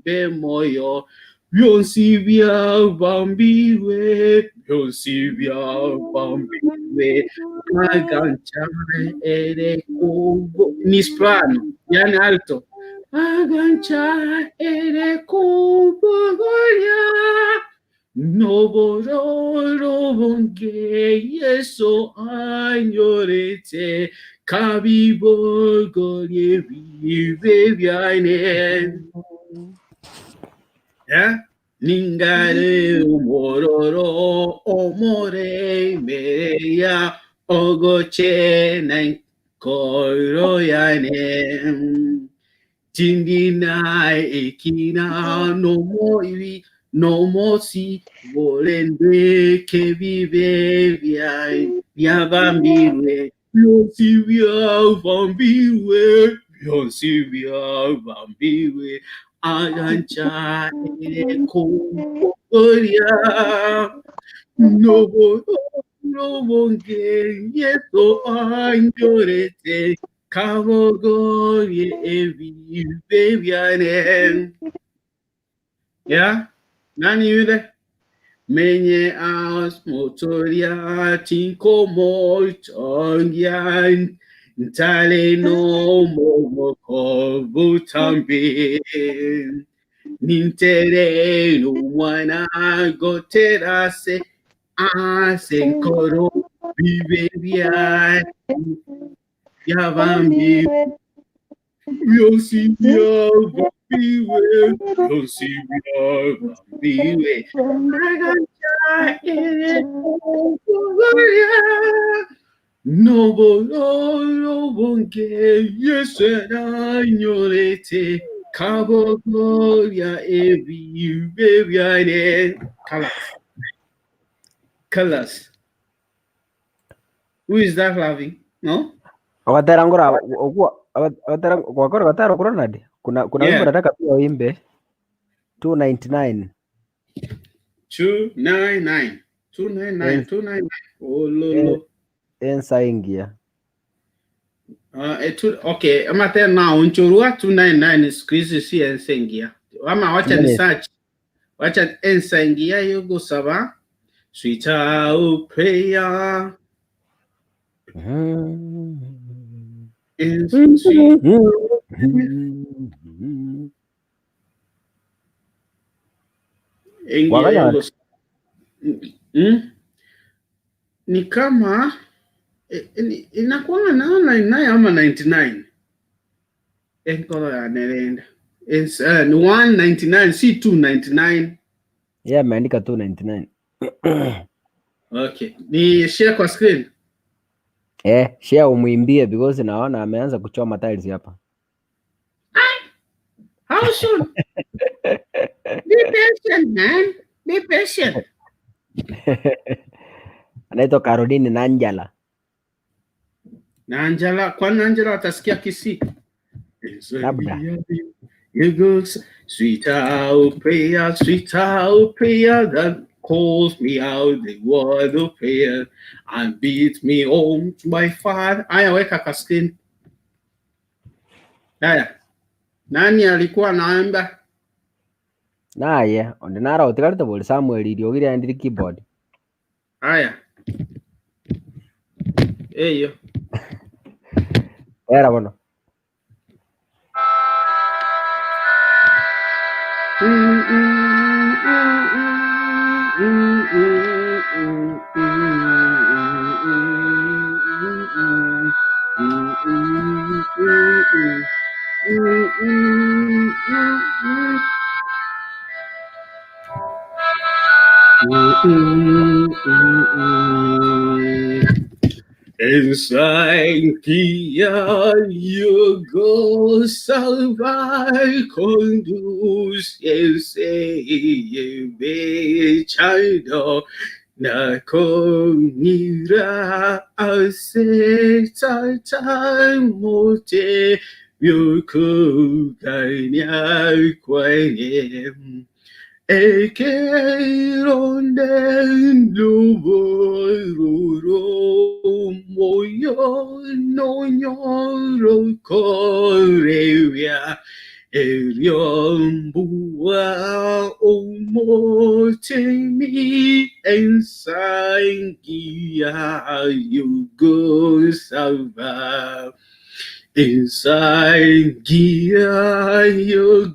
be moyo byonsi byabambiwe byonsi byabambiwe agancha ere kubo ni soprano yani alto agancha ere kubogoria Nobororo bonge Yesu anyorete kabibogorie bibe biaine. Yeah? Ningare umororo omore meya ogoche nankoro yane. Tindina ekina no moibi no mosi borende kebibe byabambiwe byonsi byabambiwe byonsi byabambiwe agancha ekoria nobo nobonge yeso anyorete kabogorie ebibe byane Yeah? Nani yule? Menye as motoria tinko motongia ntale no momoko butambi nintere no mwana goterase asenkoro bibe bya byabambi byonsi byabambiwe byonsi byabambiwe Noborobonge Yesu anyorete kabogoria ebibe byane. Colors. Colors. Who is that laughing? No? Agatera ngora ogwo agatera gwakora gatera Ronald. Kuna Yeah. wimbo nataka pia uimbe 299. 299. 299. Yes. 299. Oh, lolo. Ensa ingia. Okay, ama tena unchurua 299 siku hizi si ensengia. Ama wacha ni Yes. search. Wacha ensengia yogo saba. Sweet out prayer. Is sweet. Ingia Wakanya yogo. Ni kama inakuwa na 99 ama 99. Enkolo ya nerenda. It's ni 199 si 299. Yeye ameandika 299. Okay. Ni share kwa screen. Eh, share umwimbie because naona ameanza kuchoma tiles hapa. How soon? Be patient, man. Be patient. Anaitwa Caroline Nanjala. Nanjala, kwa Nanjala atasikia Kisii. Labda. You go sweet out prayer, sweet out prayer that calls me out the word of prayer and beat me home to my father. Aya, weka kwa screen. Haya, nani alikuwa anaimba? Naye onde naro otigarete bori Samuel eriogi riaye ndiri keyboard. Haya, eyo Era bono. Ensankia yugo salvai conduce bechando na konira ase mote yuku ganya kwaye Ekeronde lubororo moyo no nyoro korea eriombua omotemi ensangia yugo salva. Inside Gia you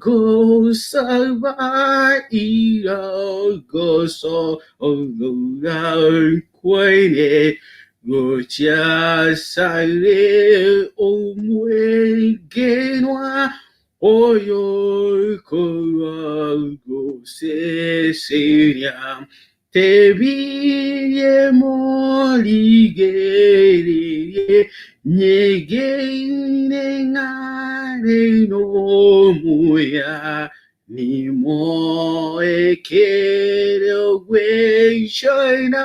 salva go so kwene gocha sale omwe genwa oyo go se seria te viye moligere nyegene ngare no muya ni mo ekere gwe shoina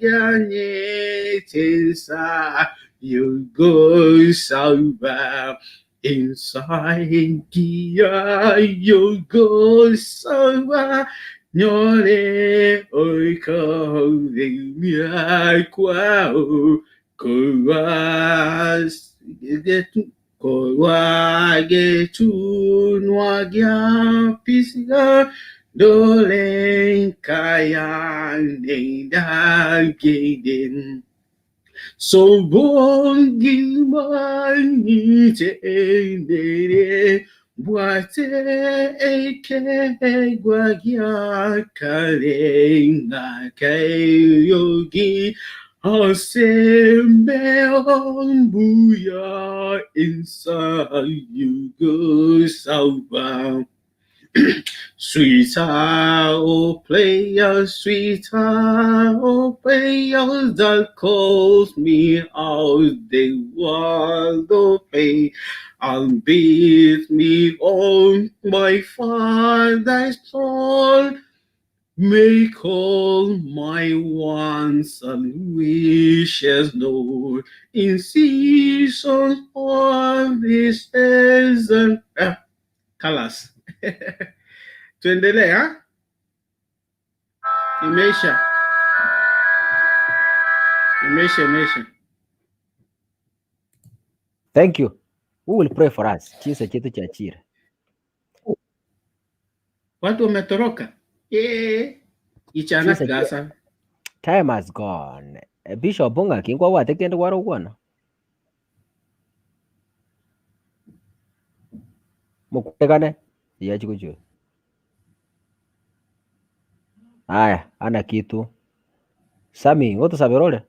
ganye tensa you go salva inside gia you go salva nyore oiko mia kwao Kowagetunwagya pisia dole kaya nenda geden. Sobongi manite bwate eke gwagya kale nga kayogi Asembe ombuya inside you go salva. Sweet old player, sweet old player that calls me out the world of play and beat me on my father's throne. Make all my wants and wishes known in season of this season. Ah, Kalas. Tuendelee ha? Imeisha. Imeisha, imeisha. Thank you. Who will pray for us? Chisa chetu cha chira. Watu wametoroka. Eh, ichana Chisa gasa. Time has gone. Bishop Bunga kingwa wate kende warogwana. Mukutekane. Ya chikuchu. Aya, ana kitu. Sami, ngoto saberole.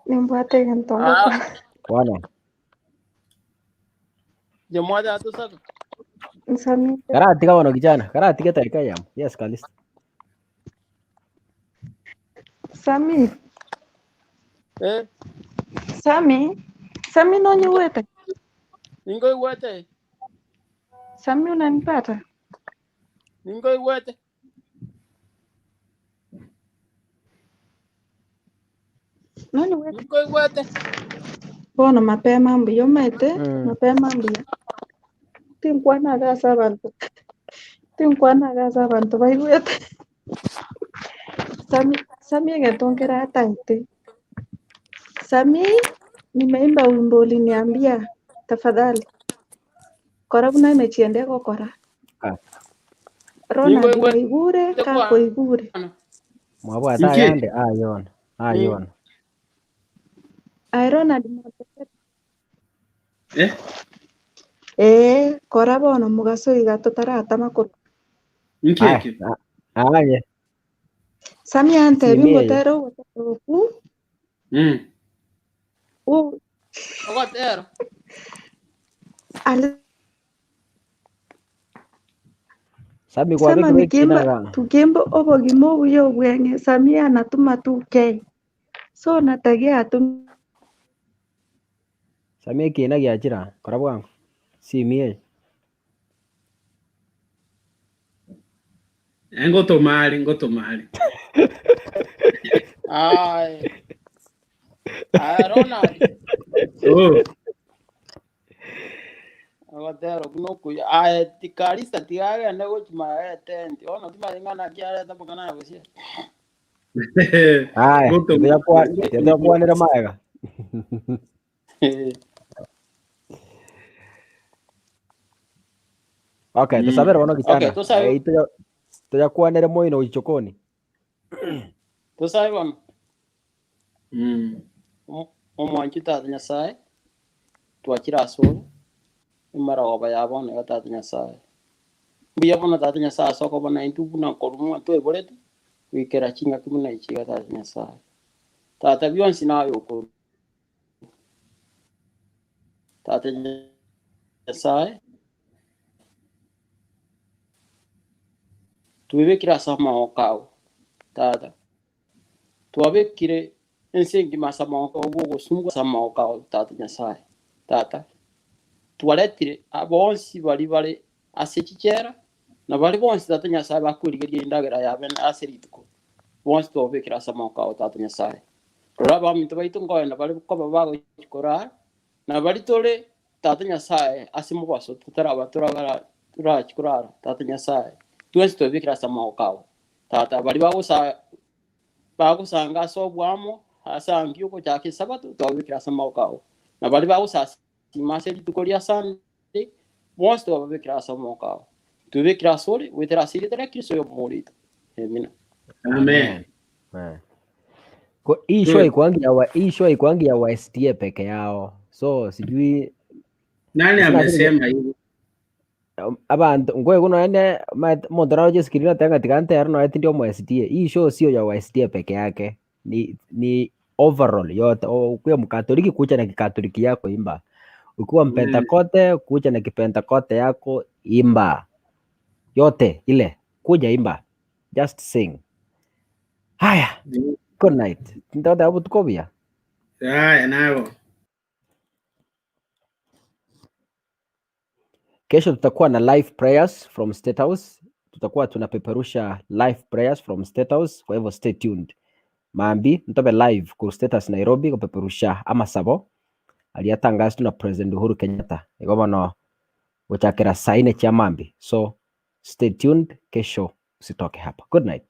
Nimbwate ntongo Ah, Wana. jemwaja atusaka. Sami Karati kawono kijana. Karati keta yam. Yes, Kalista. Sami Eh, Sami Sami nonyiwete ningo iwete, Sami unanipata? ningo iwete. Nonyigwete? Nkoigwete. Bono mapema mbuya omanyete, mapema mbuya. Tinkwana iga ase abanto, tinkwana iga ase abanto baigwete. Sami Sami egento nkere ataete. Sami, nimeimba wimbo uliniambia, tafadhali. Kora buna emechie ende egokora. Ronald Ninkoigwete waigure, kwana. kakoigure. Mwabwate Inki? ayande ayona ayona. Aye Ronald motebere. Eh? Ee, kora bono mogaso iga totaratama korwa. Inki Aya, ekio? aye. Sami antebi Simi eye. ngotere ogotera okwo. Ogotera. Alisema Sami kwabekirwe nikimba ekina tukimba obogima obuya obweng'e Samia anatuma 2K so natagia atume Sami ekina giachira kora bwango. Simi eye. Ngotomari, ngotomari. Aye. Aye Ronald. Oh. Ogotera okwo nokuya. Aye tikarisa tigagende gochimaya etenti. Bono timanyeti ng'a naki areta amang'ana aya gose. Aya, Ngotomari. tiyakwanire maega. Okay, tusabere bono Okay, kijana. tosabe. Eh, tuyakwanire moino gochia Tosabe bono. Omwanchi tata Nyasaye, twachire ase ore, emarogoba ya bono iga tata Nyasaye. Mbuya bono tata Nyasaye ase okobona intwe buna korwa mwatwaiborete, goikera chingaki buna echi iga tata Nyasaye. Tata bionsi naye okorwa. Tata Nyasaye, twebekire ase amagoko ao, tata. Twabekire ense engima ase amagoko ao bw'ogosungwa ase amagoko ao, tata Nyasaye. Tata, twaretire bonsi bari bare ase chichera, na bari bonsi tata Nyasaye bakwerigeria endagera yabe ase rituko. Bonsi twabekire ase amagoko ao, tata Nyasaye. Rora abaminto baito nkoenda bare koba bagochikorara, na bari tore tata Nyasaye ase mobaso totaraba torabara torachikorara, tata Nyasaye. Twensi twabekire ase amagoko ao. Tata, bari bagosa bagosanga ase obwamo ase angi ogochaka esabato twababekire ase amagoko ao. Na bari bagosasima ase rituko ria Sunday, bonsi twababekire ase amagoko ao. Twebekire ase ore, goetera ase erieta ria Kristo oyomoorito. Amina. Amen. Amen. Kwa hii show haikuangi ya wa, hii show haikuangi ya wa SDA peke yao. So sijui Nani sina amesema hivyo? Abanto nkwe kuno ene omonto naroche screen oteba ng'a tiga ntere nonya tindi omo SDA. Hii show sio ya wa SDA peke yake. Ni overall yote. Ukiwa mkatoliki kuja na kikatoliki yako imba. Ukiwa mpentakote kuja na kipentakote yako imba. Yote ile kuja imba. Just sing. Haya, good night. Ntote botuko buya. Haya, nabo. Kesho tutakuwa na live prayers from State House. Tutakuwa tunapeperusha live prayers from State House, kwa hivyo stay tuned. Maambi ntobe live ku State House Nairobi kupeperusha amasabo aliyatangazwa na President Uhuru Kenyatta. Igo bono gochakera saa ine chia mambi. So stay tuned, kesho usitoke hapa. Good night.